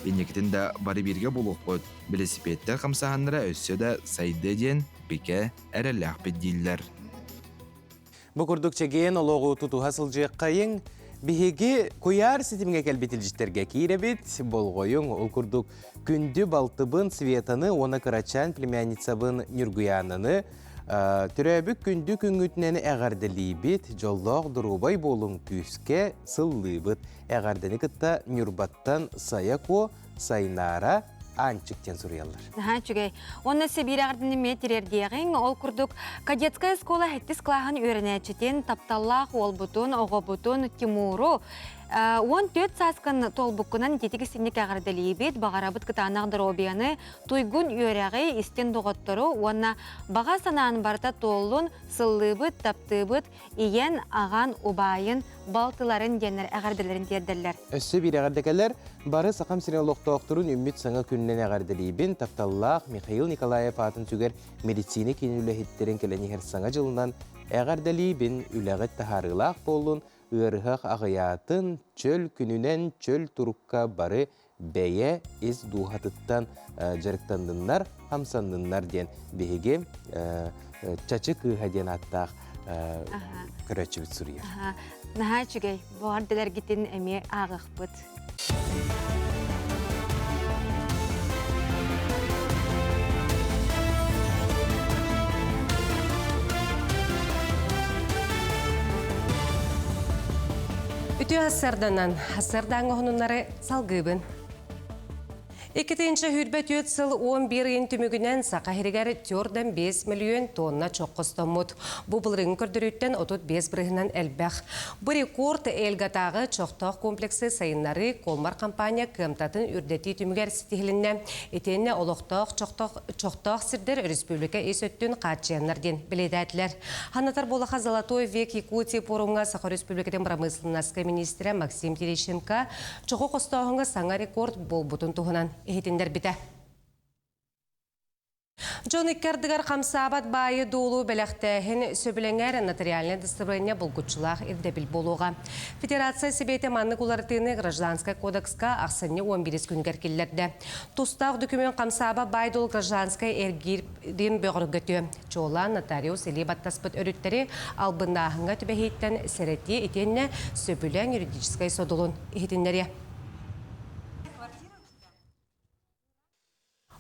Инникитин да бары бииргэ буолуохпут, велосипедтэр хамсааһыннара өссө да сайдыа диэн бигэ эрэллээхпит дииллэр. Бу курдук чэгиэн олоҕу тутуһа сылдьыаххайыҥ. Биһиги куйаар ситимҥэ кэлбит илдьиттэргэ киирэбит, болҕойуҥ. Ол курдук күндү балтыбын Светаны уонна кырачаан племянницабын Ньургуйаананы төрөөбүт күндү күҥҥүтүнэн эҕэрдэлиибит, дьоллоох доруобай буолуҥ күүскэ сыллыыбыт. Эҕэрдэни кытта Ньурбаттан Сайа Куо, Сайнаара, Аанчык диэн суруйаллар. Наһаа үчүгэй. Уонна Сибиир эҕэрдэни эмиэ тириэрдиэҕиҥ. Ол курдук, кадетская школа сэттис кылааһын үөрэнээччитин, тапталлаах уолбутун, оҕобутун Тимуру 14 сааскын туолбуккунан ититик истинник эҕэрдэлиибит, баҕарабыт кытаанах доруобуйаны, туйгун үөрэҕи, истин доҕоттору уонна баҕа санаан барыта туоллун, сыллыыбыт, таптыыбыт, ийэн, аҕан, убаайын, балтыларын диэннэр эҕэрдэлэрин тиэрдэллэр. Өссө биир эҕэрдэ кэлэр. Бары Сахам сирин олохтоохторун үүммүт саҥа күнүнэн эҕэрдэлиибин. Тапталлаах Михаил Николаев аатын сүгэр медицина киинин үлэһиттэрин кэлэн иһэр саҥа дьылынан эҕэрдэлиибин. Үлэҕит таһаарыылаах буоллун, ыарыһах аҕыйаатын, чөл күнүнэн чөл турукка бары бэйэ ис дууһатыттан дьарыктанныннар, хамсанныннар диэн биһиги Чачы кыыһа диэн ааттаах көрөөччүбүт суруйар. Наһаа үчүгэй. Буор дэлэргитин эмиэ ааҕыахпыт. Үтүө ассарданан, ассардааҥҥа хонуннары салгыыбын. 2024 сыл 11 ыйын түмүгүнэн Саха сиригэр 4,5 мөлүйүөн тонна чох хостоммут. Бу былырыыҥҥы көрдөрүүттэн 35 бырыһынан элбэх. Бу рекорд Элгатааҕы чохтоох комплексы сайыннарыы Колмар компания кыамтатын үрдэтии түмүгэр ситиһилиннэ. Итиэннэ олохтоох чохтоох сирдэр республика ис өттүн хааччыйаннар диэн бэлиэтээтилэр. Ханатар буолаха Золотой век Якутии пуорумҥа Саха Республикатын бырамыысыланнаска министрэ Максим Терещенко чоҕу хостооһуҥҥа саҥа рекорд буолбутун туһунан иһитиннэрбитэ. Дьон икки ардыгар хамсаабат баайы-дуолу бэлэхтээһин сөбүлэҥэр нотариальнай дастабырыанньа булгуччулаах ирдэбил буолуоҕа. Федерация Сэбиэтэ маннык уларытыыны Гражданскай кодекска ахсынньы 11 күнүгэр киллэрдэ. Тустаах документ хамсаабат баай-дуол гражданскай эргиирин бөҕөргөтүө. Чуолаан нотариус илии баттаспыт өрүттэри албыннааһыҥҥа түбэһииттэн сэрэтиэ итиэннэ сөбүлэҥ юридическай содулун иһитиннэриэ.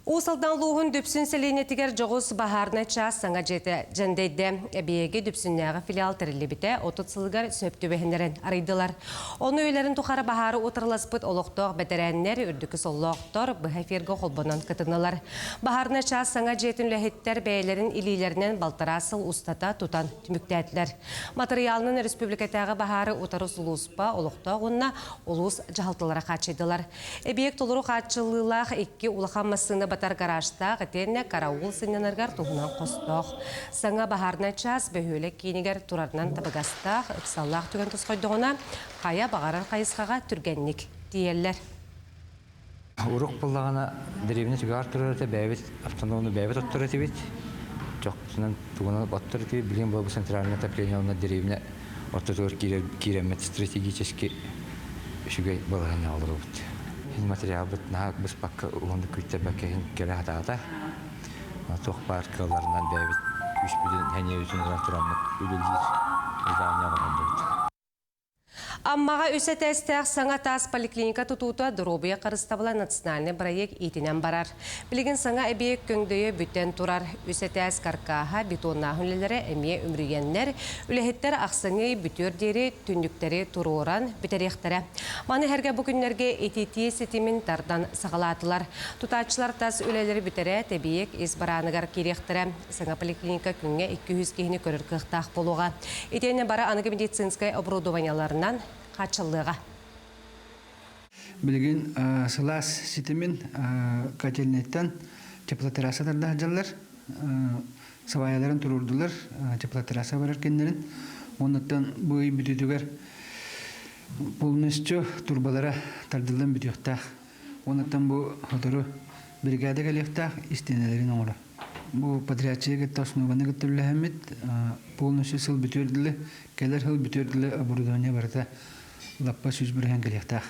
Уус Алдан улууһун Дүпсүн сэлиэнньэтигэр дьоҕус баһаарынай чаас саҥа дьиэтэ дьэндэйдэ. Эбийиэги Дүпсүннээҕи филиал тэриллибитэ 30 сылыгар сөп түбэһиннэрэн арыйдылар. Ону үйэлэрин тухары баһаары утарыласпыт олохтоох бэтэрээннэр, үрдүкү соллоохтор быһа эфиргэ холбонон кытыннылар. Баһаарынай чаас саҥа дьиэтин үлэһиттэр бэйэлэрин илиилэринэн балтараа сыл устата тутан түмүктээтилэр. Матырыйаалынан республикатааҕы баһаары утары сулууспа олохтоох уонна улуус дьаһалталара хааччыйдылар. Эбийиэк толору хааччыллыылаах икки улахан массыына батар гаражтаах итиэннэ караул сынньанарыгар туһунан хостоох. Саҥа баһаарынай чаас бөһүөлэк киинигэр турарынан табыгастаах, ыксаллаах түгэн тосхойдоҕуна, хайа баҕарар хайысхаҕа түргэнник тиийэллэр. Урук буллаҕына дэриэбинэ түгэҕэр турар этэ, бэйэбит автономну бэйэбит оттор этибит. Чохтунан тугунан оттор этибит. Билигин буолбут центральное отопление уонна дэриэбинэ ортотугар киирэммит стратегически үчүгэй балаһыанньаҕа олоробут. Иһин материалбыт наһаа быспакка уһуннук күүттэрбэккэ иһин кэлэ сатаата. Туох баар кыалларынан бэйэбит күүспүтүн, сэниэбитин ылан тураммыт үлэлиир здание оҥоһуллубут. Аммаҕа үс этээстээх саҥа таас поликлиника тутуута Доруобуйа харыстабыла национальнай бырайыак иитинэн барар. Билигин саҥа эбийиэк көҥдөйө бүтэн турар. Үс этээс каркааһа, бетоннааһын үлэлэрэ эмиэ үмүрүйэннэр, үлэһиттэр ахсынньы ый бүтүөр диэри түннүктэри туруоран бүтэриэхтэрэ. Маны сэргэ бу күннэргэ ититии ситимин тардан саҕалаатылар. Тутааччылар тас үлэлэри бүтэрээт, эбийиэк ис барааныгар киириэхтэрэ. Саҥа поликлиника күҥҥэ 200 киһини көрөр кыахтаах буолуоҕа. Итиэннэ бары аныгы медицинскэй оборудованиеларынан хааччыллыаҕа. Билигин сылаас ситимин котельнайтан теплотрасса тарда сылдьаллар. Сабаайаларын туруордулар, теплотрасса барар кэннэрин. Оннуттан бу ый бүтүүтүгэр полностью турбалара тардыллан бүтүөхтээх. Оннуттан бу сотору бригада кэлиэхтээх истиэнэлэрин оҥоро. Бу подрядчига кытта основаны кытта үллэһэммит полностью сыл бүтүөр дылы, кэлэр сыл бүтүөр дылы оборудование барыта лаппа 100% кэлиэхтээх.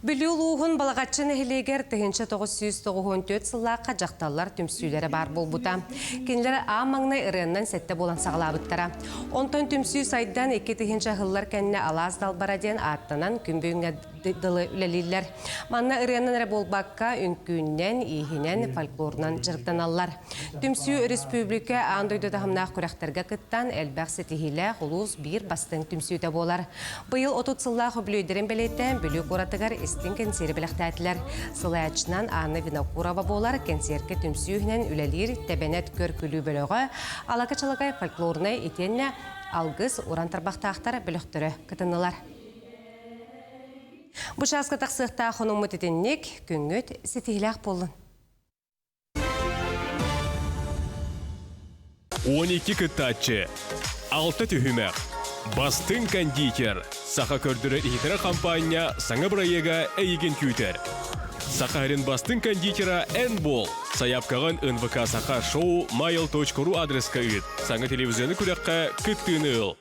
Бүлүү улууһун Балаҕаччы нэһилиэгэр 1994 сыллаахха дьахталлар түмсүүлэрэ баар буолбута. Кинилэр аан маҥнай ырыаннан сэттэ буолан саҕалаабыттара. Онтон түмсүү сайдан 2000 ыһыллар кэннэ Алаас Далбара диэн ааттанан күн бүгүҥҥэ дылы үлэлииллэр. Манна ырыанан эрэ буолбакка, үҥкүүннэн, ииһинэн, фольклорунан дьарыктаналлар. Түмсүү өрөспүүбүлүкэ аан дойду таһымнаах күрэхтэргэ кыттан, элбэх ситиһиилээх улуус биир бастыҥ түмсүүтэ буолар. Быйыл 30 сыллаах үбүлүөйдэрин бэлиэтээн Бүлүү куоратыгар истиҥ кэнсиэри бэлэхтээтилэр. Салайааччынан Анна Винокурова буолар кэнсиэркэ түмсүү иһинэн үлэлиир Тэбэнэт көр-күлүү бөлөҕө, Алака-Чалакай фольклорнай итиэннэ Алгыс уран тарбахтаахтар бөлөхтөрө кытыннылар. Бу чааска тахсыахтаах хонуммут итинник, күҥҥүт ситиһиилээх буоллун! 12 кыттааччы, 6 түһүмэх, бастыҥ кондитер, саха көрдөрөр иһитэрэ хампаанньа саҥа бырайыага эйигин күүтэр. Саха сирин бастыҥ кондитера эн буол! Сайаапкаҕын НВК Саха шоу mail.ru адреска ыыт. Саҥа телевизионы күрэххэ кыттыыны ыл.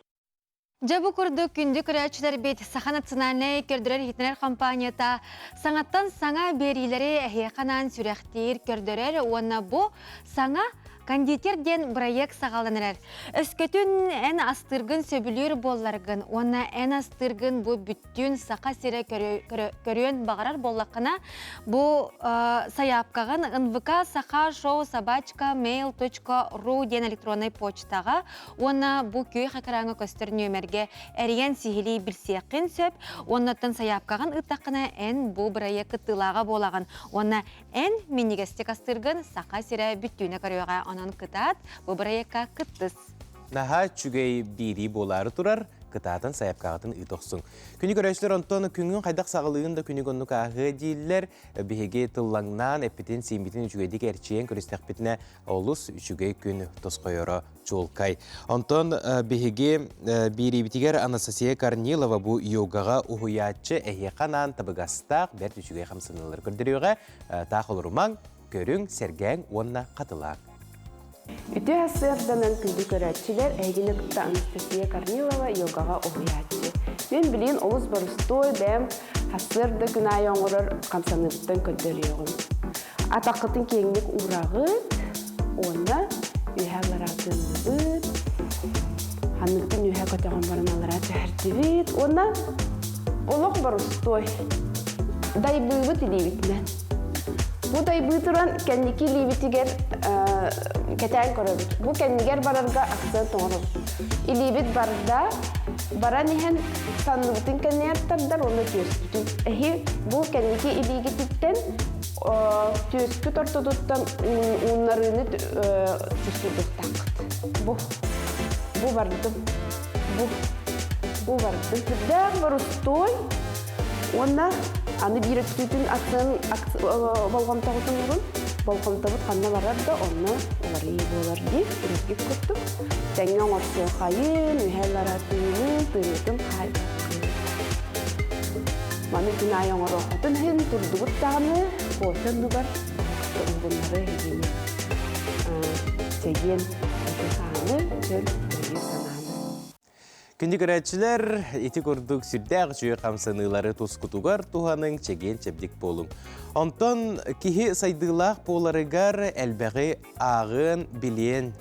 Дьэ бу курдук күндү көрөөччүлэрбит Саха национальнай көрдөрөр-иһитинэр компанията саҥаттан саҥа биэриилэри эһиэхэ анаан сүрэхтиир, көрдөрөр уонна бу саҥа кондитер диэн бырайыак саҕаланар эрэр. Өскөтүн эн астыыргын сөбүлүүр буолларгын уонна эн астыыргын бу бүттүүн Саха сирэ көрүөн баҕарар буоллаххына, бу сайаапкаҕын нвк саха шоу собачка mail.ru диэн электроннай почтаҕа Уонна бу күөх экраҥҥа көстөр нүөмэргэ эрийэн сиһилии билсиэххин сөп. Уоннаттан сайаапкаҕын ыыттаххына эн бу бырайыак кыттыылааҕа буолаҕын. Уонна эн минньигэстик астыыргын Саха сирэ бүттүүнэ көрүөҕэ. Онон кытаат, бу бырайыакка кыттыс. Наһаа үчүгэй биэрии буолаары турар, кытаатан сайаапкаҕытын ыыта охсуҥ. Күнү көрөөччүлэр онтон күҥҥүн хайдах саҕалыыгын да күнүг оннук ааһыа дииллэр. Биһиги тыллаҥнаан, эппитин-сииммитин үчүгэйдик эрчийэн көрүстэхпитинэ олус үчүгэй күн тосхойоро чуолкай. Онтон биһиги биириибитигэр Анастасия Корнилова бу йогаҕа уһуйааччы эһиэхэ анаан табыгастаах бэрт үчүгэй хамсаныылары көрдөрүөҕэ. Таах олорумаҥ, көрүҥ, сэргээҥ уонна хатылааҥ. Үтүө сарсыарданан күндү көрөөччүлэр, эһигини кытта Анастасия Корнилова йогаҕа уһуйааччы. Мин билигин олус борустуой бэйэм сарсыарда күн аайы оҥорор хамсаныыбыттан көрдөрүөҕүм. Атаххытын киэҥник уураҕыт уонна үөһэ аллараа тыынныбыт. Ханныктын үөһэ көтөҕөн баран аллараа түһэрдибит уонна олох борустуой. Дайбыыбыт илиибитинэн. Бу дайбыы туран кэнники илиибитигэр кэтээн көрөбүт. Бу кэннигэр барарга акцент оҥоробут. Илиибит барда, баран иһэн санныбытын кэннигэр тардар уонна түөспүтүн. Эһи бу кэнники илиигититтэн түөскүт ортотуттан ууннарыыны түстүрдүөхтааххыт. Бу. Бу бардым. Бу. Бу бардым. Сүрдээх борустуой уонна аны биир өттүтүн атын болҕомтоҕутун урун болҕомтобут ханна барар да онно уларыйыы буолар дии үргүк курдук тэҥҥэ оҥорсуохайын үһэ-лара тыынын тыынытын хаайбаккын Маны күн аайы оҥоруоххутун иһин турдубут даҕаны кофе оннугар уһугуннары эһигини чэгиэн эти-хааны, чөл өйү-санааны. Күндү көрөөччүлэр, ити курдук сүрдээх үчүгэй хамсаныылары тускутугар туһаныҥ, чэгиэн-чэбдик буолуҥ. Онтон киһи сайдыылаах буоларыгар элбэҕи ааҕыан, билиэн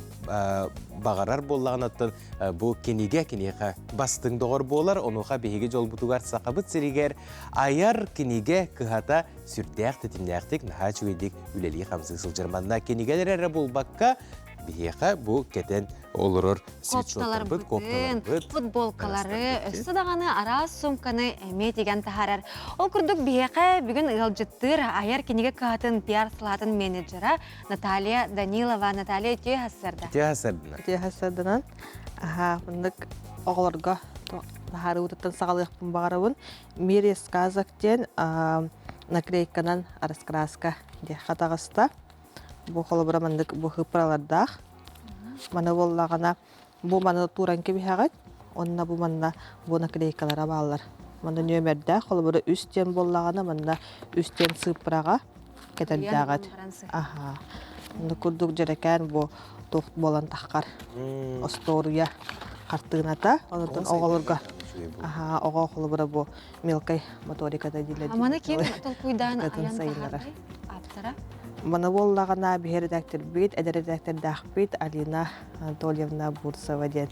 баҕарар буоллаҕына, оттон бу кинигэ киниэхэ бастыҥ доҕор буолар. Онуоха биһиги дьолбутугар Сахабыт сиригэр айар кинигэ кыһата сүрдээх тэтимнээхтик, наһаа үчүгэйдик үлэлии-хамсыы сылдьар. Манна кинигэлэр эрэ буолбакка, биһиэхэ бу кэтэн олорор свитшоттарбыт, копталарбыт, футболкалары, өссө даҕаны араас суумканы эмиэ тигэн таһаарар. Ол курдук биһиэхэ бүгүн ыалдьыттыыр айар кинигэ кыһатын пиар салаатын менеджера Наталья Данилова. Наталья үтүө хассарда. Үтүө хассардынан. Үтүө хассарданан. Аха, мындык оҕолорго таһаарыыбытыттан саҕалыахпын баҕарабын. Мире сказок диэн наклейканан раскраска диэххэ таҕыста. Бу холобура маннык бу хыппыралардаах. Маны буоллаҕына Бу маны тууран кэбиһэҕит уонна бу манна бу наклейкалара бааллар. Манна нүөмэрдээх, холобура үс диэн буоллаҕына, манна үс диэн сыыппараҕа кэтэрдээҕит. Аһаа. Онно курдук дьэрэкээн бу туох буолан таххар остуоруйа хартыыната. Онтон оҕолорго оҕо холобура бу мелкай моториката дииллэр. Маны ким толкуйдаан айан таһаардай? Ааптара? Маны буоллаҕына биһи редакторбыт, эдэр редактордаахпыт Алина Анатольевна Бурцева диэн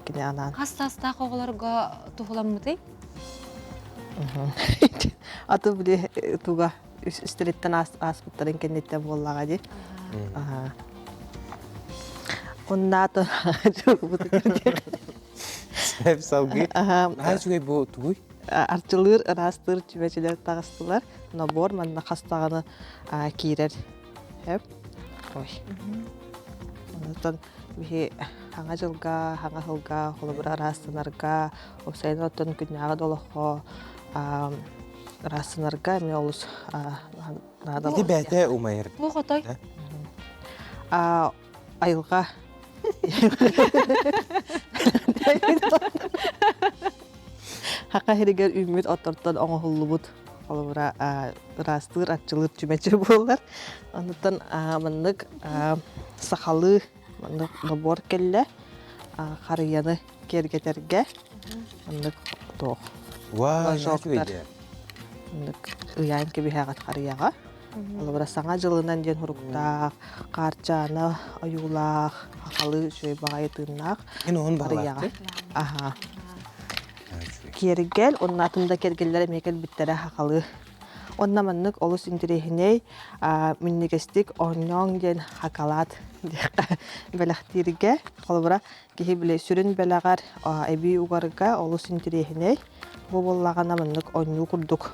кини анаан. Хас саастаах оҕолорго туһуламмытый? Аты били туга үстэриттэн ааспыттарын кэнниттэн буоллаҕа дии. Оннааты Сөп салгыы. Наһаа үчүгэй бу тугуй? Арчылыыр, ыраастыыр чүмэчилэр таҕыстылар. Набор манна хас даҕаны киирэр. Хөп. Ой. Онтон биһи хаҥа дьылга, хаҥа сылга холобура ыраастанарга, уопсайынан оттон күннээҕи да олоххо ыраастанарга эмиэ олус наада. Ити бэйэтэ умайар. Бу хотой. Айылҕа Хака сиригэр үүммүт оттортон оҥоһуллубут холобура ыраастыыр, арчылыыр чүмэчи буолар. Онтон маннык сахалыы маннык нобуор кэллэ харыйаны киэргэтэргэ маннык туох ложоктар маннык ыйаан кэбиһэҕит харыйаҕа. Холобура саҥа дьылынан диэн хуруктаах, хаарчаана ойуулаах, хахалы үчүгэй баҕайы тыыннаах харыйаҕа. Аха. Киэргэл, онно атын да киэргэллэр эмиэ кэлбиттэрэ хахалы. Онно маннык олус интэриэһинэй минньигэстик оонньооҥ диэн хакалаат диэххэ бэлэхтииргэ. Холобура, киһи били сүрүн бэлэҕэр эбии угарга олус интэриэһинэй. Бу буоллаҕына маннык оонньуу курдук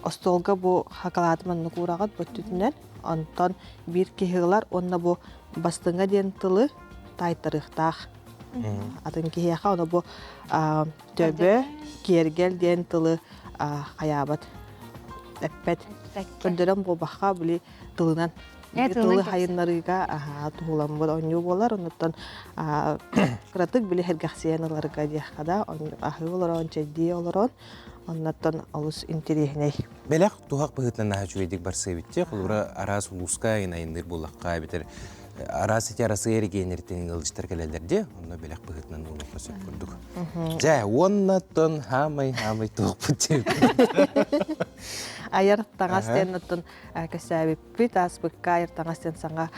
остуолга бу хакалааты маннык уураҕыт бөттүтүнэн онтон биир киһи ылар уонна бу бастыҥа диэн тылы таайтарыахтаах. Атын киһиэхэ ону бу төбө, киэргэл диэн тылы хайаабат, эппэт. Көрдөрөн буолбахха били тылынан тылы хайыннарыыга туһуламмыт оонньуу буолар. Оннуттан кыратык били сэргэхсийэн ыларга диэххэ да, аһыы олорон, чэйдии олорон, оннуттан олус интэриэһинэй. Бэлэх туһах быһыытынан наһаа үчүгэйдик барсыбыт. Холобура, араас улууска айанныыр буоллахха эбэтэр араас ити Арассыыйа эрэгийиэннэриттэн ыалдьыттар кэлэллэр дии, онно бэлэх быһыытынан уонуохха сөп курдук. Дьэ, уоннаттан хаамай-хаамай туохпут диэбит. Айар таҥас диэн оттон кэсээбиппит, ааспыкка айар таҥас диэн саҥа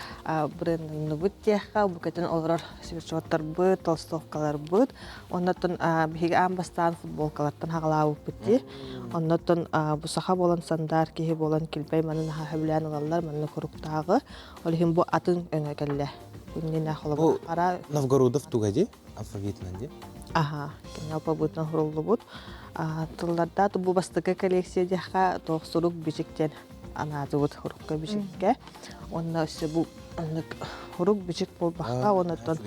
брендныбыт диэххэ, букатын олорор свитшоттарбыт, толстовкаларбыт. Оннотон биһиги аан бастаан футболкалартан хаҕалаабыппыт дии. Оннотон бу саха буолан сандаар киһи буолан килбэй маны наһаа сөбүлээн ылаллар, манна куруктааҕы. Ол иһин бу атын өҥө кэллэ. Иннинэ холобур хара Новгородов туга дии? Алфавитынан дии? Аха, кини алфавитынан суруллубут. Тыллардаат бу бастакы коллекция диэххэ туох сурук бичик диэн анаатыбыт урукка бичиккэ. Уонна өссө бу оннук урук бичик буолбакка, оннуттан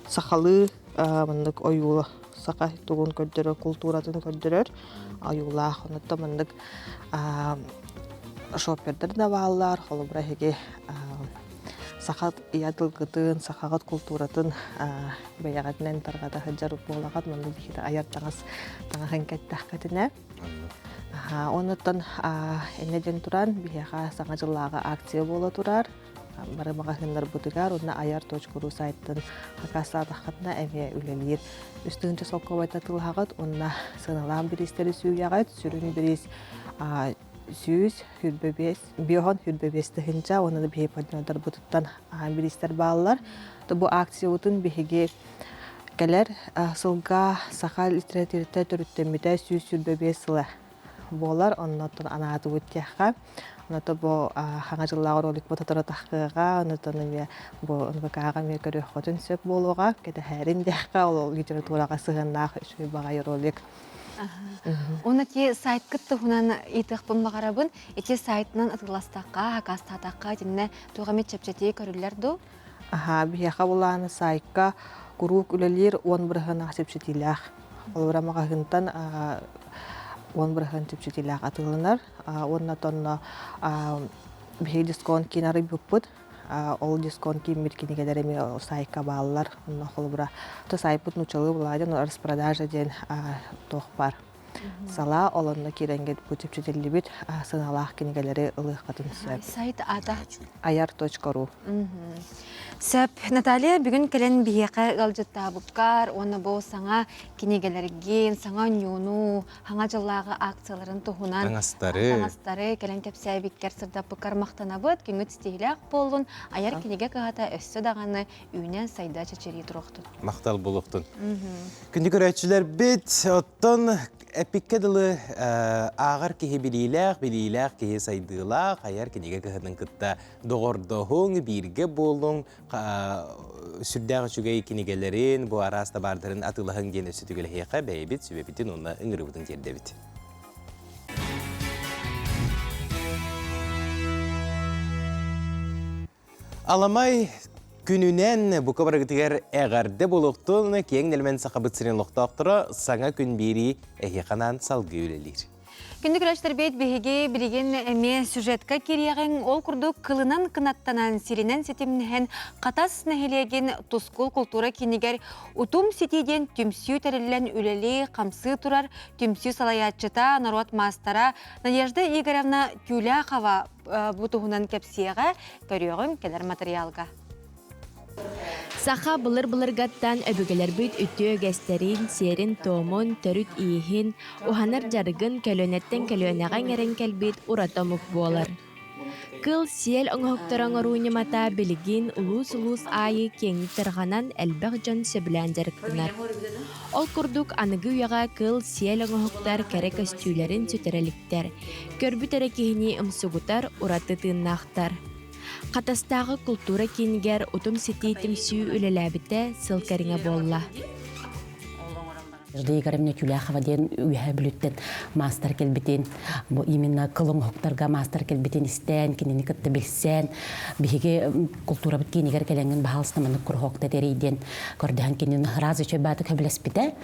сахалыы маннык ойуула саха тугун көрдөрөр, култууратын көрдөрөр ойуулаах. Оннуттан маннык шоппердар да бааллар, холобура эһиги саха ийэ тылгытын, сахаҕыт култууратын бэйэҕитинэн тарҕата сылдьар буолаҕыт, маннык биһиги айар таҥас таҥаһын кэттэххитинэ. Оннуттан иннэ диэн туран биһиэхэ Саҥа дьыллааҕы акция буола турар. Бары маҕаһыыннарбытыгар уонна айар.ру сайтын хакаастаатаххытына эмиэ үлэлиир. Үс тыһыынча солкуобайда тылаһаҕыт уонна сыаналаан бириистэри сүүйэҕит. Сүрүн бириис 125, 525 тыһыынча уонна да биһиги партнердарбытыттан бириистэр бааллар. Бу акциябытын биһиги кэлэр сылга саха литературата төрүттэммитэ 125 сыла буолар. Оннуттан анаатыбыт диэххэ. Оното бу хаҥа дьыллааҕы роликпыт сотору таххыаҕа, онутан эмиэ бу НВК-ҕа эмиэ көрүөххүтүн сөп буолуоҕа. Кэтэһээрин диэххэ, ол литератураҕа сыһыаннаах үчүгэй баҕайы ролик. Уонна ити сайткыт туһунан ыйытыахпын баҕарабын. Ити сайтынан атыыластахха, хакаастаатахха итиннэ туох эмит чэпчэтии көрүллэр дуу? Аһаа, биһиэхэ булааны сайтка куруук үлэлиир 10 бырыһыаннаах чэпчэтиилээх. Холобура, маҕаһыынтан 10 бырыһыан чэпчэтиилээх атыыланар. Уонна тонно биһиги дисконт киин арыйбыппыт. Ол дисконт кииммит кинигэлэр эмиэ сайтка бааллар. Онно холобура, то сайпыт нууччалыы булаадьан распродажа диэн туох баар. Салаа ол онно киирэҥҥит бу чэпчэтиллибит сыаналаах кинигэлэри ылыаххытын сөп. Сайт аата? ayar.ru Сөп. Наталья, бүгүн кэлэн биһиэхэ ыалдьыттаабыккар уонна бу саҥа кинигэлэргин, саҥа оонньууну, хаҥа дьыллааҕы акцияларын туһунан таҥастары таҥастары кэлэн кэпсээбиккэр, сырдаппыккар махтанабыт. Күҥҥүт ситиһиилээх буоллун, айар кинигэ кыһата өссө даҕаны үүнэн сайда чэчирии туруохтун. Махтал буолуохтун. Күндү көрөөччүлэрбит, оттон эпиккэ дылы ааҕар киһи билиилээх, билиилээх киһи сайдыылаах, айар кинигэ кыһатын кытта доҕордоһуҥ, бииргэ буолуҥ, сүрдээх үчүгэй кинигэлэрин, бу араас табаардарын атыылаһыҥ диэн өссө түгэлэһиэхэ бэйэбит сүбэбитин уонна ыҥырыыбытын тиэрдэбит. Аламай күнүнэн бука барыгытыгар эҕэрдэ буолуохтун киэҥ нэлмэн сахабыт сирин олохтоохторо саҥа күн биэрии эһиэхэ салгыы үлэлиир. Күндү көрөөччүлэрбит биһиги билигин эмиэ сюжетка киириэҕиҥ. Ол курдук кылынан кынаттанан, сиринэн ситимнэһэн Хатас нэһилиэгин Тускул култуура киинигэр Утум ситии диэн түмсүү тэриллэн үлэлии, хамсыы турар түмсүү салайааччыта, норуот маастара Надежда Игоревна Тюляхова бу туһунан кэпсиэҕэ, көрүөҕүҥ кэлэр матырыйаалга. Саха былыр-былыргаттан өбүгэлэрбит үтүө үгэстэрин, сиэрин-туомун, төрүт ииһин, уһанар дьарыгын көлүөнэттэн көлүөнэҕэ иҥэрэн кэлбит ураты омук буолар. Кыл сиэл оҥоһуктары оҥоруу ньымата билигин улуус-улуус аайы киэҥник тарҕанан элбэх дьон сөбүлээн дьарыктанар. Ол курдук аныгы үйэҕэ кыл сиэл оҥоһуктар кэрэ көстүүлэрин сүтэрэ иликтэр, көрбүт эрэ киһини умсугутар ураты тыыннаахтар. Хатастааҕы култуура киинигэр Утум ситии түмсүү үлэлээбитэ сыл кэриҥэ буолла. Надежда Игоревна Тюляхова диэн Үөһээ Бүлүүттэн маастар кэлбитин, бу именно кыл оҥоһуктарга маастар кэлбитин истэн, кинини кытта билсэн, биһиги култуурабыт киинигэр кэлэҥҥин баһаалыста маннык куруһуокта тэрий диэн көрдөһөн кинини сразу үчүгэй көбүлэспитэ.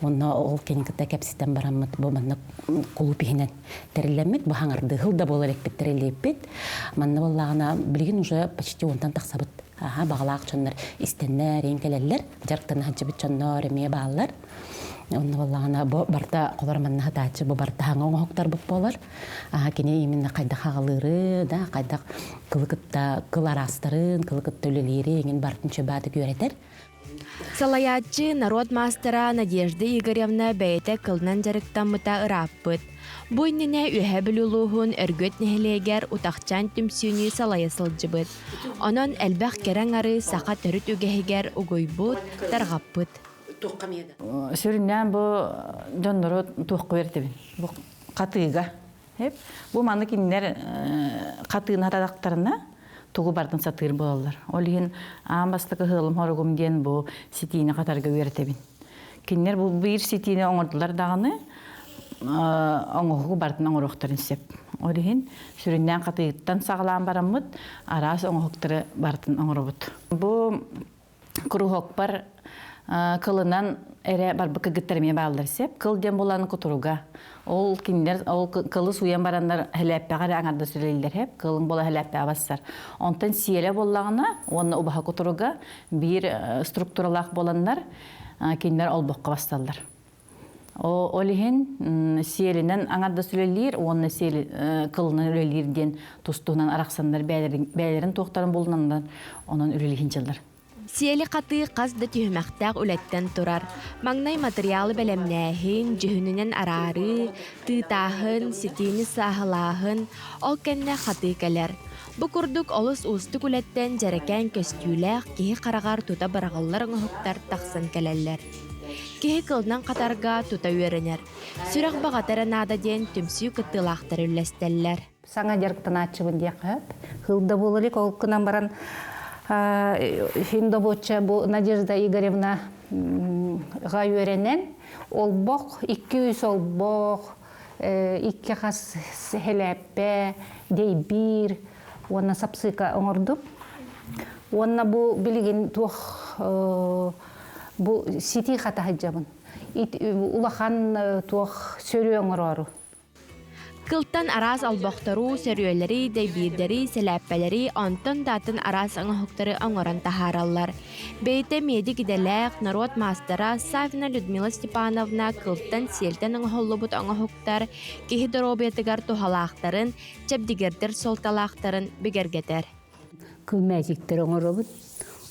Онно ол кини кытта кэпсэтэн бараммыт бу маннык кулууп иһинэн тэриллэммит, бу хаҥардыһыл да буолар эппит тэриллиэппит. Манна буоллаҕына билигин уже почти уонтан тахсабыт. Аха, баҕалаах дьоннор истэннэр, иин кэлэллэр, дьарыктана сылдьыбыт дьоннор эмиэ бааллар. Онно буоллаҕына бу барыта холор манна сытааччы бу барыта хаҥа оҥоһуктарбыт буолар. Аха, кини именно хайдах аҕалыыры, да, хайдах кылы кытта кыл араастарын, кылы кытта үлэлиири иҥин барытын чөбаатык үөрэтэр. Салайааччы, норуот маастара Надежда Игоревна бэйэтэ кылынан дьарыктаммыта ырааппыт. Бу иннинэ Үөһээ Бүлүү улууһун Өргүөт нэһилиэгэр Утахчаан түмсүүнү салайа сылдьыбыт. Онон элбэх кэрэ аҥары саха төрүт үгэһигэр угуйбут, тарҕаппыт. Сүрүннээн бу дьоннору туохха үөрдэбин? Бу хатыыга. Бу маны кинилэр хатыыны хатадахтарына тугу бардын сатыыр буолаллар. Ол иһин аан бастакы ыһыалым хоругум диэн бу ситиини хатарга үөрэтэбин. Кинилэр бу биир ситиини оҥордулар даҕаны оҥоһугу барытын оҥоруохтарын сөп. Ол иһин сүрүннээн хатыыттан саҕалаан бараммыт араас оҥоһуктары барытын оҥоробут. Бу куруһуокпар кылынан эрэ барбыт кыргыттар эмиэ бааллар сөп. Кыл диэн булан кутуруга. Ол кинилэр ол кылы сууйан бараннар хэлээппэҕэ эрэ аҥардас үлэлииллэр хэп. Кылын буола хэлээппэҕэ бассар. Онтон сиэлэ буоллаҕына уонна убаһа кутуруга биир структуралаах буоланнар кинилэр олбоххо басталлар. Ол иһин сиэлинэн аҥардас үлэлиир уонна сиэл кылынан үлэлиир диэн тус-туһунан арахсаннар бэйэлэрин туохтарын булунаннар онон үлэлиһин дьыллар. Сиэли хатыы хас да түһүмэхтээх үлэттэн турар. Маҥнай матырыйаалы бэлэмнээһин, дьүһүнүнэн араарыы, тыытааһын, ситиини сааһылааһын, ол кэннэ хатыы кэлэр. Бу курдук олус уустук үлэттэн дьэрэкээн көстүүлээх киһи хараҕар тута быраҕыллар оҥоһуктар тахсан кэлэллэр. Киһи кылынан хатарга тута үөрэнэр. Сүрэх баҕата эрэ наада диэн түмсүү кыттыылаахтара үллэстэллэр. Саҥа дьарыктанааччыбын диэххэ сөп. Хыл да буола илик, ол гынан баран хин бу Надежда Игоревна га үөрэнэн олбох, 200 олбох, икки хас хэлээппэ, дейбиир уонна сапсыка оҥордум. Уонна бу билигин туох бу ситии хата сылдьабын. Улахан туох сөрүө оҥороору. Кылтан араас олбохтору, сөрүөлэри, дэйбиирдэри, сэлээппэлэри, онтон да атын араас оҥоһуктары оҥорон таһаараллар. Бэйэтэ медик идэлээх, норуот маастара Саввина Людмила Степановна кылтан-сиэлтэн оҥоһуллубут оҥоһуктар киһи доруобуйатыгар туһалаахтарын, чэбдигирдэр суолталаахтарын бигэргэтэр. Кыл мээчиктэр оҥоробут.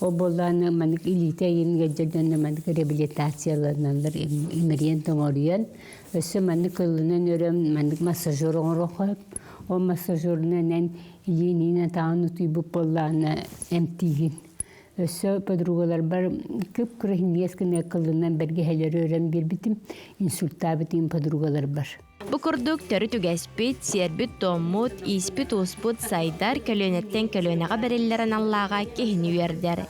Ол буоллаҕына маннык илиитэ ыйын ыалдьар дьонно маннык реабилитацияланаллар имэрийэн тоҥоруйан өссө маннык кылынан өрөм маннык массажер оҥоруохха сөп. Ол массажерунан эн илиин атаҕын утуйбут буоллаҕына эмтиигин. Өссө подругаларбар кып-кыра иһиниэс гына кылынан бэргэһэлэри өрөн биэрбитим инсультаабытым подругаларбар. Бу курдук төрүт үгэспит, сиэрбит-туоммут, ииспит-ууспут сайдар, көлүөнэттэн көлүөнэҕэ бэриллэр аналлааҕа киһини үөрдэр.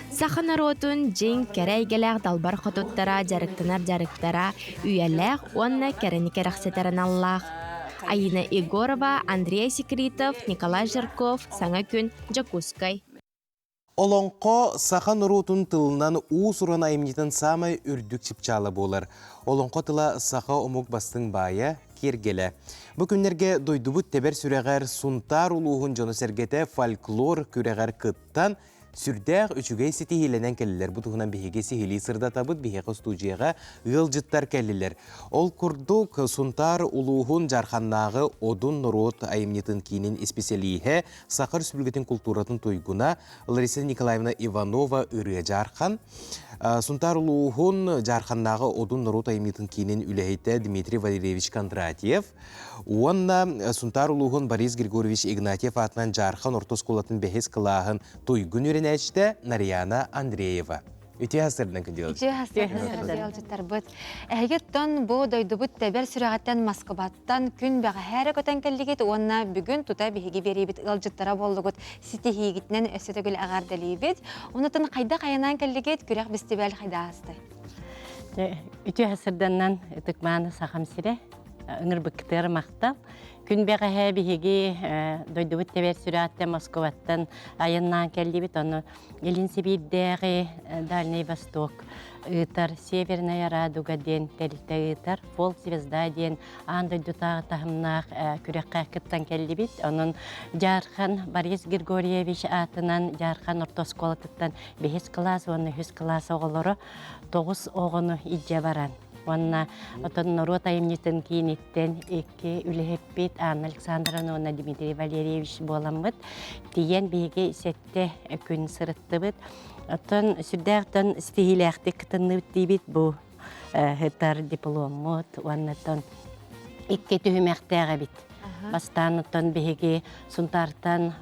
Саха норуотун дьиҥ кэрэ эйгэлээх далбар хотуттара дьарыктанар дьарыктара үйэлээх уонна кэрэни кэрэхсэтэр аналлаах. Айина Егорова, Андрей Секритов, Николай Жарков, Саҥа күн, Дьокуускай. Олоҥхо саха норуотун тылынан уус-уран айымньытын саамай үрдүк чыпчаала буолар. Олоҥхо тыла саха омук бастыҥ баайа, киэргэлэ. Бу күннэргэ дойдубут тэбэр сүрэҕэр Сунтаар улууһун дьоно-сэргэтэ фольклор күрэҕэр кыттан, сүрдээх үчүгэй ситиһиилэнэн кэллилэр. Бу туһунан биһиги сиһилии сырдатабыт, биһиэхэ устуудьуйаҕа ыалдьыттар кэллилэр. Ол курдук, Сунтаар улууһун Дьаарханнааҕы Одун норуот айымньытын киинин исписэлииһэ Саха Республикатын култууратын туйгуна Лариса Николаевна Иванова ырыа Дьаархан, Сунтаар улууһун Дьаарханнааҕы Одун норуот айымньытын киинин үлэһитэ Дмитрий Валерьевич Кондратьев уонна Сунтаар улууһун Борис Григорьевич Игнатьев аатынан Дьаархан орто оскуолатын бэһис кылааһын туйгун үөрэнээччитэ Нарьяна Андреева. Үтүө сарсыардан күндү Үтүө сарсыардан Эһиги оттон бу дойдубут тэбэр сүрэҕиттэн Москваттан күн бэҕэһээ эрэ көтөн кэллигит уонна бүгүн тута биһиги биэриибит ыалдьыттара буоллугут. Ситиһиигитинэн өссө төгүл эҕэрдэлиибит. Онутун хайдах айанаан кэллигит, күрэх бэстибээл хайда аастай? Үтүө сарсыарданнан ытык-мааны Сахам сирэ ыҥырбыккытыгар махтал. Күн бэҕэһээ биһиги дойдубут тэбэр сүрэҕиттэн Москваттан айаннаан кэллибит. Ону Илин Сибиирдээҕи Дальний Восток ыытар Северная Радуга диэн тэрилтэ ыытар Фолк Звезда диэн аан дойдутааҕы таһымнаах күрэххэ кыттан кэллибит. Онон Дьаархан Борис Григорьевич аатынан Дьаархан орто оскуолатыттан бэһис кылаас уонна үһүс кылаас оҕолоро тоҕус оҕону илдьэ баран уонна отон норуот айымньытын кииниттэн икки үлэһиппит Анна Александровна уонна Дмитрий Валерьевич буоламмыт тиийэн биһиги сэттэ күн сырыттыбыт. Оттон сүрдээхтэн ситиһиилээхтик кытынныбыт диибит бу ыытар дипломмут уонна икки түһүмэхтээх эбит. Бастаан оттон биһиги Сунтаартан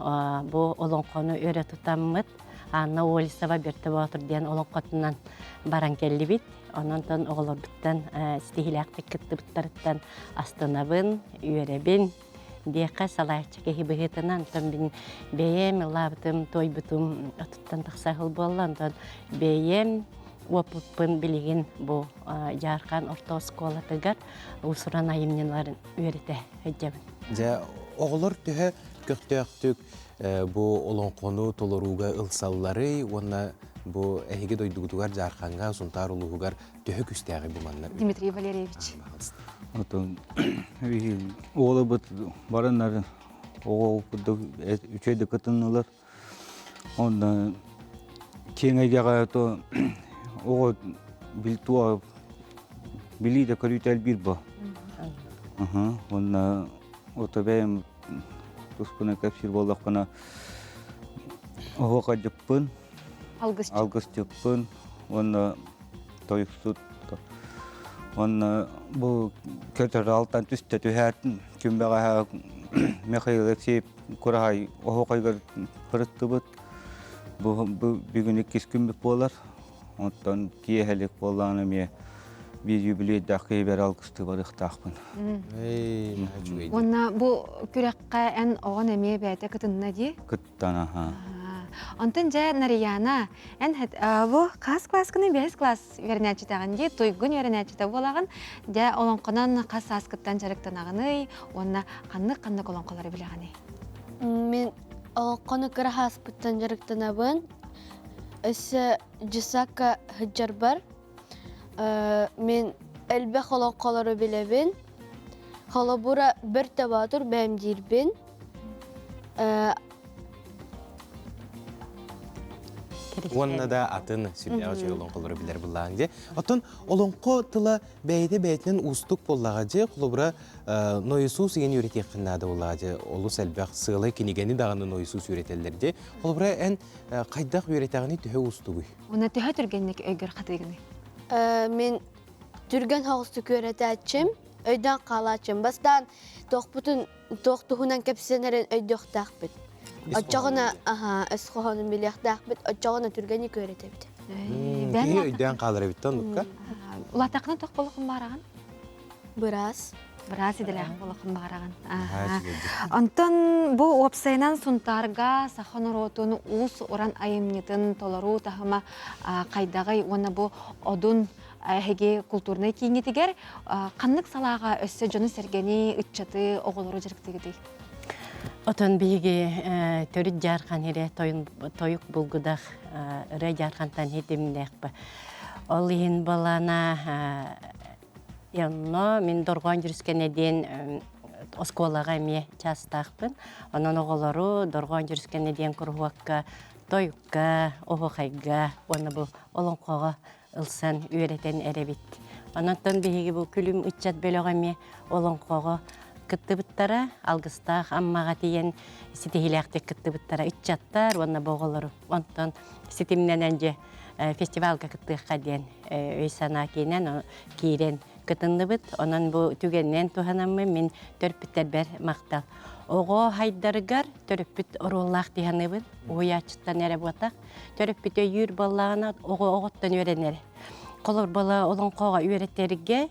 бу олоҥхону өрө тутаммыт Анна Олесова Бөртө Боотур диэн олоҥхотунан баран кэллибит. Онон оҕолорбуттан ситиһиилээхтик кыттыбыттарыттан астынабын, үөрэбин. Диэххэ салайааччы киһи быһыытынан, онтон мин бэйэм ылаабытым, туойбутум отуттан тахса сыл буолла. Онтон бэйэм уопуппун билигин бу Дьаархан орто оскуолатыгар уус-уран айымньыларын үөрэтэ сылдьабын. Дьэ, оҕолор төһө көхтөөхтүк бу олоҥхону толорууга ылсалларый уонна бу эһиги дойдугутугар Дьаархаҥҥа, Сунтаар улууһугар төһө күүстээҕий бу манна? Дмитрий Валерьевич. Отон уолабыт бараннар оҕо курдук үчүгэй кытыннылар. Онно киэҥ эйгэҕэ то оҕо билтуа билии да көрүүтэ элбиир бо. Онно ото бэйэм туспунан кэпсиир буоллахпына оһуохайдьыппын, алгысчыппын уонна тойуксут уонна бу көтөр алтан түстэ түһээт күн бэҕэһээ Михаил Алексеев Кураһай оһуохайгар сырыттыбыт. Бу бүгүн иккис күммүт буолар. Оттон киэһэлик буоллаҕына эмиэ биир юбилейдаах киһибэр алгыстыы барыахтаахпын. Уонна бу күрэххэ эн оҕон эмиэ бэйэтэ кытынна дии? Кыттан, аха. Онтон дьэ, Нарияна, эн бу хас класскыный бэһис класс үөрэнээччитэҕин дии, туйгун үөрэнээччитэ буолаҕын. Дьэ, олоҥхонон хас сааскыттан дьарыктанаҕыный уонна ханнык-ханнык олоҥхолору билэҕиний? Мин олоҥхону кыра сааспыттан дьарыктанабын. Өссө дьысакка сылдьарбар мин элбэх олоҥхолору билэбин. Холобура, Бөртө Боотур бэйэм диирбин. Уонна да атын сүрдээх үчүгэй олоҥхолору билэр буллааҥ дии. Оттон олоҥхо тыла бэйэтэ бэйэтинэн уустук буоллаҕа дьэ, холобура, Нойусуус игин үөрэтиэххин наада буоллаҕа дьэ, олус элбэх сыалай кинигэни даҕаны Нойусуус үөрэтэллэр дии. Холобура, эн хайдах үөрэтэҕиний төһө уустугуй? Уонна төһө түргэнник өйгөр хатыыгыный? Мин түргэн соҕустук үөрэтээччим, өйдөөн хаалааччым. Бастаан туохпутун туох туһунан кэпсэнэрин өйдүөхтээхпит. Оччоҕуна аха өс хоһоонун билиэхтээхпит, оччоҕуна түргэнник үөрэтэбит. Киһи өйдөөн хаалар эбит оннукка. Улаатаххына туох буолуоххун баҕараҕын? Быраас. Быраас идэлээх буолуоххун баҕараҕын. Онтон бу уопсайынан Сунтаарга саха норуотун уус-уран айымньытын толоруу таһыма хайдаҕый уонна бу Одун эһиги култуурнай кииҥҥитигэр ханнык салааҕа өссө дьону-сэргэни, ыччаты, оҕолору дьарыктыыгытый? Отон биһиги төрүт дьаархан ире тойук булгудах ырыа дьаархантан хитимнэхпэ. Ол иһин балана Онно мин Дорҕоон Дьүрүскэнэ диэн оскуолаҕа эмиэ чаастаахпын. Онон оҕолору Дорҕоон Дьүрүскэнэ диэн куруһуокка тойукка, оһуохайга уонна бу олоҥхоҕо ылсан үөрэтэн эрэбит. Онон биһиги бу күлүм ыччат бөлөҕө эмиэ олоҥхоҕо кыттыбыттара, алгыстаах Аммаҕа тиийэн ситиһиилээхтик кыттыбыттара ыччаттар уонна бу оҕолору. Онтон ситимнэнэн дьэ фестивалга кыттыахха диэн өй-санаа киинэн киирэн кытынныбыт. Онон бу түгэнинэн туһанаммын мин төрөппүттэрбэр махтал. Оҕо хайдарыгар төрөппүт оруоллаах дии саныыбын. Уһуйааччыттан эрэ буотах. Төрөппүт өйүүр буоллаҕына оҕо оҕоттон үөрэнэр. Холобур буола олоҥхоҕо үөрэтэргэ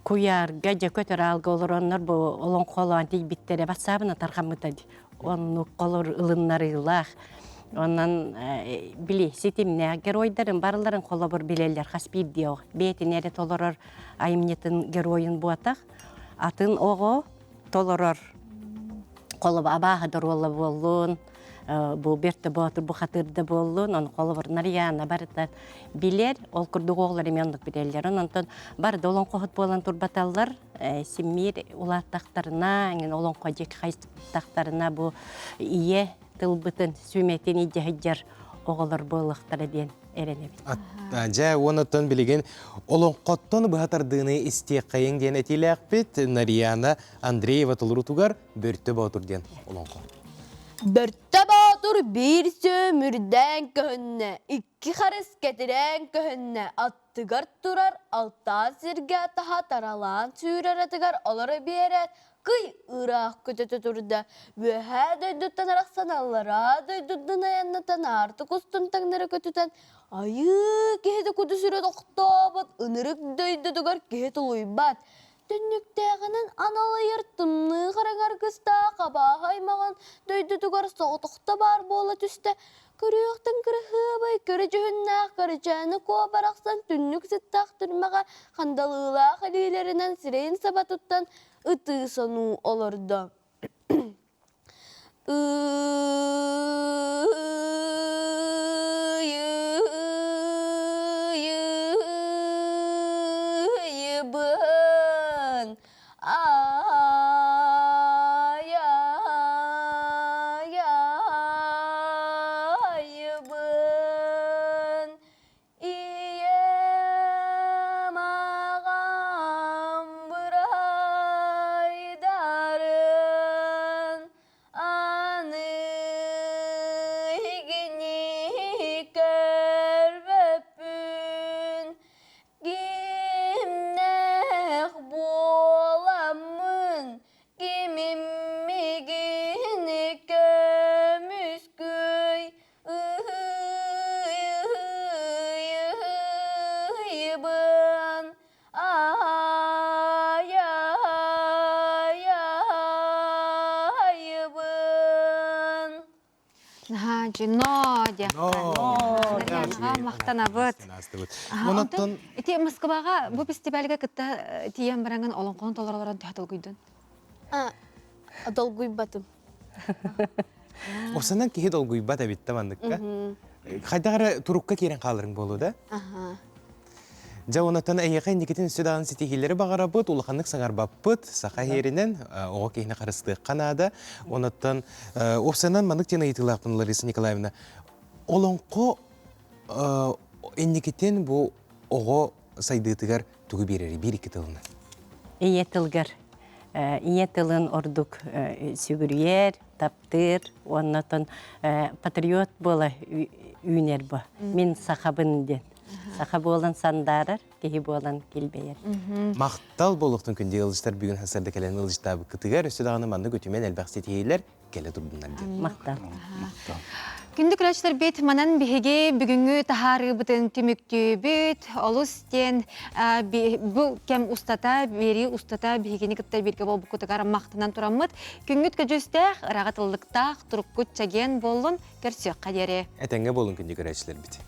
куйаарга дьэ көтөр аалга олороннор бу олоҥхолоон тиийбиттэрэ бассаабына тарҕаммыта дии. Оннук холор ылыннарыылаах. Онон били ситимнээх геройдарын барыларын холобур билэллэр хас биирдии оҕо. Бэйэтин эрэ толорор айымньытын геройун буотах. Атын оҕо толорор холобур абааһы доруола буоллун, бу Берта Боотур бухатыыр да буоллун, ону холобур Нарьяна барыта билэр, ол курдук оҕолор эмиэ оннук билэллэр. Онтон бары да олоҥхоһут буолан турбаталлар, симмиир улааттахтарына, эҥин олоҥхо дьик хайыстахтарына бу ийэ тылбытын сүмэтин илдьэ сылдьар оҕолор буолуохтара диэн эрэнэбит. Дьэ, уонуттан билигин олоҥхоттон быһа тардыыны истиэххэйиҥ диэн этиилээхпит Нарьяна Андреева толорутугар Бөртө Боотур диэн олоҥхо. Бөртө Боотур биир сүөмүрдээн көһүннэ, икки харыс кэтирээн көһүннэ, аттыгар турар алтаан сиргэ таһа таралаан сүүрэр атыгар олоро биэрээт, кый ыраах көтөтө турда. Үөһээ дойдуттан арахсан аллараа дойдуттан айаннатан аартык устун таҥнары көтүтэн, айыы киһи куду сүрэ тохтообот, ынырык дойдутугар киһи тулуйбат. Түннүктээҕинэн аналыйар тымныы хараҥар кыстаах абааһы аймаҕын дойдутугар соҕотохто баар буола түстэ. Көрүөхтэн кыраһыабай көрө дьүһүннээх Кырачааны Куо барахсан түннүк сыттаах түрмэҕэ хандалыылаах илиилэринэн сирэйин саба туттан ытыы сонуу олордо. Ыйыбын ай-ай-айыбын Ийэм аҕам бырайдарын аны эһигини көрбөппүн кимнээх буоламмын кимим мигини көмүскүй Ыһыы-ыһыы-ыһыыбын ай-ай-айыбын Наһаа но диэххэ махтанабыт. Онтон ити Москваҕа бу фестивальга кытта тиийэн бараҥын олоҥхону толоролорон төһө долгуйдун? Долгуйбатым. Осанан киһи долгуйбат эбит да манныкка. Хайдах эрэ турукка киирэн хааларыҥ буолуо да? Дьэ, онотон эйиэхэ инникитин өссө даҕаны ситиһиилэри баҕарабыт, улаханнык саҥарбаппыт, саха иһэринэн оҕо киһини харыстыахха наада. Онотон уопсайынан маннык диэн ыйытыылаахпын Лариса Николаевна. Олоҥхо инникитин бу оҕо сайдыытыгар тугу биэрэрий биир-икки тылынан? Ийэ тылгар ийэ тылын ордук сүгүрүйэр, таптыыр уонна оттон патриот буола үүнэр бу. Мин сахабын диэн. Саха буолан сандаарар, киһи буолан килбэйэр. Махтал буолуохтун күндү ыалдьыттар бүгүн сарсыарда кэлэн ыалдьыттаабыккытыгар өссө даҕаны маннык үтүмэн элбэх ситиһиилэр кэлэ турдуннар диэн. Махтал. Күндү көрөөччүлэрбит, манан биһиги бүгүҥҥү таһаарыыбытын түмүктүүбүт. Олус диэн бу кэм устата, биэрии устата биһигини кытта бииргэ буолбуккутугар махтанан тураммыт. Күҥҥүт көдьүүстээх, ыраҕа тыллыктаах, туруккут чэгиэн буоллун, көрсүөххэ диэри. Этэҥҥэ буолун күндү көрөөччүлэрбит.